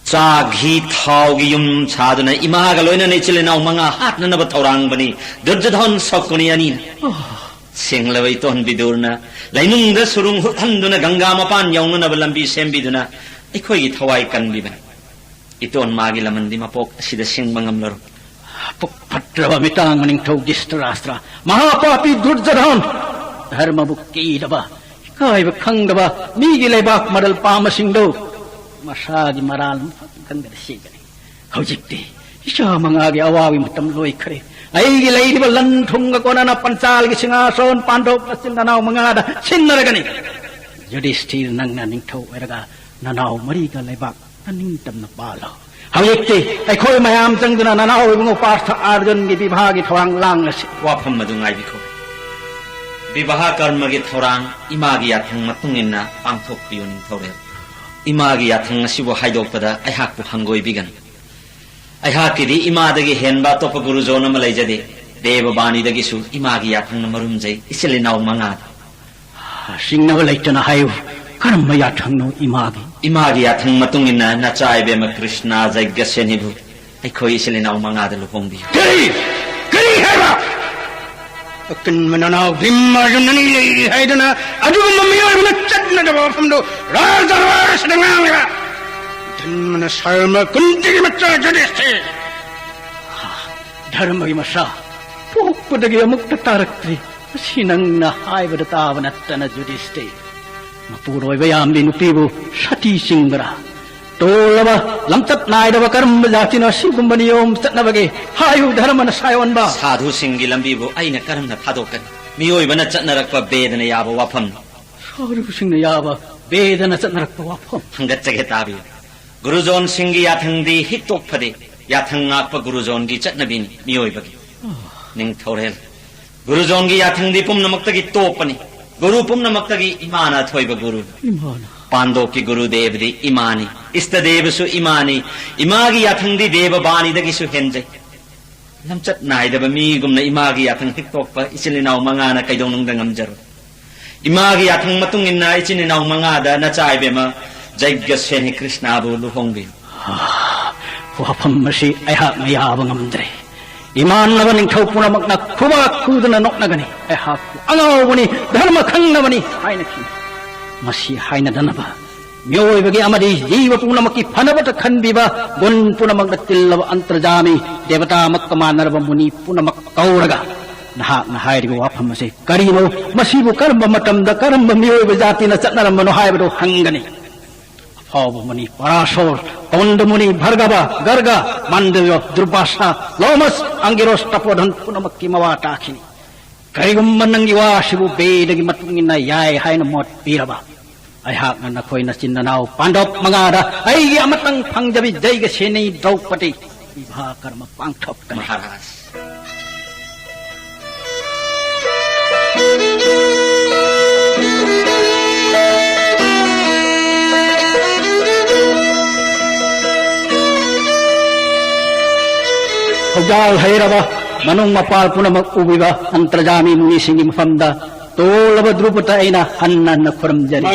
ꯆꯥ, ꯘꯤ, ꯊꯥꯎꯒꯤ ꯌꯨꯝ ꯁꯥꯗꯨꯅ ꯏꯃꯥꯒ ꯂꯣꯏꯅꯅ ꯏꯆꯤꯜ ꯏꯅꯥꯎ ꯃꯉꯥ ꯍꯥꯠꯅꯅꯕ ꯊꯧꯔꯥꯡꯕꯅꯤ ꯗꯨꯔꯖꯣꯙꯟ ꯁꯀꯨꯅꯤ ꯑꯅꯤꯅ꯫ ꯁꯤꯡꯂꯕ ꯏꯇꯣꯟ ꯕꯤꯗꯨꯔꯅ ꯂꯩꯅꯨꯡꯗ ꯁꯨꯔꯨꯡ ꯍꯨꯠꯍꯟꯗꯨꯅ ꯒꯪꯒꯥ ꯃꯄꯥꯟ ꯌꯧꯅꯅꯕ ꯂꯝꯕꯤ ꯁꯦꯝꯕꯤꯗꯨꯅ ꯑꯩꯈꯣꯏꯒꯤ ꯊꯋꯥꯏ ꯀꯟꯕꯤꯕꯅꯤ꯫ ꯏꯇꯣꯟ ꯃꯥꯒꯤ ꯂꯃꯟꯗꯤ ꯃꯄꯣꯛ ꯑꯁꯤꯗ ꯁꯤꯡꯕ ꯉꯝꯂꯔꯣꯏ꯫ ꯄꯨꯛ ꯐꯠꯇ꯭ꯔꯕ ꯃꯤꯇꯥꯡ ꯃꯅꯤꯡꯊꯧ ꯙ꯭ꯔꯤꯇꯔꯥꯁꯇ꯭ꯔ, ꯃꯍꯥꯄꯥꯄꯤ ꯗꯨꯔꯖꯣꯙꯟ, ꯙꯔꯃꯕꯨ ꯀꯤꯗꯕ, ꯏꯀꯥꯏꯕ ꯈꯪꯗꯕ ꯃꯤꯒꯤ ꯂꯩꯕꯥꯛ ꯃꯔꯜ ꯄꯥꯝꯕꯁꯤꯡꯗꯨ ꯃꯁꯥꯒꯤ ꯃꯔꯥꯜ ꯃꯐꯝ ꯈꯪꯗꯅ ꯁꯤꯒꯅꯤ꯫ ꯍꯧꯖꯤꯛꯇꯤ ꯏꯆꯥ ꯃꯉꯥꯒꯤ ꯑꯋꯥꯕꯒꯤ ꯃꯇꯝ ꯂꯣꯏꯈ꯭ꯔꯦ꯫ ꯑꯩꯒꯤ ꯂꯩꯔꯤꯕ ꯂꯟ ꯊꯨꯝꯒ ꯀꯣꯟꯅꯅ ꯄꯟꯆꯥꯜꯒꯤ ꯁꯤꯡꯍꯥꯁꯣꯟ ꯄꯥꯟꯊꯣꯛ ꯅꯆꯤꯟ ꯅꯅꯥꯎ ꯃꯉꯥꯗ ꯁꯤꯟꯅꯔꯒꯅꯤ꯫ ꯌꯨꯙꯤꯁꯊꯤꯔ, ꯅꯪꯅ ꯅꯤꯡꯊꯧ ꯑꯣꯏꯔꯒ ꯅꯅꯥꯎ ꯃꯔꯤꯒ ꯂꯩꯕꯥꯛ ꯅꯤꯡꯇꯝꯅ ꯄꯥꯜꯂꯣ꯫ ꯍꯧꯖꯤꯛꯇꯤ ꯑꯩꯈꯣꯏ ꯃꯌꯥꯝ ꯆꯪꯗꯨꯅ ꯅꯅꯥꯎ ꯏꯕꯨꯡꯉꯣ ꯄꯥꯔꯊ ꯑꯥꯔꯖꯨꯟꯒꯤ ꯕꯤꯚꯥꯒꯤ ꯊꯧꯔꯥꯡ ꯂꯥꯡꯂꯁꯤ꯫ ꯋꯥꯐꯝ ꯑꯗꯨ ꯉꯥꯏꯕꯤꯈꯣ꯫ ꯕꯤꯚꯥꯍ ꯀꯔꯃꯒꯤ ꯊꯧꯔꯥꯡ ꯏꯃꯥꯒꯤ ꯌꯥꯊꯪ ꯃꯇꯨꯡ ꯏꯟꯅ ꯄꯥꯡꯊꯣꯛꯄꯤꯌꯨ ꯅꯤꯡꯊꯧꯔꯦꯜ꯫ ꯏꯃꯥꯒꯤ ꯌꯥꯊꯪ ꯑꯁꯤꯕꯨ ꯍꯥꯏꯗꯣꯛꯄꯗ ꯑꯩꯍꯥꯛꯄꯨ ꯍꯪꯒꯣꯏꯕꯤꯒꯅꯨ꯫ ꯑꯩꯍꯥꯛꯀꯤꯗꯤ ꯏꯃꯥꯗꯒꯤ ꯍꯦꯟꯕ ꯑꯇꯣꯞꯄ ꯒꯨꯔꯨꯖꯣꯟ ꯑꯃ ꯂꯩꯖꯗꯦ꯫ ꯗꯦꯕꯕꯥꯅꯤꯗꯒꯤꯁꯨ ꯏꯃꯥꯒꯤ ꯌꯥꯊꯪꯅ ꯃꯔꯨꯝꯖꯩ ꯏꯆꯤꯜ ꯏꯅꯥꯎ ꯃꯉꯥꯗ꯫ ꯆꯤꯡꯅꯕ ꯂꯩꯇꯅ ꯍꯥꯏꯌꯨ, ꯀꯔꯝꯕ ꯌꯥꯊꯪꯅꯣ ꯏꯃꯥꯒꯤ? ꯏꯃꯥꯒꯤ ꯌꯥꯊꯪ ꯃꯇꯨꯡ ꯏꯟꯅ ꯅꯆꯥ ꯏꯕꯦꯝꯃ ꯀ꯭ꯔꯤꯁꯅ ꯖꯩꯒ꯭ꯌꯁꯦꯅꯤꯕꯨ ꯑꯩꯈꯣꯏ ꯏꯆꯤꯜ ꯏꯅꯥꯎ ꯃꯉꯥꯗ ꯂꯨꯍꯣꯡꯕꯤꯌꯨ꯫ ꯀꯔꯤ? ꯀꯔꯤ ꯍꯥꯏꯕ? ꯑꯀꯟꯕ ꯅꯅꯥꯎ ꯚꯤꯝ ꯑꯔꯖꯨꯟ ꯑꯅꯤ ꯂꯩꯔꯤ ꯍꯥꯏꯗꯅ ꯑꯗꯨꯒꯨꯝꯕ ꯃꯤꯑꯣꯏꯕꯅ ꯆꯠꯅꯗꯕ ꯋꯥꯐꯝꯗꯨ ꯔꯥꯖ ꯗꯔꯕꯥꯔ ꯑꯁꯤꯗ ꯉꯥꯡꯂꯤꯕ? ꯙꯔꯃꯅ ꯁꯔꯃ ꯀꯨꯟꯇꯤꯒꯤ ꯃꯆꯥ ꯌꯨꯙꯤꯁꯊꯤꯔ꯫ ꯙꯔꯃꯒꯤ ꯃꯆꯥ ꯄꯣꯛꯄꯗꯒꯤ ꯑꯃꯨꯛꯇ ꯇꯥꯔꯛꯇ꯭ꯔꯤ꯫ ꯃꯁꯤ ꯅꯪꯅ ꯍꯥꯏꯕꯗ ꯇꯥꯕ ꯅꯠꯇꯅ ꯌꯨꯙꯤꯁꯊꯤꯔ꯫ ꯃꯄꯨꯔꯣꯏꯕ ꯌꯥꯝꯕꯤ ꯅꯨꯄꯤꯕꯨ ꯁꯇꯤ ꯆꯤꯡꯕ꯭ꯔꯥ? ꯇꯣꯜꯂꯕ, ꯂꯝꯆꯠ ꯅꯥꯏꯗꯕ ꯀꯔꯝꯕ ꯖꯥꯇꯤꯅꯣ ꯑꯁꯤꯒꯨꯝꯕ ꯅꯤꯌꯣꯝ ꯆꯠꯅꯕꯒꯦ? ꯍꯥꯏꯌꯨ, ꯙꯔꯃꯅ ꯁꯥꯏꯑꯣꯟꯕ꯫ ꯁꯥꯙꯨꯁꯤꯡꯒꯤ ꯂꯝꯕꯤꯕꯨ ꯑꯩꯅ ꯀꯔꯝꯅ ꯊꯥꯗꯣꯛꯀꯅꯤ? ꯃꯤꯑꯣꯏꯕꯅ ꯆꯠꯅꯔꯛꯄ ꯕꯦꯗꯅ ꯌꯥꯕ ꯋꯥꯐꯝ꯫ ꯁꯥꯙꯨꯁꯤꯡꯅ ꯌꯥꯕ ꯕꯦꯗꯅ ꯆꯠꯅꯔꯛꯄ ꯋꯥꯐꯝ꯫ ꯍꯪꯒꯠꯆꯒꯦ, ꯇꯥꯕꯤꯌꯨ꯫ ꯒꯨꯔꯨꯖꯣꯟꯁꯤꯡꯒꯤ ꯌꯥꯊꯪꯗꯤ ꯍꯤꯛꯇꯣꯛ ꯐꯗꯦ꯫ ꯌꯥꯊꯪ ꯉꯥꯛꯄ ꯒꯨꯔꯨꯖꯣꯟꯒꯤ ꯆꯠꯅꯕꯤꯅꯤ ꯃꯤꯑꯣꯏꯕꯒꯤ꯫ ꯅꯤꯡꯊꯧꯔꯦꯜ꯫ ꯒꯨꯔꯨꯖꯣꯟꯒꯤ ꯌꯥꯊꯪꯗꯤ ꯄꯨꯝꯅꯃꯛꯇꯒꯤ ꯇꯣꯞꯄꯅꯤ꯫ ꯒꯨꯔꯨ ꯄꯨꯝꯅꯃꯛꯇꯒꯤ ꯏꯃꯥꯅ ꯑꯊꯣꯏꯕ ꯒꯨꯔꯨꯅꯤ꯫ ꯏꯃꯥꯅ꯫ ꯄꯥꯟꯗꯣꯞꯀꯤ ꯒꯨꯔꯨ ꯗꯦꯕꯗꯤ ꯏꯃꯥꯅꯤ꯫ ꯏꯁꯇ ꯗꯦꯕꯁꯨ ꯏꯃꯥꯅꯤ꯫ ꯏꯃꯥꯒꯤ ꯌꯥꯊꯪꯗꯤ ꯗꯦꯕ ꯕꯥꯅꯤꯗꯒꯤꯁꯨ ꯍꯦꯟꯖꯩ꯫ ꯂꯝꯆꯠ ꯅꯥꯏꯗꯕ ꯃꯤꯒꯨꯝꯅ ꯏꯃꯥꯒꯤ ꯌꯥꯊꯪ ꯍꯤꯛꯇꯣꯛꯄ ꯏꯆꯤꯜ ꯏꯅꯥꯎ ꯃꯉꯥꯅ ꯀꯩꯗꯧꯅꯨꯡꯗ ꯉꯝꯖꯔꯣꯏ꯫ ꯏꯃꯥꯒꯤ ꯌꯥꯊꯪ ꯃꯇꯨꯡ ꯏꯟꯅ ꯏꯆꯤꯟ ꯏꯅꯥꯎ ꯃꯉꯥꯗ ꯅꯆꯥ ꯏꯕꯦꯝꯃ ꯖꯩꯒ꯭ꯌ ꯁꯦꯅꯤ ꯀ꯭ꯔꯤꯁꯅꯕꯨ ꯂꯨꯍꯣꯡꯕꯤꯌꯨ꯫ ꯋꯥꯐꯝ ꯑꯁꯤ ꯑꯩꯍꯥꯛꯅ ꯌꯥꯕ ꯉꯝꯗ꯭ꯔꯦ꯫ ꯏꯃꯥꯟꯅꯕ ꯅꯤꯡꯊꯧ ꯄꯨꯝꯅꯃꯛꯅ ꯈꯨꯕꯥꯛ ꯈꯨꯗꯨꯅ ꯅꯣꯛꯅꯒꯅꯤ꯫ ꯑꯩꯍꯥꯛꯄꯨ ꯑꯉꯥꯎꯕꯅꯤ, ꯙꯔꯃ ꯈꯪꯅꯕꯅꯤ ꯍꯥꯏꯅꯈꯤ꯫ ꯃꯁꯤ ꯍꯥꯏꯅꯗꯅꯕ ꯃꯤꯑꯣꯏꯕꯒꯤ ꯑꯃꯗꯤ ꯖꯤꯕ ꯄꯨꯝꯅꯃꯛꯀꯤ ꯐꯅꯕꯇ ꯈꯟꯕꯤꯕ ꯒꯨꯟ ꯄꯨꯝꯅꯃꯛꯅ ꯇꯤꯜꯂꯕ ꯑꯟꯇꯔꯖꯥꯃꯤ ꯗꯦꯕꯇꯥꯃꯛꯀ ꯃꯥꯟꯅꯔꯕ ꯃꯨꯅꯤ ꯄꯨꯝꯅꯃꯛ ꯀꯧꯔꯒ ꯅꯍꯥꯛꯅ ꯍꯥꯏꯔꯤꯕ ꯋꯥꯐꯝ ꯑꯁꯤ ꯀꯔꯤꯅꯣ? ꯃꯁꯤꯕꯨ ꯀꯔꯝꯕ ꯃꯇꯝꯗ ꯀꯔꯝꯕ ꯃꯤꯑꯣꯏꯕ ꯖꯥꯇꯤꯅ ꯆꯠꯅꯔꯝꯕꯅꯣ ꯍꯥꯏꯕꯗꯨ ꯍꯪꯒꯅꯤ꯫ ꯑꯐꯥꯎꯕ ꯃꯨꯅꯤ ꯄꯔꯥꯁꯣꯔ, ꯀꯧꯟꯗ ꯃꯨꯅꯤ, ꯚꯔꯒꯕ, ꯒꯔꯒ, ꯃꯥꯟꯗꯕ, ꯗꯨꯔꯕꯥꯁꯥ, ꯂꯣꯃꯁ, ꯑꯪꯒꯤꯔꯣꯁ, ꯇꯄꯣꯙꯟ ꯄꯨꯝꯅꯃꯛꯀꯤ ꯃꯋꯥ ꯇꯥꯈꯤꯅꯤ꯫ ꯀꯔꯤꯒꯨꯝꯕ ꯅꯪꯒꯤ ꯋꯥꯁꯤꯕꯨ ꯕꯦꯗꯒꯤ ꯃꯇꯨꯡ ꯏꯟꯅ ꯌꯥꯏ ꯍꯥꯏꯅ ꯃꯣꯠ ꯄꯤꯔꯕ, ꯑꯩꯍꯥꯛꯅ ꯅꯈꯣꯏ ꯅꯆꯤꯟ ꯅꯅꯥꯎ ꯄꯥꯟꯗꯣꯞ ꯃꯉꯥꯗ ꯑꯩꯒꯤ ꯑꯃꯇꯪ ꯐꯪꯖꯕꯤ ꯖꯩꯒ ꯁꯦꯅꯤ ꯗ꯭ꯔꯧꯄꯗꯤ ꯚꯤꯚꯥ ꯀꯔꯃ ꯄꯥꯡꯊꯣꯛꯀꯅꯤ꯫ ꯃꯍꯥꯔꯥꯖ꯫ ꯊꯧꯖꯥꯜ ꯍꯩꯔꯕ ꯃꯅꯨꯡ ꯃꯄꯥꯜ ꯄꯨꯝꯅꯃꯛ ꯎꯕꯤꯕ ꯑꯟꯇꯔꯖꯥꯃꯤ ꯃꯨꯅꯤꯁꯤꯡꯒꯤ ꯃꯐꯝꯗ ꯇꯣꯜꯂꯕ ꯗ꯭ꯔꯨꯄꯗ ꯑꯩꯅ ꯍꯟꯅ ꯍꯟꯅ ꯈꯨꯔꯨꯝꯖꯔꯤ꯫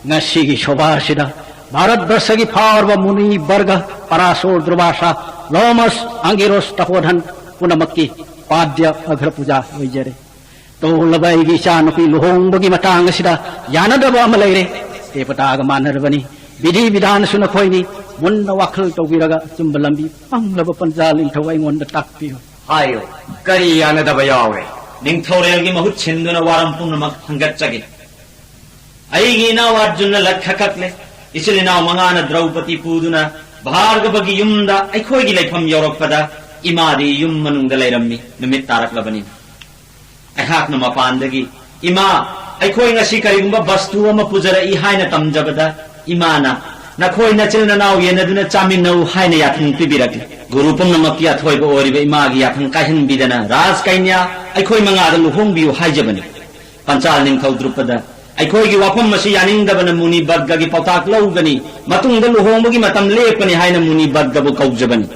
ꯉꯁꯤꯒꯤ ꯁꯣꯚꯥ ꯑꯁꯤꯗ ꯚꯥꯔꯠ ꯕꯔꯁꯒꯤ ꯐꯥꯎꯔꯕ ꯃꯨꯅꯤ ꯕꯔꯒ, ꯄꯔꯥꯁꯣꯔ, ꯗꯨꯔꯚꯥꯁꯥ, ꯂꯣꯃꯁ, ꯑꯪꯒꯤꯔꯣꯁ, ꯇꯄꯣꯙꯟ ꯄꯨꯝꯅꯃꯛꯀꯤ ꯄꯥꯗ꯭ꯌ ꯑꯒ꯭ꯔ ꯄꯨꯖꯥ ꯑꯣꯏꯖꯔꯦ꯫ ꯇꯣꯜꯂꯕ ꯑꯩꯒꯤ ꯏꯆꯥꯅꯨꯄꯤ ꯂꯨꯍꯣꯡꯕꯒꯤ ꯃꯇꯥꯡ ꯑꯁꯤꯗ ꯌꯥꯅꯗꯕ ꯑꯃ ꯂꯩꯔꯦ꯫ ꯗꯦꯕꯇꯥꯒ ꯃꯥꯟꯅꯔꯕꯅꯤ꯫ ꯕꯤꯙꯤ ꯕꯤꯙꯥꯟꯁꯨ ꯅꯈꯣꯏꯅꯤ꯫ ꯃꯨꯟꯅ ꯋꯥꯈꯜ ꯇꯧꯕꯤꯔꯒ ꯑꯆꯨꯝꯕ ꯂꯝꯕꯤ ꯄꯪꯂꯕ ꯄꯟꯖꯥ ꯅꯤꯡꯊꯧ ꯑꯩꯉꯣꯟꯗ ꯇꯥꯛꯄꯤꯌꯨ꯫ ꯍꯥꯏꯌꯨ, ꯀꯔꯤ ꯌꯥꯅꯗꯕ ꯌꯥꯎꯔꯦ? ꯅꯤꯡꯊꯧꯔꯦꯜꯒꯤ ꯃꯍꯨꯠ ꯁꯤꯟꯗꯨꯅ ꯋꯥꯔꯝ ꯄꯨꯝꯅꯃꯛ ꯊꯥꯡꯒꯠꯆꯒꯦ꯫ ꯑꯩꯒꯤ ꯏꯅꯥꯎ ꯑꯔꯖꯨꯟꯅ ꯂꯠꯈ ꯀꯛꯂꯦ꯫ ꯏꯆꯤꯜ ꯏꯅꯥꯎ ꯃꯉꯥꯅ ꯗ꯭ꯔꯧꯄꯗꯤ ꯄꯨꯗꯨꯅ ꯚꯥꯔꯒꯚꯒꯤ ꯌꯨꯝꯗ ꯑꯩꯈꯣꯏꯒꯤ ꯂꯩꯐꯝ ꯌꯧꯔꯛꯄꯗ ꯏꯃꯥꯗꯤ ꯌꯨꯝ ꯃꯅꯨꯡꯗ ꯂꯩꯔꯝꯃꯤ, ꯅꯨꯃꯤꯠ ꯇꯥꯔꯛꯂꯕꯅꯤꯅ꯫ ꯑꯩꯍꯥꯛꯅ ꯃꯄꯥꯟꯗꯒꯤ, "ꯏꯃꯥ, ꯑꯩꯈꯣꯏ ꯉꯁꯤ ꯀꯔꯤꯒꯨꯝꯕ ꯕꯁꯇꯨ ꯑꯃ ꯄꯨꯖꯔꯛꯏ" ꯍꯥꯏꯅ ꯇꯝꯖꯕꯗ, ꯏꯃꯥꯅ, "ꯅꯈꯣꯏ ꯅꯆꯤꯜ ꯅꯅꯥꯎ ꯌꯦꯟꯅꯗꯨꯅ ꯆꯥꯃꯤꯟꯅꯧ" ꯍꯥꯏꯅ ꯌꯥꯊꯪ ꯄꯤꯕꯤꯔꯛꯂꯤ꯫ ꯒꯨꯔꯨ ꯄꯨꯝꯅꯃꯛꯀꯤ ꯑꯊꯣꯏꯕ ꯑꯣꯏꯔꯤꯕ ꯏꯃꯥꯒꯤ ꯌꯥꯊꯪ ꯀꯥꯏꯍꯟꯕꯤꯗꯅ, "ꯔꯥꯖ ꯀꯩꯅ꯭ꯌꯥ, ꯑꯩꯈꯣꯏ ꯃꯉꯥꯗ ꯂꯨꯍꯣꯡꯕꯤꯌꯨ" ꯍꯥꯏꯖꯕꯅꯤ꯫ ꯄꯟꯆꯥꯜ ꯅꯤꯡꯊꯧ ꯗ꯭ꯔꯨꯄꯗ, "ꯑꯩꯈꯣꯏꯒꯤ ꯋꯥꯐꯝ ꯑꯁꯤ ꯌꯥꯅꯤꯡꯗꯕꯅ ꯃꯨꯅꯤ ꯕꯔꯒꯒꯤ ꯄꯥꯎꯇꯥꯛ ꯂꯧꯒꯅꯤ, ꯃꯇꯨꯡꯗ ꯂꯨꯍꯣꯡꯕꯒꯤ ꯃꯇꯝ ꯂꯦꯞꯄꯅꯤ" ꯍꯥꯏꯅ ꯃꯨꯅꯤ ꯕꯔꯒꯕꯨ ꯀꯧꯖꯕꯅꯤ꯫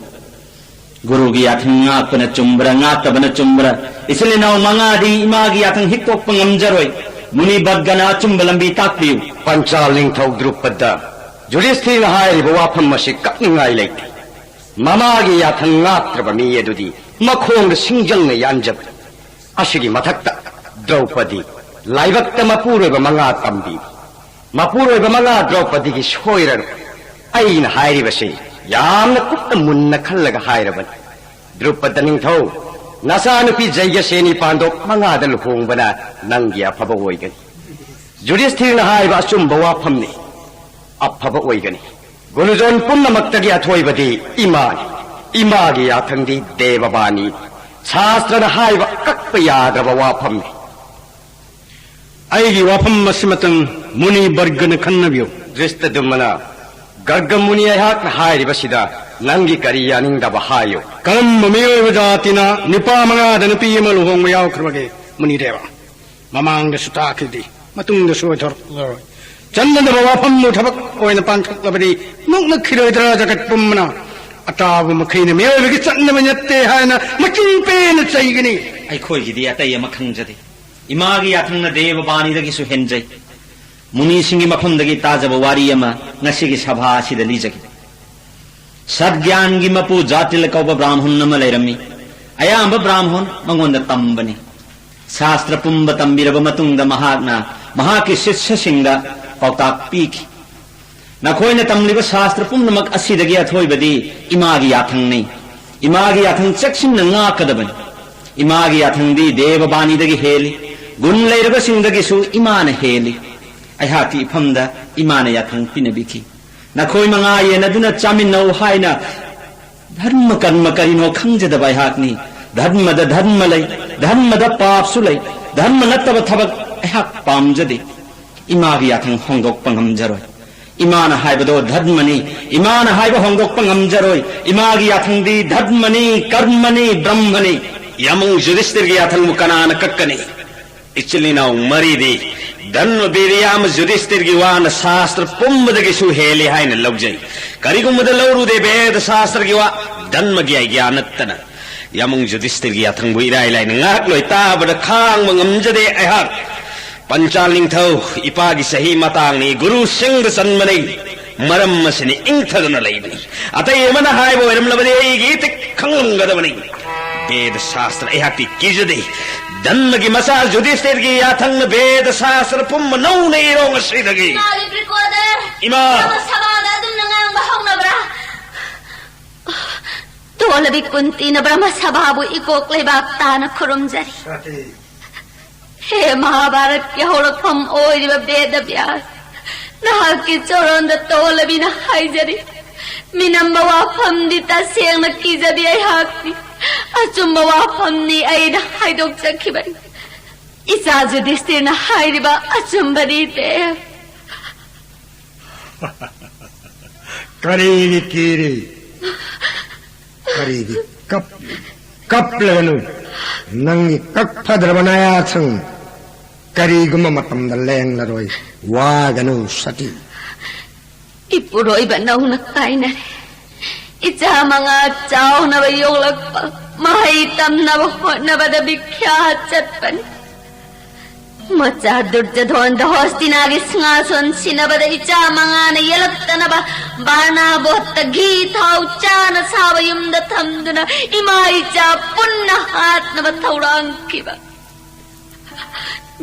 ꯒꯨꯔꯨꯒꯤ ꯌꯥꯊꯪ ꯉꯥꯛꯄꯅ ꯆꯨꯝꯕ꯭ꯔꯥ, ꯉꯥꯛꯇꯕꯅ ꯆꯨꯝꯕ꯭ꯔꯥ? ꯏꯆꯤꯜ ꯏꯅꯥꯎ ꯃꯉꯥꯗꯤ ꯏꯃꯥꯒꯤ ꯌꯥꯊꯪ ꯍꯤꯛꯇꯣꯛꯄ ꯉꯝꯖꯔꯣꯏ꯫ ꯃꯨꯅꯤ ꯕꯔꯒꯅ ꯑꯆꯨꯝꯕ ꯂꯝꯕꯤ ꯇꯥꯛꯄꯤꯌꯨ꯫ ꯄꯟꯆꯥꯜ ꯅꯤꯡꯊꯧ ꯗ꯭ꯔꯨꯄꯗ, ꯌꯨꯙꯤꯁꯊꯤꯔꯅ ꯍꯥꯏꯔꯤꯕ ꯋꯥꯐꯝ ꯑꯁꯤ ꯀꯛꯅꯤꯡꯉꯥꯏ ꯂꯩꯇꯦ꯫ ꯃꯃꯥꯒꯤ ꯌꯥꯊꯪ ꯉꯥꯛꯇ꯭ꯔꯕ ꯃꯤ ꯑꯗꯨꯗꯤ ꯃꯈꯣꯡꯗ ꯁꯤꯡꯖꯪꯅ ꯌꯥꯟꯖꯕꯅꯤ꯫ ꯑꯁꯤꯒꯤ ꯃꯊꯛꯇ ꯗ꯭ꯔꯧꯄꯗꯤ ꯂꯥꯏꯕꯛꯇ ꯃꯄꯨꯔꯣꯏꯕ ꯃꯉꯥ ꯇꯝꯕꯤ꯫ ꯃꯄꯨꯔꯣꯏꯕ ꯃꯉꯥ ꯗ꯭ꯔꯧꯄꯗꯤꯒꯤ ꯁꯣꯏꯔꯔꯣꯏ꯫ ꯑꯩꯅ ꯍꯥꯏꯔꯤꯕꯁꯤ ꯌꯥꯝꯅ ꯀꯨꯞꯅ ꯃꯨꯟꯅ ꯈꯜꯂꯒ ꯍꯥꯏꯔꯕꯅꯤ꯫ ꯗ꯭ꯔꯨꯄꯗ ꯅꯤꯡꯊꯧ, ꯅꯆꯥꯅꯨꯄꯤ ꯖꯩꯒꯁꯦꯅꯤ ꯄꯥꯟꯗꯣꯞ ꯃꯉꯥꯗ ꯂꯨꯍꯣꯡꯕꯅ ꯅꯪꯒꯤ ꯑꯐꯕ ꯑꯣꯏꯒꯅꯤ꯫ ꯌꯨꯙꯤꯁꯊꯤꯔꯅ ꯍꯥꯏꯕ ꯑꯆꯨꯝꯕ ꯋꯥꯐꯝꯅꯤ, ꯑꯐꯕ ꯑꯣꯏꯒꯅꯤ꯫ ꯒꯨꯔꯨꯖꯣꯟ ꯄꯨꯝꯅꯃꯛꯇꯒꯤ ꯑꯊꯣꯏꯕꯗꯤ ꯏꯃꯥꯅꯤ꯫ ꯏꯃꯥꯒꯤ ꯌꯥꯊꯪꯗꯤ ꯗꯦꯕꯕꯥꯅꯤ꯫ ꯁꯥꯁꯇ꯭ꯔꯅ ꯍꯥꯏꯕ ꯀꯛꯄ ꯌꯥꯗ꯭ꯔꯕ ꯋꯥꯐꯝꯅꯤ꯫ ꯑꯩꯒꯤ ꯋꯥꯐꯝ ꯑꯁꯤꯃꯇꯪ ꯃꯨꯅꯤ ꯕꯔꯒꯅ ꯈꯟꯅꯕꯤꯌꯨ꯫ ꯗ꯭ꯔꯤꯁꯇꯗꯨꯝꯅ, ꯒꯔꯒ ꯃꯨꯅꯤ, ꯑꯩꯍꯥꯛꯅ ꯍꯥꯏꯔꯤꯕꯁꯤꯗ ꯅꯪꯒꯤ ꯀꯔꯤ ꯌꯥꯅꯤꯡꯗꯕ ꯍꯥꯏꯌꯨ? ꯀꯔꯝꯕ ꯃꯤꯑꯣꯏꯕ ꯖꯥꯇꯤꯅ ꯅꯤꯄꯥ ꯃꯉꯥꯗ ꯅꯨꯄꯤ ꯑꯃ ꯂꯨꯍꯣꯡꯕ ꯌꯥꯎꯈ꯭ꯔꯕꯒꯦ, ꯃꯨꯅꯤꯗꯦꯕ? ꯃꯃꯥꯡꯗꯁꯨ ꯇꯥꯈꯤꯗꯦ, ꯃꯇꯨꯡꯗꯁꯨ ꯑꯣꯏꯊꯣꯔꯛꯂꯔꯣꯏ꯫ ꯆꯟꯅꯗꯕ ꯋꯥꯐꯝꯕꯨ ꯊꯕꯛ ꯑꯣꯏꯅ ꯄꯥꯡꯊꯣꯛꯂꯕꯗꯤ ꯅꯣꯛꯅꯈꯤꯔꯣꯏꯗ꯭ꯔꯥ ꯖꯒꯠ ꯄꯨꯝꯕꯅ? ꯑꯇꯥꯕ ꯃꯈꯩꯅ ꯃꯤꯑꯣꯏꯕꯒꯤ ꯆꯠꯅꯕ ꯅꯠꯇꯦ ꯍꯥꯏꯅ ꯃꯆꯤꯟ ꯄꯦꯟꯅ ꯆꯩꯒꯅꯤ꯫ ꯑꯩꯈꯣꯏꯒꯤꯗꯤ ꯑꯇꯩ ꯑꯃ ꯈꯪꯖꯗꯦ꯫ ꯏꯃꯥꯒꯤ ꯌꯥꯊꯪꯅ ꯗꯦꯕꯕꯥꯅꯤꯗꯒꯤꯁꯨ ꯍꯦꯟꯖꯩ꯫ ꯃꯨꯅꯤꯁꯤꯡꯒꯤ ꯃꯐꯝꯗꯒꯤ ꯇꯥꯖꯕ ꯋꯥꯔꯤ ꯑꯃ ꯉꯁꯤꯒꯤ ꯁꯚꯥ ꯑꯁꯤꯗ ꯂꯤꯖꯒꯦ꯫ ꯁꯠꯒ꯭ꯌꯥꯟꯒꯤ ꯃꯄꯨ ꯖꯥꯇꯤꯜ ꯀꯧꯕ ꯕ꯭ꯔꯥꯝꯍꯟ ꯑꯃ ꯂꯩꯔꯝꯃꯤ꯫ ꯑꯌꯥꯝꯕ ꯕ꯭ꯔꯥꯝꯍꯟ ꯃꯉꯣꯟꯗ ꯇꯝꯕꯅꯤ꯫ ꯁꯥꯁꯇ꯭ꯔ ꯄꯨꯝꯕ ꯇꯝꯕꯤꯔꯕ ꯃꯇꯨꯡꯗ ꯃꯍꯥꯛꯅ ꯃꯍꯥꯛꯀꯤ ꯁꯤꯁ꯭ꯌꯁꯤꯡꯗ ꯄꯥꯎꯇꯥꯛ ꯄꯤꯈꯤ꯫ ꯅꯈꯣꯏꯅ ꯇꯝꯂꯤꯕ ꯁꯥꯁꯇ꯭ꯔ ꯄꯨꯝꯅꯃꯛ ꯑꯁꯤꯗꯒꯤ ꯑꯊꯣꯏꯕꯗꯤ ꯏꯃꯥꯒꯤ ꯌꯥꯊꯪꯅꯤ꯫ ꯏꯃꯥꯒꯤ ꯌꯥꯊꯪ ꯆꯦꯛꯁꯤꯟꯅ ꯉꯥꯛꯀꯗꯕꯅꯤ꯫ ꯏꯃꯥꯒꯤ ꯌꯥꯊꯪꯗꯤ ꯗꯦꯕꯕꯥꯅꯤꯗꯒꯤ ꯍꯦꯜꯂꯤ꯫ ꯒꯨꯟ ꯂꯩꯔꯕꯁꯤꯡꯗꯒꯤꯁꯨ ꯏꯃꯥꯅ ꯍꯦꯜꯂꯤ꯫ ꯑꯩꯍꯥꯛꯀꯤ ꯏꯐꯝꯗ ꯏꯃꯥꯅ ꯌꯥꯊꯪ ꯄꯤꯅꯕꯤꯈꯤ꯫ ꯅꯈꯣꯏ ꯃꯉꯥ ꯌꯦꯟꯅꯗꯨꯅ ꯆꯥꯃꯤꯟꯅꯧ ꯍꯥꯏꯅ ꯙꯔꯃ ꯀꯔꯃ ꯀꯔꯤꯅꯣ ꯈꯪꯖꯗꯕ ꯑꯩꯍꯥꯛꯅꯤ꯫ ꯙꯔꯃꯗ ꯙꯔꯃ ꯂꯩ, ꯙꯔꯃꯗ ꯄꯥꯞꯁꯨ ꯂꯩ꯫ ꯙꯔꯃ ꯅꯠꯇꯕ ꯊꯕꯛ ꯑꯩꯍꯥꯛ ꯄꯥꯝꯖꯗꯦ꯫ ꯏꯃꯥꯒꯤ ꯌꯥꯊꯪ ꯍꯣꯡꯗꯣꯛꯄ ꯉꯝꯖꯔꯣꯏ꯫ ꯏꯃꯥꯅ ꯍꯥꯏꯕꯗꯣ ꯙꯔꯃꯅꯤ꯫ ꯏꯃꯥꯅ ꯍꯥꯏꯕ ꯍꯣꯡꯗꯣꯛꯄ ꯉꯝꯖꯔꯣꯏ꯫ ꯏꯃꯥꯒꯤ ꯌꯥꯊꯪꯗꯤ ꯙꯔꯃꯅꯤ, ꯀꯔꯃꯅꯤ, ꯕ꯭ꯔꯍ꯭ꯃꯅꯤ꯫ ꯌꯥꯃꯪ ꯖꯨꯗꯤꯁꯇꯤꯔꯒꯤ ꯌꯥꯊꯪꯕꯨ ꯀꯅꯥꯅ ꯀꯛꯀꯅꯤ? ꯏꯆꯤꯜ ꯏꯅꯥꯎ ꯃꯔꯤꯗꯤ ꯙꯔꯃ ꯕꯤꯔꯤꯌꯥ ꯑꯃ ꯖꯨꯗꯤꯁꯇꯤꯔꯒꯤ ꯋꯥꯅ ꯁꯥꯁꯇ꯭ꯔ ꯄꯨꯝꯕꯗꯒꯤꯁꯨ ꯍꯦꯜꯂꯤ ꯍꯥꯏꯅ ꯂꯧꯖꯩ꯫ ꯀꯔꯤꯒꯨꯝꯕꯗ ꯂꯧꯔꯨꯗꯦ ꯚꯦꯗ ꯁꯥꯁꯇ꯭ꯔꯒꯤ ꯋꯥ, ꯙꯔꯃꯒꯤ ꯑꯥꯏꯒ꯭ꯌꯥ ꯅꯠꯇꯅ꯫ ꯌꯥꯃꯪ ꯖꯨꯗꯤꯁꯇꯤꯔꯒꯤ ꯌꯥꯊꯪꯕꯨ ꯏꯔꯥꯏ ꯂꯥꯏꯅ ꯉꯥꯏꯍꯥꯛ ꯂꯣꯏ ꯇꯥꯕꯗ ꯈꯥꯡꯕ ꯉꯝꯖꯗꯦ ꯑꯩꯍꯥꯛ꯫ ꯄꯟꯆꯥꯜ ꯅꯤꯡꯊꯧ, ꯏꯄꯥꯒꯤ ꯆꯍꯤ ꯃꯇꯥꯡꯅꯤ, ꯒꯨꯔꯨꯁꯤꯡꯗ ꯆꯟꯕꯅꯤ꯫ ꯃꯔꯝ ꯑꯁꯤꯅ ꯏꯪꯊꯗꯨꯅ ꯂꯩꯕꯅꯤ꯫ ꯑꯇꯩ ꯑꯃꯅ ꯍꯥꯏꯕ ꯑꯣꯏꯔꯝꯂꯕꯗꯤ ꯑꯩꯒꯤ ꯏꯇꯤꯛ ꯈꯪꯂꯝꯒꯗꯕꯅꯤ꯫ ꯚꯦꯗ ꯁꯥꯁꯇ꯭ꯔ ꯑꯩꯍꯥꯛꯇꯤ ꯀꯤꯖꯗꯦ꯫ ꯙꯔꯃꯒꯤ ꯃꯆꯥ ꯖꯨꯗꯤꯁꯇꯤꯔꯒꯤ ꯌꯥꯊꯪꯅ ꯚꯦꯗ ꯁꯥꯁꯇ꯭ꯔ ꯄꯨꯝꯕ ꯅꯧꯅ ꯏꯔꯣ ꯉꯁꯤꯗꯒꯤ꯫ ꯏꯃꯥ ꯂꯤꯕ꯭ꯔꯤꯀꯣꯗꯔ, ꯏꯃꯥ! ꯕ꯭ꯔꯍ꯭ꯃ ꯁꯚꯥꯗ ꯑꯗꯨꯝꯅ ꯉꯥꯡꯕ ꯍꯧꯅꯕ꯭ꯔꯥ? ꯇꯣꯜꯂꯕꯤ ꯀꯨꯟꯇꯤꯅ ꯕ꯭ꯔꯍ꯭ꯃ ꯁꯚꯥꯕꯨ ꯏꯀꯣꯛ ꯂꯩꯕꯥꯛ ꯇꯥꯅ ꯈꯨꯔꯨꯝꯖꯔꯤ꯫ ꯁꯇꯤ꯫ ꯍꯦ ꯃꯍꯥꯚꯥꯔꯠꯀꯤ ꯍꯧꯔꯛꯐꯝ ꯑꯣꯏꯔꯤꯕ ꯕꯦꯗ ꯕ꯭ꯌꯥꯁ, ꯅꯍꯥꯛꯀꯤ ꯆꯣꯔꯣꯟꯗ ꯇꯣꯜꯂꯕꯤꯅ ꯍꯥꯏꯖꯔꯤ꯫ ꯃꯤꯅꯝꯕ ꯋꯥꯐꯝꯗꯤ ꯇꯁꯦꯡꯅ ꯀꯤꯖꯕꯤ ꯑꯩꯍꯥꯛꯅꯤ꯫ ꯑꯆꯨꯝꯕ ꯋꯥꯐꯝꯅꯤ ꯑꯩꯅ ꯍꯥꯏꯗꯣꯛꯆꯈꯤꯕꯅꯤ꯫ ꯏꯆꯥ ꯖꯨꯗꯤꯁꯇꯤꯔꯅ ꯍꯥꯏꯔꯤꯕ ꯑꯆꯨꯝꯕꯅꯤ ꯗꯦꯕ꯫ ꯀꯔꯤꯒꯤ ꯀꯤꯔꯤ? ꯀꯔꯤꯒꯤ ꯀꯞꯂꯤ? ꯀꯞꯂꯒꯅꯨ꯫ ꯅꯪꯒꯤ ꯀꯛꯐꯗ꯭ꯔꯕ ꯅꯌꯥꯁꯪ ꯀꯔꯤꯒꯨꯝꯕ ꯃꯇꯝꯗ ꯂꯦꯡꯂꯔꯣꯏ꯫ ꯋꯥꯒꯅꯨ ꯁꯇꯤ꯫ ꯏꯄꯨꯔꯣꯏꯕ ꯅꯧꯅ ꯀꯥꯏꯅꯔꯦ꯫ ꯏꯆꯥ ꯃꯉꯥ ꯆꯥꯎꯅꯕ ꯌꯣꯛꯂꯛꯄ, ꯃꯍꯩ ꯇꯝꯅꯕ ꯍꯣꯠꯅꯕꯗ ꯕꯤꯈ꯭ꯌꯥ ꯆꯠꯄꯅꯤ꯫ ꯃꯆꯥ ꯗꯨꯔꯖꯣꯙꯣꯟꯗ ꯍꯣꯁꯇꯤꯅꯥꯒꯤ ꯁꯤꯡꯍꯥꯁꯣꯟ ꯁꯤꯟꯅꯕꯗ ꯏꯆꯥ ꯃꯉꯥꯅ ꯌꯦꯜꯂꯛꯇꯅꯕ ꯕꯥꯔꯅꯥꯕꯣꯠꯇ ꯘꯤ ꯊꯥꯎ ꯆꯥꯅ ꯁꯥꯕ ꯌꯨꯝꯗ ꯊꯝꯗꯨꯅ ꯏꯃꯥ ꯏꯆꯥ ꯄꯨꯟꯅ ꯍꯥꯠꯅꯕ ꯊꯧꯔꯥꯡꯈꯤꯕ꯫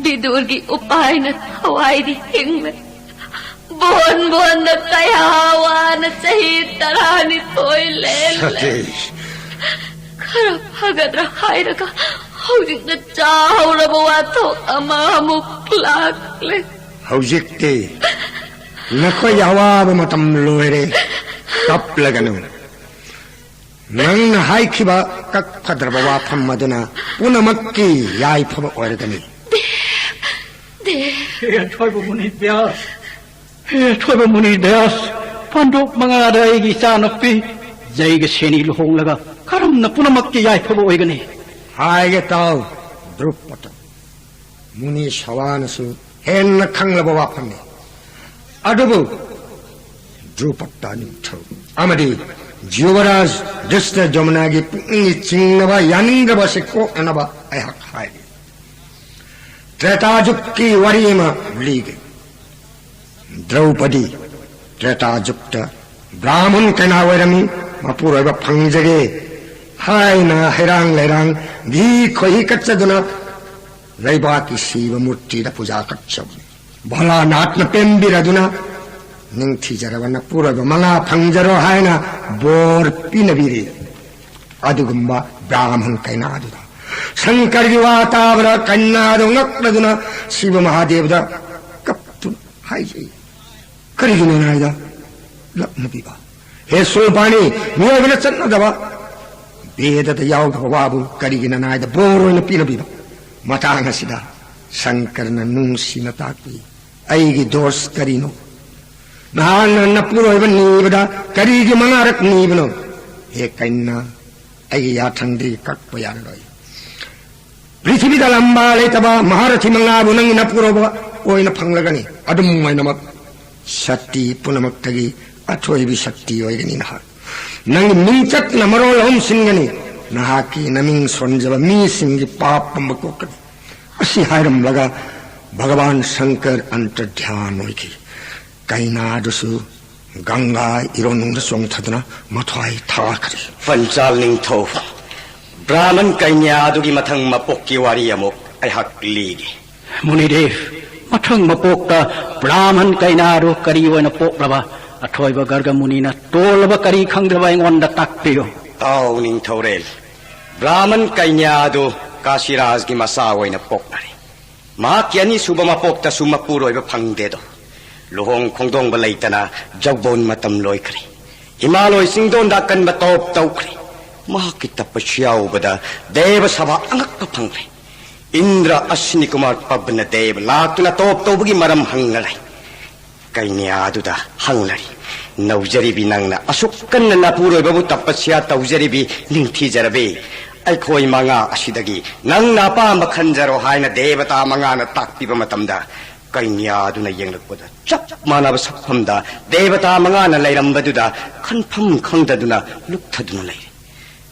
ꯕꯤꯗꯨꯔꯒꯤ ꯎꯄꯥꯏꯅ ꯊꯋꯥꯏꯗꯤ ꯍꯤꯡꯂꯦ꯫ ꯕꯣꯟ ꯕꯣꯟꯗ ꯀꯌꯥ ꯋꯥꯅ ꯆꯍꯤ ꯇꯔꯥꯅꯤꯊꯣꯏ ꯂꯦꯜꯂꯦ꯫ ꯁꯇꯤꯁ꯫ ꯈꯔ ꯐꯒꯗ꯭ꯔꯥ ꯍꯥꯏꯔꯒ ꯍꯧꯖꯤꯛꯅ ꯆꯥꯍꯧꯔꯕ ꯋꯥꯊꯣꯛ ꯑꯃ ꯑꯃꯨꯛ ꯂꯥꯛꯂꯦ꯫ ꯍꯧꯖꯤꯛꯇꯤ ꯅꯈꯣꯏ ꯑꯋꯥꯕ ꯃꯇꯝ ꯂꯣꯏꯔꯦ꯫ ꯀꯞꯂꯒꯅꯨ꯫ ꯅꯪꯅ ꯍꯥꯏꯈꯤꯕ ꯀꯛꯐꯗ꯭ꯔꯕ ꯋꯥꯐꯝ ꯑꯗꯨꯅ ꯄꯨꯝꯅꯃꯛꯀꯤ ꯌꯥꯏꯐꯕ ꯑꯣꯏꯔꯒꯅꯤ꯫ ꯗꯦꯕ, ꯗꯦꯕ꯫ ꯍꯦ ꯑꯊꯣꯏꯕ ꯃꯨꯅꯤ ꯕ꯭ꯌꯥꯁ, ꯍꯦ ꯑꯊꯣꯏꯕ ꯃꯨꯅꯤ ꯕ꯭ꯌꯥꯁ, ꯄꯥꯟꯗꯣꯞ ꯃꯉꯥꯗ ꯑꯩꯒꯤ ꯏꯆꯥꯅꯨꯄꯤ ꯖꯩꯒ ꯁꯦꯅꯤ ꯂꯨꯍꯣꯡꯂꯒ ꯀꯔꯝꯅ ꯄꯨꯝꯅꯃꯛꯀꯤ ꯌꯥꯏꯐꯕ ꯑꯣꯏꯒꯅꯤ? ꯍꯥꯏꯒꯦ ꯇꯥꯎ, ꯗ꯭ꯔꯨꯄꯗ꯫ ꯃꯨꯅꯤ ꯁꯋꯥꯅꯁꯨ ꯍꯦꯟꯅ ꯈꯪꯂꯕ ꯋꯥꯐꯝꯅꯤ꯫ ꯑꯗꯨꯕꯨ ꯗ꯭ꯔꯨꯄꯗ ꯅꯤꯡꯊꯧ ꯑꯃꯗꯤ ꯖꯨꯕꯔꯥꯖ ꯗ꯭ꯔꯤꯁꯇ ꯖꯃꯨꯅꯥꯒꯤ ꯄꯨꯛꯅꯤꯡꯒꯤ ꯆꯤꯡꯅꯕ ꯌꯥꯅꯤꯡꯗꯕ ꯑꯁꯤ ꯀꯣꯛꯅꯅꯕ ꯑꯩꯍꯥꯛ ꯍꯥꯏꯔꯤ꯫ ꯇ꯭ꯔꯦꯇꯥ ꯖꯨꯒꯀꯤ ꯋꯥꯔꯤ ꯑꯃ ꯂꯤꯒꯦ꯫ ꯗ꯭ꯔꯧꯄꯗꯤ ꯇ꯭ꯔꯦꯇꯥ ꯖꯨꯒꯇ ꯕ꯭ꯔꯥꯍꯃꯟ ꯀꯩꯅꯥ ꯑꯣꯏꯔꯝꯃꯤ꯫ ꯃꯄꯨꯔꯣꯏꯕ ꯐꯪꯖꯒꯦ ꯍꯥꯏꯅ ꯍꯩꯔꯥꯡ ꯂꯩꯔꯥꯡ ꯘꯤ ꯈꯣꯏꯍꯤ ꯀꯠꯆꯗꯨꯅ ꯂꯩꯕꯥꯛꯀꯤ ꯁꯤꯕ ꯃꯨꯔꯇꯤꯗ ꯄꯨꯖꯥ ꯀꯠꯆꯕꯅꯤ꯫ ꯚꯣꯂꯥꯅꯥꯊꯅ ꯄꯦꯟꯕꯤꯔꯗꯨꯅ ꯅꯤꯡꯊꯤꯖꯔꯕ ꯅꯄꯨꯔꯣꯏꯕ ꯃꯉꯥ ꯐꯪꯖꯔꯣ ꯍꯥꯏꯅ ꯕꯣꯔ ꯄꯤꯅꯕꯤꯔꯤ꯫ ꯑꯗꯨꯒꯨꯝꯕ ꯕ꯭ꯔꯥꯍꯃꯟ ꯀꯩꯅꯥꯗꯨꯗ ꯁꯪꯀꯔꯒꯤ ꯋꯥ ꯇꯥꯕꯗ ꯀꯩꯅꯥꯗꯨ ꯉꯛꯂꯗꯨꯅ ꯁꯤꯕ ꯃꯍꯥꯗꯦꯕꯗ ꯀꯞꯇꯨꯅ ꯍꯥꯏꯖꯩ, "ꯀꯔꯤꯒꯤꯅꯣ ꯅꯥꯏꯗ ꯂꯛꯅꯕꯤꯕ? ꯍꯦ ꯁꯣꯄꯥꯅꯤ, ꯃꯤꯑꯣꯏꯕꯅ ꯆꯠꯅꯗꯕ, ꯕꯦꯗꯗ ꯌꯥꯎꯗꯕ ꯋꯥꯕꯨ ꯀꯔꯤꯒꯤ ꯅꯅꯥꯏꯗ ꯕꯣꯔ ꯑꯣꯏꯅ ꯄꯤꯅꯕꯤꯕ?" ꯃꯇꯥꯡ ꯑꯁꯤꯗ ꯁꯪꯀꯔꯅ ꯅꯨꯡꯁꯤꯅ ꯇꯥꯛꯄꯤ, "ꯑꯩꯒꯤ ꯗꯣꯁ ꯀꯔꯤꯅꯣ? ꯅꯍꯥꯛꯅ ꯅꯄꯨꯔꯣꯏꯕ ꯅꯤꯕꯗ ꯀꯔꯤꯒꯤ ꯃꯉꯥꯔꯛ ꯅꯤꯕꯅꯣ? ꯍꯦ ꯀꯩꯅꯥ, ꯑꯩꯒꯤ ꯌꯥꯊꯪꯗꯤ ꯀꯛꯄ ꯌꯥꯔꯔꯣꯏ꯫ ꯄ꯭ꯔꯤꯊꯤꯕꯤꯗ ꯂꯝꯕꯥ ꯂꯩꯇꯕ ꯃꯍꯥꯔꯊꯤ ꯃꯉꯥꯕꯨ ꯅꯪꯒꯤ ꯅꯄꯨꯔꯣꯏꯕ ꯑꯣꯏꯅ ꯐꯪꯂꯒꯅꯤ꯫ ꯑꯗꯨꯝ ꯑꯣꯏꯅꯃꯛ ꯁꯛꯇꯤ ꯄꯨꯝꯅꯃꯛꯇꯒꯤ ꯑꯊꯣꯏꯕꯤ ꯁꯛꯇꯤ ꯑꯣꯏꯒꯅꯤ ꯅꯍꯥꯛ꯫ ꯅꯪꯒꯤ ꯃꯤꯡꯆꯠꯅ ꯃꯔꯣꯜ ꯑꯍꯨꯝ ꯁꯤꯟꯒꯅꯤ꯫ ꯅꯍꯥꯛꯀꯤ ꯅꯃꯤꯡ ꯁꯣꯟꯖꯕ ꯃꯤꯁꯤꯡꯒꯤ ꯄꯥꯞ ꯄꯨꯝꯕ ꯀꯣꯛꯀꯅꯤ꯫ ꯑꯁꯤ ꯍꯥꯏꯔꯝꯂꯒ ꯚꯒꯋꯥꯟ ꯁꯪꯀꯔ ꯑꯟꯇꯔꯙ꯭ꯌꯥꯟ ꯑꯣꯏꯈꯤ꯫ ꯀꯩꯅꯥꯗꯨꯁꯨ ꯒꯪꯒꯥ ꯏꯔꯣꯟꯅꯨꯡꯗ ꯆꯣꯡꯊꯗꯨꯅ ꯃꯊ꯭ꯋꯥꯏ ꯊꯥꯈ꯭ꯔꯦ꯫ ꯄꯟꯆꯥꯜ ꯅꯤꯡꯊꯧ, ꯕ꯭ꯔꯥꯍꯃꯟ ꯀꯩꯅ꯭ꯌꯥ ꯑꯗꯨꯒꯤ ꯃꯊꯪ ꯃꯄꯣꯛꯀꯤ ꯋꯥꯔꯤ ꯑꯃꯨꯛ ꯑꯩꯍꯥꯛ ꯂꯤꯒꯦ꯫ ꯃꯨꯅꯤꯗꯦꯕ, ꯃꯊꯪ ꯃꯄꯣꯛꯇ ꯕ꯭ꯔꯥꯍꯃꯟ ꯀꯩꯅꯥ ꯑꯗꯨ ꯀꯔꯤ ꯑꯣꯏꯅ ꯄꯣꯛꯂꯕ? ꯑꯊꯣꯏꯕ ꯒꯔꯒ ꯃꯨꯅꯤꯅ ꯇꯣꯜꯂꯕ ꯀꯔꯤ ꯈꯪꯗ꯭ꯔꯕ ꯑꯩꯉꯣꯟꯗ ꯇꯥꯛꯄꯤꯌꯨ꯫ ꯇꯥꯎ ꯅꯤꯡꯊꯧꯔꯦꯜ, ꯕ꯭ꯔꯥꯍꯃꯟ ꯀꯩꯅ꯭ꯌꯥ ꯑꯗꯨ ꯀꯥꯁꯤꯔꯥꯖꯒꯤ ꯃꯆꯥ ꯑꯣꯏꯅ ꯄꯣꯛꯅꯔꯦ꯫ ꯃꯍꯥꯛꯀꯤ ꯑꯅꯤꯁꯨꯕ ꯃꯄꯣꯛꯇꯁꯨ ꯃꯄꯨꯔꯣꯏꯕ ꯐꯪꯗꯦꯗꯣ꯫ ꯂꯨꯍꯣꯡ ꯈꯣꯡꯗꯣꯡꯕ ꯂꯩꯇꯅ ꯖꯧꯕꯣꯟ ꯃꯇꯝ ꯂꯣꯏꯈ꯭ꯔꯦ꯫ ꯍꯤꯃꯥꯂꯣꯏ ꯆꯤꯡꯗꯣꯟꯗ ꯑꯀꯟꯕ ꯇꯣꯞ ꯇꯧꯈ꯭ꯔꯦ꯫ ꯃꯍꯥꯛꯀꯤ ꯇꯄꯁ꯭ꯌꯥ ꯎꯕꯗ ꯗꯦꯕ ꯁꯚꯥ ꯑꯉꯛꯄ ꯐꯪꯂꯦ꯫ ꯏꯟꯗ꯭ꯔ ꯑꯁ꯭ꯅꯤ ꯀꯨꯃꯥꯔ ꯄꯕꯅ ꯗꯦꯕ ꯂꯥꯛꯇꯨꯅ ꯇꯣꯞ ꯇꯧꯕꯒꯤ ꯃꯔꯝ ꯍꯪꯅꯔꯦ꯫ ꯀꯩꯅ꯭ꯌꯥꯗꯨꯗ ꯍꯪꯂꯔꯤ, "ꯅꯧꯖꯔꯤꯕꯤ ꯅꯪꯅ ꯑꯁꯨꯛ ꯀꯟꯅ ꯅꯄꯨꯔꯣꯏꯕꯕꯨ ꯇꯄꯁ꯭ꯌꯥ ꯇꯧꯖꯔꯤꯕꯤ ꯅꯤꯡꯊꯤꯖꯔꯕꯤ꯫ ꯑꯩꯈꯣꯏ ꯃꯉꯥ ꯑꯁꯤꯗꯒꯤ ꯅꯪꯅ ꯑꯄꯥꯝꯕ ꯈꯟꯖꯔꯣ" ꯍꯥꯏꯅ ꯗꯦꯕꯇꯥ ꯃꯉꯥꯅ ꯇꯥꯛꯄꯤꯕ ꯃꯇꯝꯗ, ꯀꯩꯅ꯭ꯌꯥꯗꯨꯅ ꯌꯦꯡꯂꯛꯄꯗ ꯆꯞ ꯃꯥꯟꯅꯕ ꯁꯛꯐꯝꯗ ꯗꯦꯕꯇꯥ ꯃꯉꯥꯅ ꯂꯩꯔꯝꯕꯗꯨꯗ ꯈꯟꯐꯝ ꯈꯪꯗꯗꯨꯅ ꯂꯨꯞꯊꯗꯨꯅ ꯂꯩꯔꯦ꯫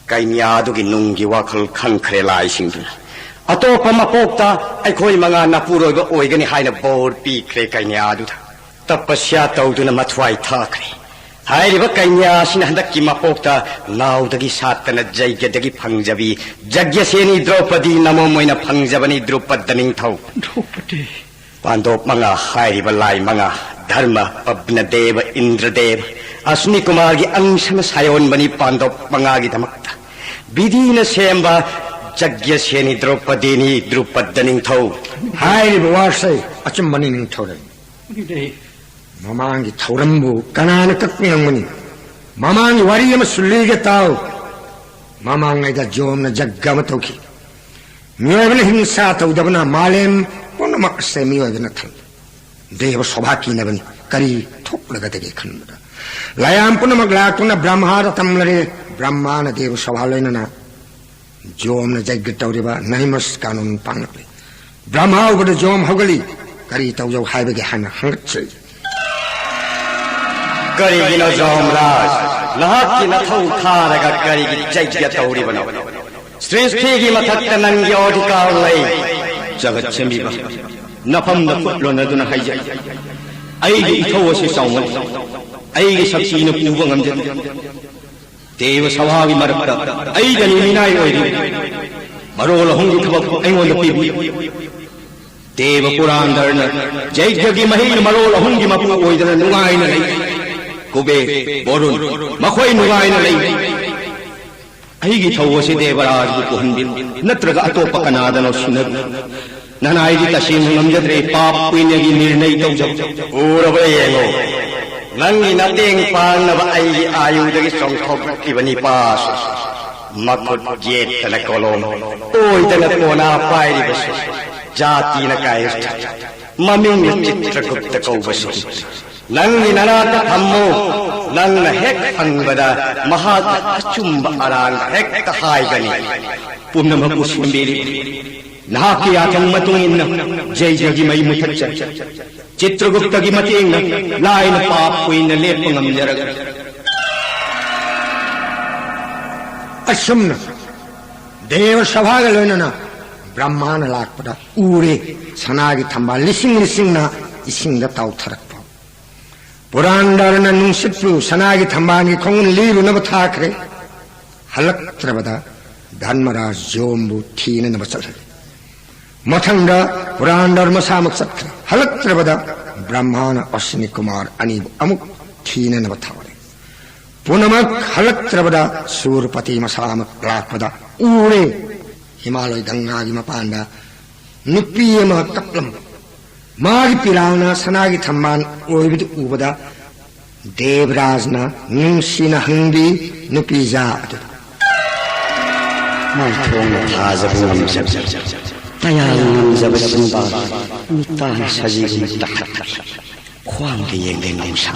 ꯀꯩꯅ꯭ꯌꯥꯗꯨꯒꯤ ꯅꯨꯡꯒꯤ ꯋꯥꯈꯜ ꯈꯟꯈ꯭ꯔꯦ ꯂꯥꯏꯁꯤꯡꯗꯨꯅ꯫ ꯑꯇꯣꯞꯄ ꯃꯄꯣꯛꯇ ꯑꯩꯈꯣꯏ ꯃꯉꯥ ꯅꯄꯨꯔꯣꯏꯕ ꯑꯣꯏꯒꯅꯤ ꯍꯥꯏꯅ ꯕꯣꯔ ꯄꯤꯈ꯭ꯔꯦ ꯀꯩꯅ꯭ꯌꯥꯗꯨꯗ꯫ ꯇꯄꯁ꯭ꯌꯥ ꯇꯧꯗꯨꯅ ꯃꯊ꯭ꯋꯥꯏ ꯊꯥꯈ꯭ꯔꯦ꯫ ꯍꯥꯏꯔꯤꯕ ꯀꯩꯅ꯭ꯌꯥ ꯑꯁꯤꯅ ꯍꯟꯗꯛꯀꯤ ꯃꯄꯣꯛꯇ ꯅꯥꯎꯗꯒꯤ ꯁꯥꯠꯇꯅ ꯖꯩꯒꯗꯒꯤ ꯐꯪꯖꯕꯤ ꯖꯒ꯭ꯌꯁꯦꯅꯤ ꯗ꯭ꯔꯧꯄꯗꯤ ꯅꯃꯣꯝ ꯑꯣꯏꯅ ꯐꯪꯖꯕꯅꯤ ꯗ꯭ꯔꯨꯄꯗ ꯅꯤꯡꯊꯧ꯫ ꯗ꯭ꯔꯧꯄꯗꯤ꯫ ꯄꯥꯟꯗꯣꯞ ꯃꯉꯥ ꯍꯥꯏꯔꯤꯕ ꯂꯥꯏ ꯃꯉꯥ, ꯙꯔꯃ, ꯄꯕꯅꯗꯦꯕ, ꯏꯟꯗ꯭ꯔꯗꯦꯕ, ꯑꯁ꯭ꯅꯤ ꯀꯨꯃꯥꯔꯒꯤ ꯑꯪꯁꯅ ꯁꯥꯌꯣꯟꯕꯅꯤ ꯄꯥꯟꯗꯣꯞ ꯃꯉꯥꯒꯤꯗꯃꯛꯇ꯫ ꯕꯤꯙꯤꯅ ꯁꯦꯝꯕ ꯖꯒ꯭ꯌꯁꯦꯅꯤ ꯗ꯭ꯔꯧꯄꯗꯤꯅꯤ ꯗ꯭ꯔꯨꯄꯗ ꯅꯤꯡꯊꯧ꯫ ꯍꯥꯏꯔꯤꯕ ꯋꯥꯁꯦ ꯑꯆꯨꯝꯕꯅꯤ ꯅꯤꯡꯊꯧꯔꯦꯜ꯫ ꯃꯃꯥꯡꯒꯤ ꯊꯧꯔꯝꯕꯨ ꯀꯅꯥꯅ ꯀꯛꯄ ꯉꯝꯒꯅꯤ? ꯃꯃꯥꯡꯒꯤ ꯋꯥꯔꯤ ꯑꯃꯁꯨ ꯂꯤꯒꯦ ꯇꯥꯎ꯫ ꯃꯃꯥꯡꯉꯩꯗ ꯖꯣꯝꯅ ꯖꯒ ꯑꯃ ꯇꯧꯈꯤ꯫ ꯃꯤꯑꯣꯏꯕꯅ ꯍꯤꯡꯁꯥ ꯇꯧꯗꯕꯅ ꯃꯥꯂꯦꯝ ꯄꯨꯝꯅꯃꯛ ꯑꯁꯦ ꯃꯤꯑꯣꯏꯕꯅ ꯊꯜꯂꯤ꯫ ꯗꯦꯕ ꯁꯣꯚꯥ ꯀꯤꯅꯕꯅꯤ꯫ ꯀꯔꯤ ꯊꯣꯛꯂꯒꯗꯒꯦ ꯈꯟꯕꯗ ꯂꯥꯏꯌꯥꯝ ꯄꯨꯝꯅꯃꯛ ꯂꯥꯛꯇꯨꯅ ꯕ꯭ꯔꯍ꯭ꯃꯥꯗ ꯇꯝꯂꯔꯦ꯫ ꯕ꯭ꯔꯍ꯭ꯃꯥꯅ ꯗꯦꯕ ꯁꯣꯚꯥ ꯂꯣꯏꯅꯅ ꯖꯣꯝꯅ ꯖꯒ ꯇꯧꯔꯤꯕ ꯅꯍꯤꯃꯁ ꯀꯥꯅꯨꯟ ꯄꯥꯡꯂꯛꯂꯤ꯫ ꯕ꯭ꯔꯍ꯭ꯃꯥ ꯎꯕꯗ ꯖꯣꯝ ꯍꯧꯒꯠꯂꯤ꯫ "ꯀꯔꯤ ꯇꯧꯖꯧ ꯍꯥꯏꯕꯒꯦ?" ꯍꯥꯏꯅ ꯍꯪꯒꯠꯆꯔꯤ꯫ "ꯀꯔꯤꯒꯤꯅꯣ ꯖꯣꯝ ꯔꯥꯖ? ꯅꯍꯥꯛꯀꯤ ꯅꯊꯧ ꯊꯥꯔꯒ ꯀꯔꯤꯒꯤ ꯖꯒ꯭ꯌ ꯇꯧꯔꯤꯕꯅꯣ? ꯁ꯭ꯔꯤꯁꯇꯤꯒꯤ ꯃꯊꯛꯇ ꯅꯪꯒꯤ ꯑꯣꯙꯤꯀꯥꯔ ꯂꯩ꯫ ꯖꯒꯠ ꯁꯦꯝꯕꯤꯕ ꯅꯐꯝꯗ ꯈꯨꯠ ꯂꯣꯟꯅꯗꯨꯅ ꯍꯥꯏꯖꯩ, ꯑꯩꯒꯤ ꯏꯊꯧ ꯑꯁꯤ ꯆꯥꯎꯃꯜꯂꯤ, ꯑꯩꯒꯤ ꯁꯛꯇꯤꯅ ꯄꯨꯕ ꯉꯝꯖꯗꯦ꯫ ꯗꯦꯕ ꯁꯚꯥꯒꯤ ꯃꯔꯛꯇ ꯑꯩꯗꯅꯤ ꯃꯤꯅꯥꯏ ꯑꯣꯏꯔꯤ꯫ ꯃꯔꯣꯜ ꯑꯍꯨꯝꯒꯤ ꯊꯕꯛꯄꯨ ꯑꯩꯉꯣꯟꯗ ꯄꯤꯕꯤ꯫ ꯗꯦꯕ ꯄꯨꯔꯥꯟꯗꯔꯅ ꯖꯩꯒ꯭ꯌꯒꯤ ꯃꯍꯩꯅ ꯃꯔꯣꯜ ꯑꯍꯨꯝꯒꯤ ꯃꯄꯨ ꯑꯣꯏꯗꯅ ꯅꯨꯡꯉꯥꯏꯅ ꯂꯩ꯫ ꯀꯨꯕꯦꯔ, ꯕꯣꯔꯨꯟ, ꯃꯈꯣꯏ ꯅꯨꯡꯉꯥꯏꯅ ꯂꯩ꯫ ꯑꯩꯒꯤ ꯊꯧ ꯑꯁꯤ ꯗꯦꯕꯔꯥꯖꯕꯨ ꯄꯨꯍꯟꯕꯤꯔꯨ, ꯅꯠꯇ꯭ꯔꯒ ꯑꯇꯣꯞꯄ ꯀꯅꯥꯗꯅꯣ ꯁꯤꯟꯅꯔꯨ꯫ ꯅꯅꯥꯏꯗꯤ ꯇꯁꯦꯡꯅ ꯉꯝꯖꯗ꯭ꯔꯦ, ꯄꯥꯞ ꯄꯨꯏꯅꯒꯤ ꯅꯤꯔꯅꯩ ꯇꯧꯖꯕ꯫ ꯎꯔꯕ ꯌꯦꯡꯉꯨ, ꯅꯪꯒꯤ ꯅꯇꯦꯡ ꯄꯥꯡꯅꯕ ꯑꯩꯒꯤ ꯑꯥꯌꯨꯗꯒꯤ ꯆꯣꯡꯊꯣꯛꯂꯛꯂꯤꯕ ꯅꯤꯄꯥꯁꯨ, ꯃꯈꯨꯠ ꯌꯦꯠꯇꯅ ꯀꯣꯂꯣꯝ, ꯑꯣꯏꯗꯅ ꯀꯣꯅꯥ ꯄꯥꯏꯔꯤꯕꯁꯨ, ꯖꯥꯇꯤꯅ ꯀꯥꯏꯔꯤ, ꯃꯃꯤꯡꯅ ꯆꯤꯇ꯭ꯔꯒꯨꯞꯇ ꯀꯧꯕꯁꯨ, ꯅꯪꯒꯤ ꯅꯅꯥꯛꯇ ꯊꯝꯃꯨ꯫ ꯅꯪꯅ ꯍꯦꯛ ꯐꯪꯕꯗ ꯃꯍꯥꯛꯅ ꯑꯆꯨꯝꯕ ꯑꯔꯥꯟꯕ ꯍꯦꯛꯇ ꯍꯥꯏꯒꯅꯤ꯫ ꯄꯨꯝꯅꯃꯛꯄꯨ ꯁꯦꯝꯕꯤꯔꯤ꯫ ꯅꯍꯥꯛꯀꯤ ꯌꯥꯊꯪ ꯃꯇꯨꯡ ꯏꯟꯅ ꯖꯩꯒ꯭ꯌꯒꯤ ꯃꯩ ꯃꯨꯊꯠꯆꯔꯤ꯫ ꯆꯤꯇ꯭ꯔꯒꯨꯞꯇꯒꯤ ꯃꯇꯦꯡꯅ ꯂꯥꯏꯅ ꯄꯥꯞ ꯀꯨꯏꯅ ꯂꯦꯞꯄ ꯉꯝꯖꯔꯒꯅꯤ꯫ ꯑꯁꯨꯝꯅ ꯗꯦꯕ ꯁꯚꯥꯒ ꯂꯣꯏꯅꯅ ꯕ꯭ꯔꯍ꯭ꯃꯥꯅ ꯂꯥꯛꯄꯗ ꯎꯔꯦ꯫ ꯁꯅꯥꯒꯤ ꯊꯝꯕꯥꯜ ꯂꯤꯁꯤꯡ ꯂꯤꯁꯤꯡꯅ ꯏꯁꯤꯡꯗ ꯇꯥꯎꯊꯔꯛꯄ꯫ ꯄꯨꯔꯥꯟꯗꯔꯅ ꯅꯨꯡꯁꯤꯠꯄꯨ ꯁꯅꯥꯒꯤ ꯊꯝꯕꯥꯜꯒꯤ ꯈꯣꯡꯒꯨꯜ ꯂꯤꯔꯨꯅꯕ ꯊꯥꯈ꯭ꯔꯦ꯫ ꯍꯜꯂꯛꯇ꯭ꯔꯕꯗ ꯙꯔꯃꯔꯥꯖ ꯖꯣꯝꯕꯨ ꯊꯤꯅꯅꯕ ꯆꯠꯍꯜꯂꯤ꯫ ꯃꯊꯪꯗ ꯄꯨꯔꯥꯟꯗꯔ ꯃꯁꯥꯃꯛ ꯆꯠꯈ꯭ꯔꯦ꯫ ꯍꯜꯂꯛꯇ꯭ꯔꯕꯗ ꯕ꯭ꯔꯍ꯭ꯃꯥꯅ ꯑꯁ꯭ꯋꯤꯅꯤ ꯀꯨꯃꯥꯔ ꯑꯅꯤꯕꯨ ꯑꯃꯨꯛ ꯊꯤꯅꯅꯕ ꯊꯥꯔꯦ꯫ ꯄꯨꯝꯅꯃꯛ ꯍꯜꯂꯛꯇ꯭ꯔꯕꯗ ꯁꯨꯔꯄꯇꯤ ꯃꯁꯥꯃꯛ ꯂꯥꯛꯄꯗ ꯎꯔꯦ꯫ ꯍꯤꯃꯥꯂꯣꯏ ꯒꯪꯒꯥꯒꯤ ꯃꯄꯥꯟꯗ ꯅꯨꯄꯤ ꯑꯃ ꯀꯞꯂꯝꯕ꯫ ꯃꯥꯒꯤ ꯄꯤꯔꯥꯡꯅ ꯁꯅꯥꯒꯤ ꯊꯝꯕꯥꯜ ꯑꯣꯏꯕꯗꯨ ꯎꯕꯗ ꯗꯦꯕꯔꯥꯖꯅ ꯅꯨꯡꯁꯤꯅ ꯍꯪꯕꯤ ꯅꯨꯄꯤꯖꯥ ꯑꯗꯨꯗ꯫ ꯃꯥꯏꯊꯣꯡꯅ ꯊꯥꯖꯕ ꯉꯝꯖꯕ, ꯇꯌꯥꯜ ꯉꯝꯖꯕ ꯆꯤꯟꯕꯥꯜ, ꯃꯤꯠꯇꯥꯟ ꯁꯖꯤꯒꯨꯝ ꯇꯥꯈꯠꯄ, ꯈ꯭ꯋꯥꯡꯒ ꯌꯦꯡꯂꯦꯟ ꯅꯨꯡꯁꯥ,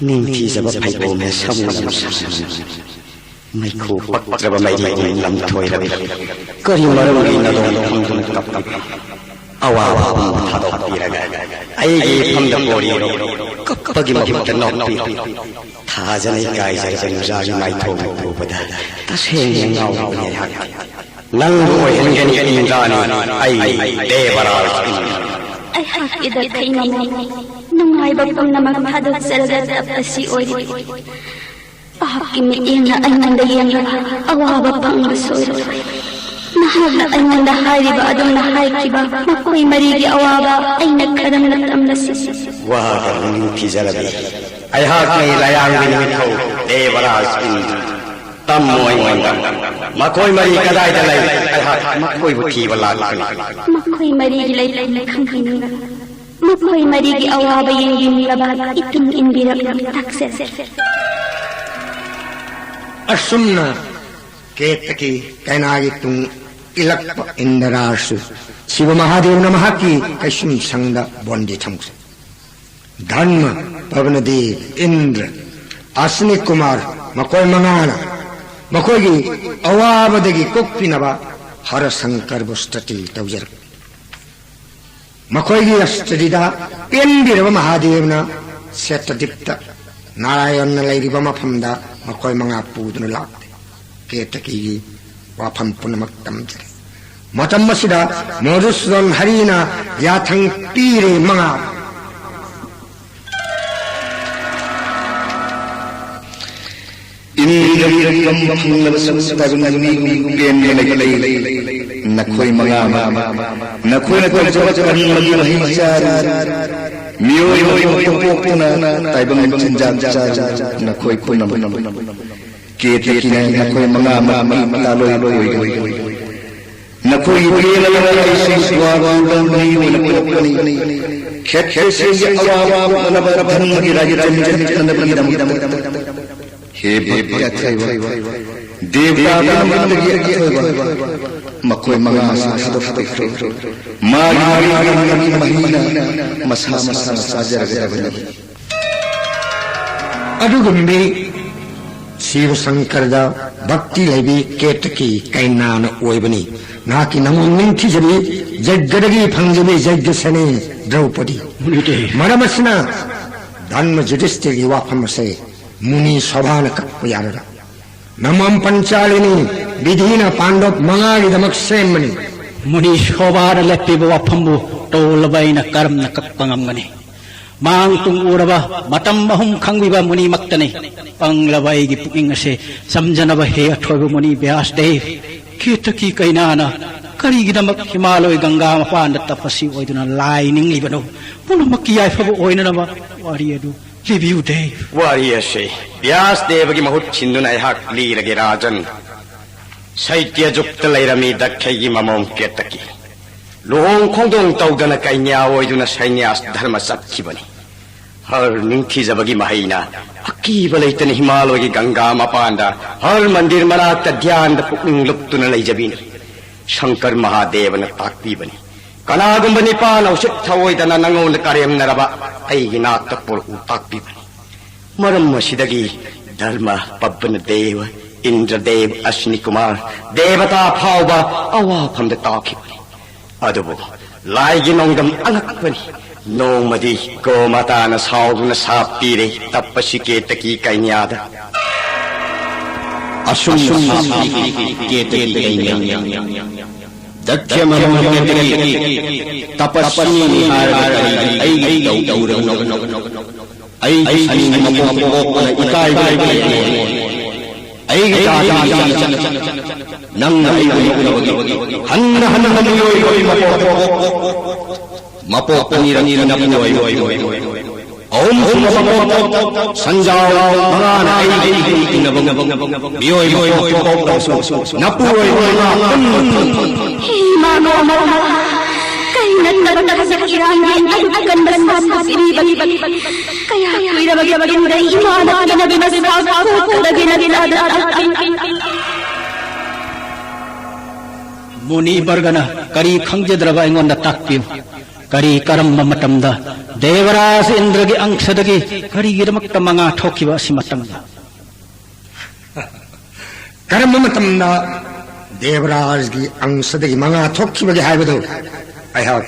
ꯅꯤꯡꯊꯤꯖꯕ ꯐꯩꯕꯣꯝꯅ ꯁꯝꯒ ꯅꯨꯡꯁꯥ꯫ ꯃꯩꯈꯨ ꯄꯛꯇ꯭ꯔꯕ ꯃꯩꯔꯤꯒꯨꯝ ꯂꯝꯊꯣꯏꯔꯕꯤ, ꯀꯔꯤ ꯃꯔꯝꯒꯤ ꯅꯗꯣꯝ ꯈꯪꯗꯅ ꯀꯞꯄꯤꯕ? ꯑꯋꯥꯕ ꯄꯨꯝꯕ ꯊꯥꯗꯣꯛꯄꯤꯔꯒ ꯑꯩꯒꯤ ꯏꯐꯝꯗ ꯄꯣꯔꯤꯔꯣ, ꯀꯞꯄꯒꯤ ꯃꯍꯨꯠꯇ ꯅꯣꯛꯄꯤꯔꯣ꯫ ꯊꯥꯖꯅ ꯏꯀꯥꯏꯖꯔꯕ ꯅꯨꯖꯥꯒꯤ ꯃꯥꯏꯊꯣꯡ ꯎꯕꯗ ꯇꯁꯦꯡꯅ ꯉꯥꯎꯔꯕꯅꯤ ꯑꯩꯍꯥꯛ꯫ ꯅꯪꯕꯨ ꯑꯣꯏꯍꯟꯒꯅꯤ ꯏꯟꯗ꯭ꯔꯥꯅꯤ, ꯑꯩ ꯗꯦꯕꯔꯥꯖ ꯏꯟꯗ꯭ꯔ꯫ ꯑꯩꯍꯥꯛꯀꯤꯗ ꯈꯩꯅꯃꯣ ꯅꯨꯡꯉꯥꯏꯕ ꯄꯨꯝꯅꯃꯛ ꯊꯥꯗꯣꯛꯆꯔꯒ ꯇꯞꯄꯁꯤ ꯑꯣꯏꯔꯤ꯫ ꯄꯥꯞꯀꯤ ꯃꯤꯠꯌꯦꯡꯅ ꯑꯩꯉꯣꯟꯗ ꯌꯦꯡꯂꯒ ꯑꯋꯥꯕ ꯐꯪꯕ ꯁꯣꯏꯔꯣꯏ꯫ ꯅꯍꯥꯛꯅ ꯑꯩꯉꯣꯟꯗ ꯍꯥꯏꯔꯤꯕ ꯑꯗꯨꯝꯅ ꯍꯥꯏꯈꯤꯕ ꯃꯈꯣꯏ ꯃꯔꯤꯒꯤ ꯑꯋꯥꯕ ꯑꯩꯅ ꯀꯔꯝꯅ ꯇꯝꯂꯁꯤ? ꯋꯥꯒ ꯅꯤꯡꯊꯤꯖꯔꯕꯤ, ꯑꯩꯍꯥꯛꯅ ꯂꯥꯌꯥꯡꯕꯤ ꯅꯤꯡꯊꯧ ꯗꯦꯕꯔꯥꯖ ꯏꯟꯗ꯭ꯔ꯫ ꯇꯝꯃꯣ ꯑꯩꯉꯣꯟꯗ꯫ ꯃꯈꯣꯏ ꯃꯔꯤ ꯀꯗꯥꯏꯗ ꯂꯩ? ꯑꯩꯍꯥꯛ ꯃꯈꯣꯏꯕꯨ ꯊꯤꯕ ꯂꯥꯛꯀꯅꯤ꯫ ꯃꯈꯣꯏ ꯃꯔꯤꯒꯤ ꯂꯩꯐꯝ ꯈꯪꯍꯟꯅꯤꯡꯕ, ꯃꯈꯣꯏ ꯃꯔꯤꯒꯤ ꯑꯋꯥꯕ ꯌꯦꯡꯕꯤꯅꯕ ꯏꯇꯨꯡ ꯏꯟꯕꯤꯔꯛꯂꯨ, ꯇꯥꯛꯆꯁꯦ꯫ ꯑꯁꯨꯝꯅ ꯀꯦꯇꯀꯤ ꯀꯩꯅꯥꯒꯤ ꯇꯨꯡ ꯏꯜꯂꯛꯄ ꯏꯟꯗ꯭ꯔꯥꯁꯨ ꯁꯤꯕ ꯃꯍꯥꯗꯦꯕꯅ ꯃꯍꯥꯛꯀꯤ ꯀꯩꯁꯨꯝ ꯁꯪꯗ ꯕꯣꯟꯗꯤ ꯊꯝꯈ꯭ꯔꯦ꯫ ꯙꯔꯃ, ꯄꯕꯅꯗꯦꯕ, ꯏꯟꯗ꯭ꯔ, ꯑꯁꯅꯤ ꯀꯨꯃꯥꯔ, ꯃꯈꯣꯏ ꯃꯉꯥꯅ ꯃꯈꯣꯏꯒꯤ ꯑꯋꯥꯕꯗꯒꯤ ꯀꯣꯛꯄꯤꯅꯕ ꯍꯔ ꯁꯪꯀꯔꯕꯨ ꯁ꯭ꯇꯨꯇꯤ ꯇꯧꯖꯔꯛꯏ꯫ ꯃꯈꯣꯏꯒꯤ ꯁ꯭ꯇꯨꯇꯤꯗ ꯄꯦꯟꯕꯤꯔꯕ ꯃꯍꯥꯗꯦꯕꯅ ꯁꯦꯇꯗꯤꯞꯇ ꯅꯥꯔꯥꯌꯟꯅ ꯂꯩꯔꯤꯕ ꯃꯐꯝꯗ ꯃꯈꯣꯏ ꯃꯉꯥ ꯄꯨꯗꯨꯅ ꯂꯥꯛꯂꯦ꯫ ꯀꯦꯇꯀꯤꯒꯤ ꯋꯥꯐꯝ ꯄꯨꯝꯅꯃꯛ ꯇꯝꯖꯔꯦ꯫ ꯃꯇꯝ ꯑꯁꯤꯗ ꯃꯙꯨꯁꯨꯗꯟ ꯍꯔꯤꯅ ꯌꯥꯊꯪ ꯄꯤꯔꯦ ꯃꯉꯥ꯫ ꯏꯟꯗ꯭ꯔ ꯋꯤꯀ꯭ꯔꯝ ꯐꯪꯂꯕꯁꯨ ꯇꯥꯏꯕꯪ ꯃꯤꯒꯨꯝ ꯄꯦꯟꯕ ꯂꯩꯇꯦ꯫ ꯅꯈꯣꯏ ꯃꯉꯥ ꯑꯃ ꯅꯈꯣꯏꯅ ꯇꯧꯖꯕ ꯀꯔꯃꯒꯤ ꯃꯍꯩ ꯆꯥꯔꯤ꯫ ꯃꯤꯑꯣꯏ ꯑꯃ ꯄꯣꯛꯇꯨꯅ ꯇꯥꯏꯕꯪ ꯆꯤꯟꯖꯥꯛ ꯆꯥꯔꯤ꯫ ꯅꯈꯣꯏ ꯄꯨꯝꯅꯃꯛ ꯀꯦꯇꯀꯤꯅ ꯅꯈꯣꯏ ꯃꯉꯥ ꯑꯃ ꯃꯤ ꯇꯥꯂꯣꯏ ꯑꯣꯏꯒꯅꯤ꯫ ꯅꯈꯣꯏꯒꯤ ꯄꯦꯟꯅꯕ ꯑꯩꯁꯨ ꯗ꯭ꯋꯥꯔꯕꯨꯗ ꯃꯤ ꯑꯣꯏꯅ ꯄꯣꯛꯀꯅꯤ꯫ ꯈꯦꯇ꯭ꯔꯁꯤꯡꯒꯤ ꯑꯋꯥꯕ ꯀꯣꯛꯅꯅꯕ ꯙꯔꯃꯒꯤ ꯔꯥꯖ꯭ꯌ ꯆꯠꯅꯕꯒꯤꯗꯃꯛꯇ꯫ ꯍꯦ ꯚꯛꯇꯤ ꯑꯊꯣꯏꯕ, ꯗꯦꯕꯇꯥ ꯄꯨꯝꯅꯃꯛꯇꯒꯤ ꯑꯊꯣꯏꯕ, ꯃꯈꯣꯏ ꯃꯉꯥ ꯑꯁꯤ ꯊꯥꯗꯣꯛꯄꯤꯈ꯭ꯔꯣ꯫ ꯃꯥꯒꯤ ꯃꯥꯒꯤ ꯃꯍꯤꯅ ꯃꯁꯥ ꯃꯁꯥꯅ ꯆꯥꯖꯔꯒꯗꯕꯅꯤ꯫ ꯑꯗꯨꯒꯨꯝꯕꯤ ꯁꯤꯕ ꯁꯪꯀꯔꯗ ꯚꯛꯇꯤ ꯂꯩꯕꯤ ꯀꯦꯇꯀꯤ ꯀꯩꯅꯥꯅ ꯑꯣꯏꯕꯅꯤ꯫ ꯅꯍꯥꯛꯀꯤ ꯅꯃꯣꯝ ꯅꯤꯡꯊꯤꯖꯕꯤ ꯌꯖ꯭ઞꯗꯒꯤ ꯐꯪꯖꯕꯤ ꯌꯖ꯭ઞꯁꯦꯅꯤ ꯗ꯭ꯔꯧꯄꯗꯤ꯫ ꯃꯔꯝ ꯑꯁꯤꯅ ꯙꯔꯃ ꯌꯨꯙꯤꯁꯇꯤꯔꯒꯤ ꯋꯥꯐꯝ ꯑꯁꯦ ꯃꯨꯅꯤ ꯁꯣꯚꯥꯅ ꯀꯛꯄ ꯌꯥꯔꯔꯣꯏ꯫ ꯅꯃꯣꯝ ꯄꯟꯆꯥꯂꯤꯅꯤ, ꯕꯤꯙꯤꯅ ꯄꯥꯟꯗꯕ ꯃꯉꯥꯒꯤꯗꯃꯛ ꯁꯦꯝꯕꯅꯤ꯫ ꯃꯨꯅꯤ ꯁꯣꯚꯥꯅ ꯂꯦꯞꯄꯤꯕ ꯋꯥꯐꯝꯕꯨ ꯇꯣꯜꯂꯕ ꯑꯩꯅ ꯀꯔꯝꯅ ꯀꯛꯄ ꯉꯝꯒꯅꯤ? ꯃꯥꯡ ꯇꯨꯡ ꯎꯔꯕ, ꯃꯇꯝ ꯑꯍꯨꯝ ꯈꯪꯕꯤꯕ ꯃꯨꯅꯤꯃꯛꯇꯅꯤ꯫ ꯄꯪꯂꯕ ꯑꯩꯒꯤ ꯄꯨꯛꯅꯤꯡ ꯑꯁꯦ ꯆꯝꯖꯅꯕ ꯍꯦ ꯑꯊꯣꯏꯕ ꯃꯨꯅꯤ ꯕ꯭ꯌꯥꯁ ꯗꯦꯕ꯫ ꯀꯦꯇꯀꯤ ꯀꯩꯅꯥꯅ ꯀꯔꯤꯒꯤꯗꯃꯛ ꯍꯤꯃꯥꯂꯣꯏ ꯒꯪꯒꯥ ꯃꯄꯥꯟꯗ ꯇꯄꯁꯤ ꯑꯣꯏꯗꯨꯅ ꯂꯥꯏ ꯅꯤꯡꯂꯤꯕꯅꯣ? ꯄꯨꯝꯅꯃꯛꯀꯤ ꯌꯥꯏꯐꯕ ꯑꯣꯏꯅꯅꯕ ꯋꯥꯔꯤ ꯑꯗꯨ ꯂꯤꯕꯤꯌꯨ ꯗꯦꯕ꯫ ꯋꯥꯔꯤ ꯑꯁꯤ ꯕ꯭ꯌꯥꯁ ꯗꯦꯕꯒꯤ ꯃꯍꯨꯠ ꯁꯤꯟꯗꯨꯅ ꯑꯩꯍꯥꯛ ꯂꯤꯔꯒꯦ ꯔꯥꯖꯟ꯫ ꯁꯩꯇ꯭ꯌ ꯖꯨꯛꯇ ꯂꯩꯔꯝꯃꯤ ꯗꯛꯈꯩꯒꯤ ꯃꯃꯣꯝ ꯀꯦꯇꯀꯤ꯫ ꯂꯨꯍꯣꯡ ꯈꯣꯡꯗꯣꯡ ꯇꯧꯗꯅ ꯀꯩꯅ꯭ꯌꯥ ꯑꯣꯏꯗꯨꯅ ꯁꯩꯅ꯭ꯌꯥꯁ ꯙꯔꯃ ꯆꯠꯈꯤꯕꯅꯤ꯫ ꯍꯔ ꯅꯤꯡꯊꯤꯖꯕꯒꯤ ꯃꯍꯩꯅ ꯑꯀꯤꯕ ꯂꯩꯇꯅ ꯍꯤꯃꯥꯂꯣꯏꯒꯤ ꯒꯪꯒꯥ ꯃꯄꯥꯟꯗ ꯍꯔ ꯃꯟꯗꯤꯔ ꯃꯅꯥꯛꯇ ꯙ꯭ꯌꯥꯟꯗ ꯄꯨꯛꯅꯤꯡ ꯂꯨꯞꯇꯨꯅ ꯂꯩꯖꯕꯤꯅꯤ꯫ ꯁꯪꯀꯔ ꯃꯍꯥꯗꯦꯕꯅ ꯇꯥꯛꯄꯤꯕꯅꯤ꯫ ꯀꯅꯥꯒꯨꯝꯕ ꯅꯤꯄꯥꯅ ꯎꯁꯤꯠ ꯊꯑꯣꯏꯗꯅ ꯅꯉꯣꯟꯗ ꯀꯔꯦꯝꯅꯔꯕ ꯑꯩꯒꯤ ꯅꯥꯛꯇ ꯄꯨꯔꯛꯎ ꯇꯥꯛꯄꯤꯕꯅꯤ꯫ ꯃꯔꯝ ꯑꯁꯤꯗꯒꯤ ꯙꯔꯃ, ꯄꯕꯅ ꯗꯦꯕ, ꯏꯟꯗ꯭ꯔ ꯗꯦꯕ, ꯑꯁ꯭ꯅꯤ ꯀꯨꯃꯥꯔ, ꯗꯦꯕꯇꯥ ꯐꯥꯎꯕ ꯑꯋꯥꯐꯝꯗ ꯇꯥꯈꯤꯕꯅꯤ꯫ ꯑꯗꯨꯕꯨ ꯂꯥꯏꯒꯤ ꯅꯣꯡꯗꯝ ꯑꯉꯛꯄꯅꯤ꯫ ꯅꯣꯡꯃꯗꯤ ꯒꯣꯃꯥꯇꯥꯅ ꯁꯥꯎꯗꯨꯅ ꯁꯥꯞ ꯄꯤꯔꯦ, ꯇꯞꯄꯁꯤ ꯀꯦꯇꯀꯤ ꯀꯩꯅ꯭ꯌꯥꯗ꯫ ꯑꯁꯨꯝꯅ ꯁꯥꯞ ꯄꯤꯈꯤ ꯀꯦꯇꯀꯤ ꯀꯩꯅ꯭ꯌꯥ꯫ ꯗꯛꯈ꯭ꯌ ꯃꯔꯣꯟ ꯀꯦꯇꯀꯤ, ꯇꯄꯁ꯭ꯋꯤꯅꯤ ꯍꯥꯏꯔꯒ ꯀꯔꯤꯒꯤ ꯑꯩꯒꯤ ꯇꯧ ꯇꯧꯔꯕꯅꯣ? ꯑꯩꯒꯤ ꯑꯅꯤꯡ ꯃꯀꯣꯛ ꯄꯣꯛꯄꯅ ꯏꯀꯥꯏꯕ ꯂꯩꯇꯦ꯫ ꯑꯩꯒꯤ ꯖꯥꯇꯤꯒꯤ ꯏꯆꯟ, ꯅꯪꯅ ꯑꯩꯕꯨ ꯅꯣꯛꯅꯕꯒꯤ ꯍꯟꯅ ꯍꯟꯅ ꯃꯤꯑꯣꯏꯕꯒꯤ ꯃꯄꯣꯛ, ꯃꯄꯣꯛ ꯑꯅꯤꯔꯛ ꯅꯄꯨ ꯑꯣꯏ꯫ ꯑꯍꯨꯝꯁꯨꯕ ꯃꯄꯣꯛꯇ ꯁꯟꯖꯥꯎ ꯃꯉꯥꯅ ꯑꯩꯒꯤ ꯏꯍꯨꯜ ꯏꯟꯅꯕ ꯃꯤꯑꯣꯏ ꯃꯄꯣꯛ ꯄꯣꯛꯂꯕꯁꯨ ꯅꯄꯨ ꯑꯣꯏꯕ ꯃꯉꯥ ꯄꯨꯟꯅ ꯐꯪ꯫ ꯍꯦ ꯏꯃꯥ ꯅꯣꯡꯃ ꯀꯩ ꯅꯠꯇꯕ ꯊꯕꯛ ꯏꯔꯥꯡꯒꯤ ꯑꯗꯨꯛ ꯀꯟꯕ ꯁꯥꯐꯨ ꯁꯤꯔꯤꯕ ꯀꯌꯥ ꯀꯨꯏꯔꯕꯒꯤ ꯃꯇꯨꯡꯗ ꯏꯃꯥꯅ ꯊꯦꯡꯅꯕꯤ ꯃꯁꯥ ꯈꯨ ꯈꯨꯗꯒꯤ ꯅꯆꯥꯗ ꯇꯥꯛꯄꯤ꯫ ꯃꯨꯅꯤ ꯕꯔꯒꯅ ꯀꯔꯤ ꯈꯪꯖꯗ꯭ꯔꯕ ꯑꯩꯉꯣꯟꯗ ꯇꯥꯛꯄꯤꯌꯨ꯫ ꯀꯔꯤ ꯀꯔꯝꯕ ꯃꯇꯝꯗ ꯗꯦꯕꯔꯥꯖ ꯏꯟꯗ꯭ꯔꯒꯤ ꯑꯪꯁꯗꯒꯤ ꯀꯔꯤꯒꯤꯗꯃꯛꯇ ꯃꯉꯥ ꯊꯣꯛꯈꯤꯕ ꯑꯁꯤ ꯃꯇꯝꯗ? ꯀꯔꯝꯕ ꯃꯇꯝꯗ ꯗꯦꯕꯔꯥꯖꯒꯤ ꯑꯪꯁꯗꯒꯤ ꯃꯉꯥ ꯊꯣꯛꯈꯤꯕꯒꯦ ꯍꯥꯏꯕꯗꯨ ꯑꯩꯍꯥꯛ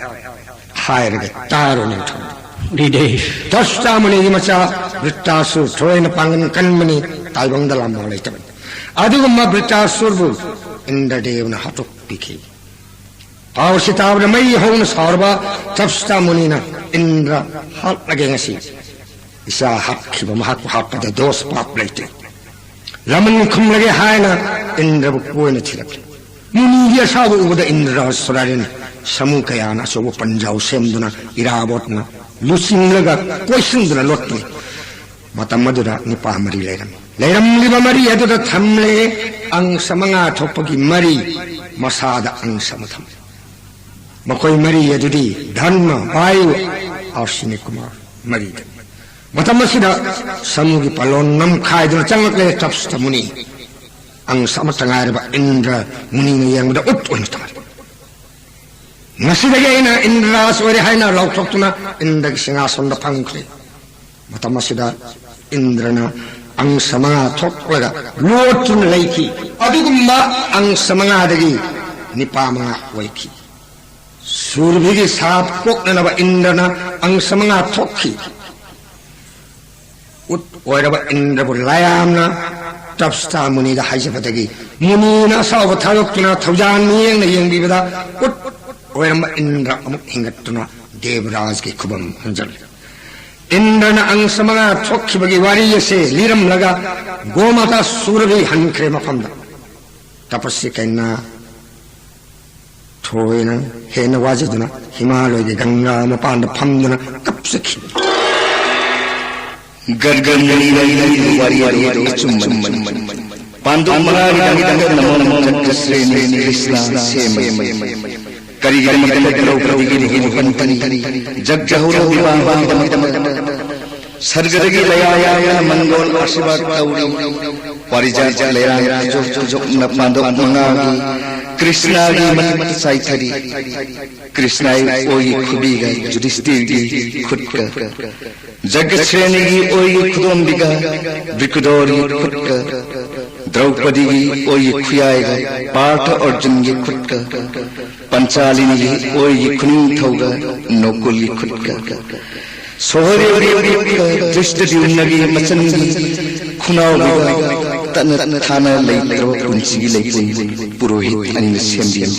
ꯍꯥꯏꯔꯒꯦ, ꯇꯥꯔꯣ ꯅꯤꯡꯊꯧ꯫ ꯔꯤꯗꯦ꯫ ꯗꯁꯇꯥꯃꯨꯅꯤꯒꯤ ꯃꯆꯥ ꯔꯤꯇꯥꯁꯨ ꯊꯣꯏꯅ ꯄꯥꯡꯒꯟ ꯀꯟꯕꯅꯤ, ꯇꯥꯏꯕꯪꯗ ꯂꯥꯝꯕ ꯂꯩꯇꯕꯅꯤ꯫ ꯑꯗꯨꯒꯨꯝꯕ ꯕ꯭ꯔꯤꯇꯥꯁꯨꯔꯕꯨ ꯏꯟꯗ꯭ꯔꯗꯦꯕꯅ ꯍꯥꯠꯇꯣꯛꯄꯤꯈꯤ꯫ ꯄꯥꯎꯁꯤ ꯇꯥꯕꯗ ꯃꯩ ꯍꯧꯅ ꯁꯥꯎꯔꯕ ꯇꯞꯁꯤꯇꯥ ꯃꯨꯅꯤꯅ, "ꯏꯟꯗ꯭ꯔ ꯍꯥꯠꯂꯒꯦ ꯉꯁꯤ꯫ ꯏꯆꯥ ꯍꯥꯠꯈꯤꯕ ꯃꯍꯥꯛꯄꯨ ꯍꯥꯠꯄꯗ ꯗꯣꯁ ꯄꯥꯞ ꯂꯩꯇꯦ꯫ ꯂꯃꯟ ꯈꯨꯝꯂꯒꯦ" ꯍꯥꯏꯅ ꯏꯟꯗ꯭ꯔꯕꯨ ꯀꯣꯏꯅ ꯊꯤꯔꯛꯂꯤ꯫ ꯃꯨꯅꯤꯒꯤ ꯑꯁꯥꯎꯕ ꯎꯕꯗ ꯏꯟꯗ꯭ꯔ ꯁꯨꯔꯥꯔꯤꯟ ꯁꯥꯃꯨ ꯀꯌꯥꯅ ꯑꯆꯧꯕ ꯄꯟꯖꯥꯎ ꯁꯦꯝꯗꯨꯅ ꯏꯔꯥꯕꯣꯠꯅ ꯂꯨꯆꯤꯡꯂꯒ ꯀꯣꯏꯁꯤꯟꯗꯨꯅ ꯂꯣꯠꯂꯤ꯫ ꯃꯇꯝ ꯑꯗꯨꯗ ꯅꯤꯄꯥ ꯃꯔꯤ ꯂꯩꯔꯝꯃꯤ꯫ ꯂꯩꯔꯝꯂꯤꯕ ꯃꯔꯤ ꯑꯗꯨꯗ ꯊꯝꯂꯦ ꯑꯪꯁ ꯃꯉꯥ ꯊꯣꯛꯄꯒꯤ ꯃꯔꯤ, ꯃꯁꯥꯗ ꯑꯪꯁ ꯑꯃ ꯊꯝꯂꯦ꯫ ꯃꯈꯣꯏ ꯃꯔꯤ ꯑꯗꯨꯗꯤ ꯙꯔꯃ, ꯚꯥꯌꯨ, ꯑꯁ꯭ꯋꯤꯅꯤ ꯀꯨꯃꯥꯔ ꯃꯔꯤꯗ꯫ ꯃꯇꯝ ꯑꯁꯤꯗ ꯁꯥꯃꯨꯒꯤ ꯄꯥꯂꯣꯟ ꯅꯝꯈꯥꯏꯗꯨꯅ ꯆꯪꯂꯛꯂꯦ ꯇꯞꯁꯤꯇꯥ ꯃꯨꯅꯤ꯫ ꯑꯪꯁ ꯑꯃꯠꯇ ꯉꯥꯏꯔꯕ ꯏꯟꯗ꯭ꯔ ꯃꯨꯅꯤꯅ ꯌꯦꯡꯕꯗ ꯎꯠ ꯑꯣꯏꯅ ꯇꯥꯔꯦ꯫ "ꯉꯁꯤꯗꯒꯤ ꯑꯩꯅ ꯏꯟꯗ꯭ꯔꯔꯥꯖ ꯑꯣꯏꯔꯦ" ꯍꯥꯏꯅ ꯂꯥꯎꯊꯣꯛꯇꯨꯅ ꯏꯟꯗ꯭ꯔꯒꯤ ꯁꯤꯡꯍꯥꯁꯣꯟꯗ ꯐꯝꯈ꯭ꯔꯦ꯫ ꯃꯇꯝ ꯑꯁꯤꯗ ꯏꯟꯗ꯭ꯔꯅ ꯑꯪꯁ ꯃꯉꯥ ꯊꯣꯛꯂꯒ ꯂꯣꯠꯇꯨꯅ ꯂꯩꯈꯤ꯫ ꯑꯗꯨꯒꯨꯝꯕ ꯑꯪꯁ ꯃꯉꯥꯗꯒꯤ ꯅꯤꯄꯥ ꯃꯉꯥ ꯑꯣꯏꯈꯤ꯫ ꯁꯨꯔꯚꯤꯒꯤ ꯁꯥꯞ ꯀꯣꯛꯅꯅꯕ ꯏꯟꯗ꯭ꯔꯅ ꯑꯪꯁ ꯃꯉꯥ ꯊꯣꯛꯈꯤ꯫ ꯎꯠ ꯑꯣꯏꯔꯕ ꯏꯟꯗ꯭ꯔꯕꯨ ꯂꯥꯌꯥꯝꯅ ꯇꯞꯁꯤꯇꯥ ꯃꯨꯅꯤꯗ ꯍꯥꯏꯖꯕꯗꯒꯤ ꯃꯨꯅꯤꯅ ꯑꯁꯥꯎꯕ ꯊꯥꯗꯣꯛꯇꯨꯅ ꯊꯧꯖꯥꯜ ꯃꯤꯠꯌꯦꯡꯅ ꯌꯦꯡꯕꯤꯕꯗ ꯎꯠ ꯑꯣꯏꯔꯝꯕ ꯏꯟꯗ꯭ꯔ ꯑꯃꯨꯛ ꯍꯤꯡꯒꯠꯇꯨꯅ ꯗꯦꯕꯔꯥꯖꯒꯤ ꯈꯨꯕꯝ ꯍꯟꯖꯜꯂꯤ꯫ ꯏꯟꯗ꯭ꯔꯅ ꯑꯪꯁ ꯃꯉꯥ ꯊꯣꯛꯈꯤꯕꯒꯤ ꯋꯥꯔꯤ ꯑꯁꯦ ꯂꯤꯔꯝꯂꯒ ꯒꯣꯃꯥꯇꯥ ꯁꯨꯔꯚꯤ ꯍꯟꯈ꯭ꯔꯦ ꯃꯐꯝꯗ꯫ ꯇꯄꯁꯤ ꯀꯩꯅꯥ ꯊꯣꯏꯅ ꯍꯦꯟꯅ ꯋꯥꯖꯗꯨꯅ ꯍꯤꯃꯥꯂꯣꯏꯒꯤ ꯒꯪꯒꯥ ꯃꯄꯥꯟꯗ ꯐꯝꯗꯨꯅ ꯀꯞꯆꯈꯤ꯫ ꯒꯔꯒ ꯃꯨꯅꯤꯅ ꯂꯤꯔꯤꯕ ꯋꯥꯔꯤ ꯑꯗꯨ ꯑꯆꯨꯝꯕꯅꯤ꯫ ꯄꯥꯟꯗꯨꯞ ꯃꯉꯥꯒꯤꯗꯃꯛꯇ ꯅꯃꯣꯟ ꯆꯛꯀꯁ꯭ꯔꯦꯅꯤ ꯀ꯭ꯔꯤꯁꯅ ꯁꯦꯝꯃꯤ꯫ ꯀꯔꯤꯒꯤꯗꯃꯛꯇ ꯗ꯭ꯔꯧꯄꯗꯤꯒꯤ ꯂꯨꯍꯣꯡꯕ ꯄꯟꯊꯔꯤ? ꯖꯒ ꯖꯍꯧꯔ ꯕꯤꯕꯥꯍꯒꯤꯗꯃꯛꯇ꯫ ꯁꯔꯒꯗꯒꯤ ꯂꯌꯥ ꯌꯥꯝꯅ ꯃꯪꯒꯣꯜ ꯑꯥꯁꯤꯔꯕꯥꯗ ꯇꯧꯔꯤ꯫ ꯄꯥꯔꯤꯖꯥꯠ ꯂꯌꯥ ꯈꯨꯖꯣꯛ ꯈꯨꯖꯣꯛꯅ ꯄꯥꯟꯗꯣꯞ ꯃꯉꯥꯒꯤ ꯀ꯭ꯔꯤꯁꯅꯒꯤ ꯃꯊꯛꯇ ꯆꯥꯏꯊꯔꯤ꯫ ꯀ꯭ꯔꯤꯁꯅꯒꯤ ꯑꯣꯏꯒꯤ ꯈꯨꯕꯤꯒ ꯖꯨꯙꯤꯁꯇꯤꯔꯒꯤ ꯈꯨꯠꯀ, ꯖꯒꯠꯁ꯭ꯔꯦꯅꯤꯒꯤ ꯑꯣꯏꯒꯤ ꯈꯨꯗꯣꯝꯕꯤꯒ ꯕ꯭ꯔꯤꯀꯨꯗꯣꯔꯒꯤ ꯈꯨꯠꯀ, ꯗ꯭ꯔꯧꯄꯗꯤꯒꯤ ꯑꯣꯏꯒꯤ ꯈꯨꯌꯥꯏꯒ ꯄꯥꯔꯊ ꯑꯔꯖꯨꯟꯒꯤ ꯈꯨꯠꯀ, ꯄꯟꯆꯥꯂꯤꯅꯤꯒꯤ ꯑꯣꯏꯒꯤ ꯈꯨꯅꯤꯡꯊꯧꯒ ꯅꯣꯀꯨꯜꯒꯤ ꯈꯨꯠꯀ, ꯁꯣꯍꯗꯦꯕꯒꯤ ꯈꯨꯠꯀ ꯙ꯭ꯔꯤꯁꯇꯗ꯭ꯌꯨꯝꯅꯒꯤ ꯃꯆꯟꯒꯤ ꯈꯨꯅꯥꯎꯕꯤꯒ ꯇꯠꯅ ꯊꯥꯅ ꯂꯩꯇ꯭ꯔꯕ ꯄꯨꯟꯁꯤꯒꯤ ꯂꯩꯄꯨꯟ ꯄꯨꯔꯣꯍꯤꯠ ꯑꯅꯤꯅ ꯁꯦꯝꯕꯤꯌꯨ꯫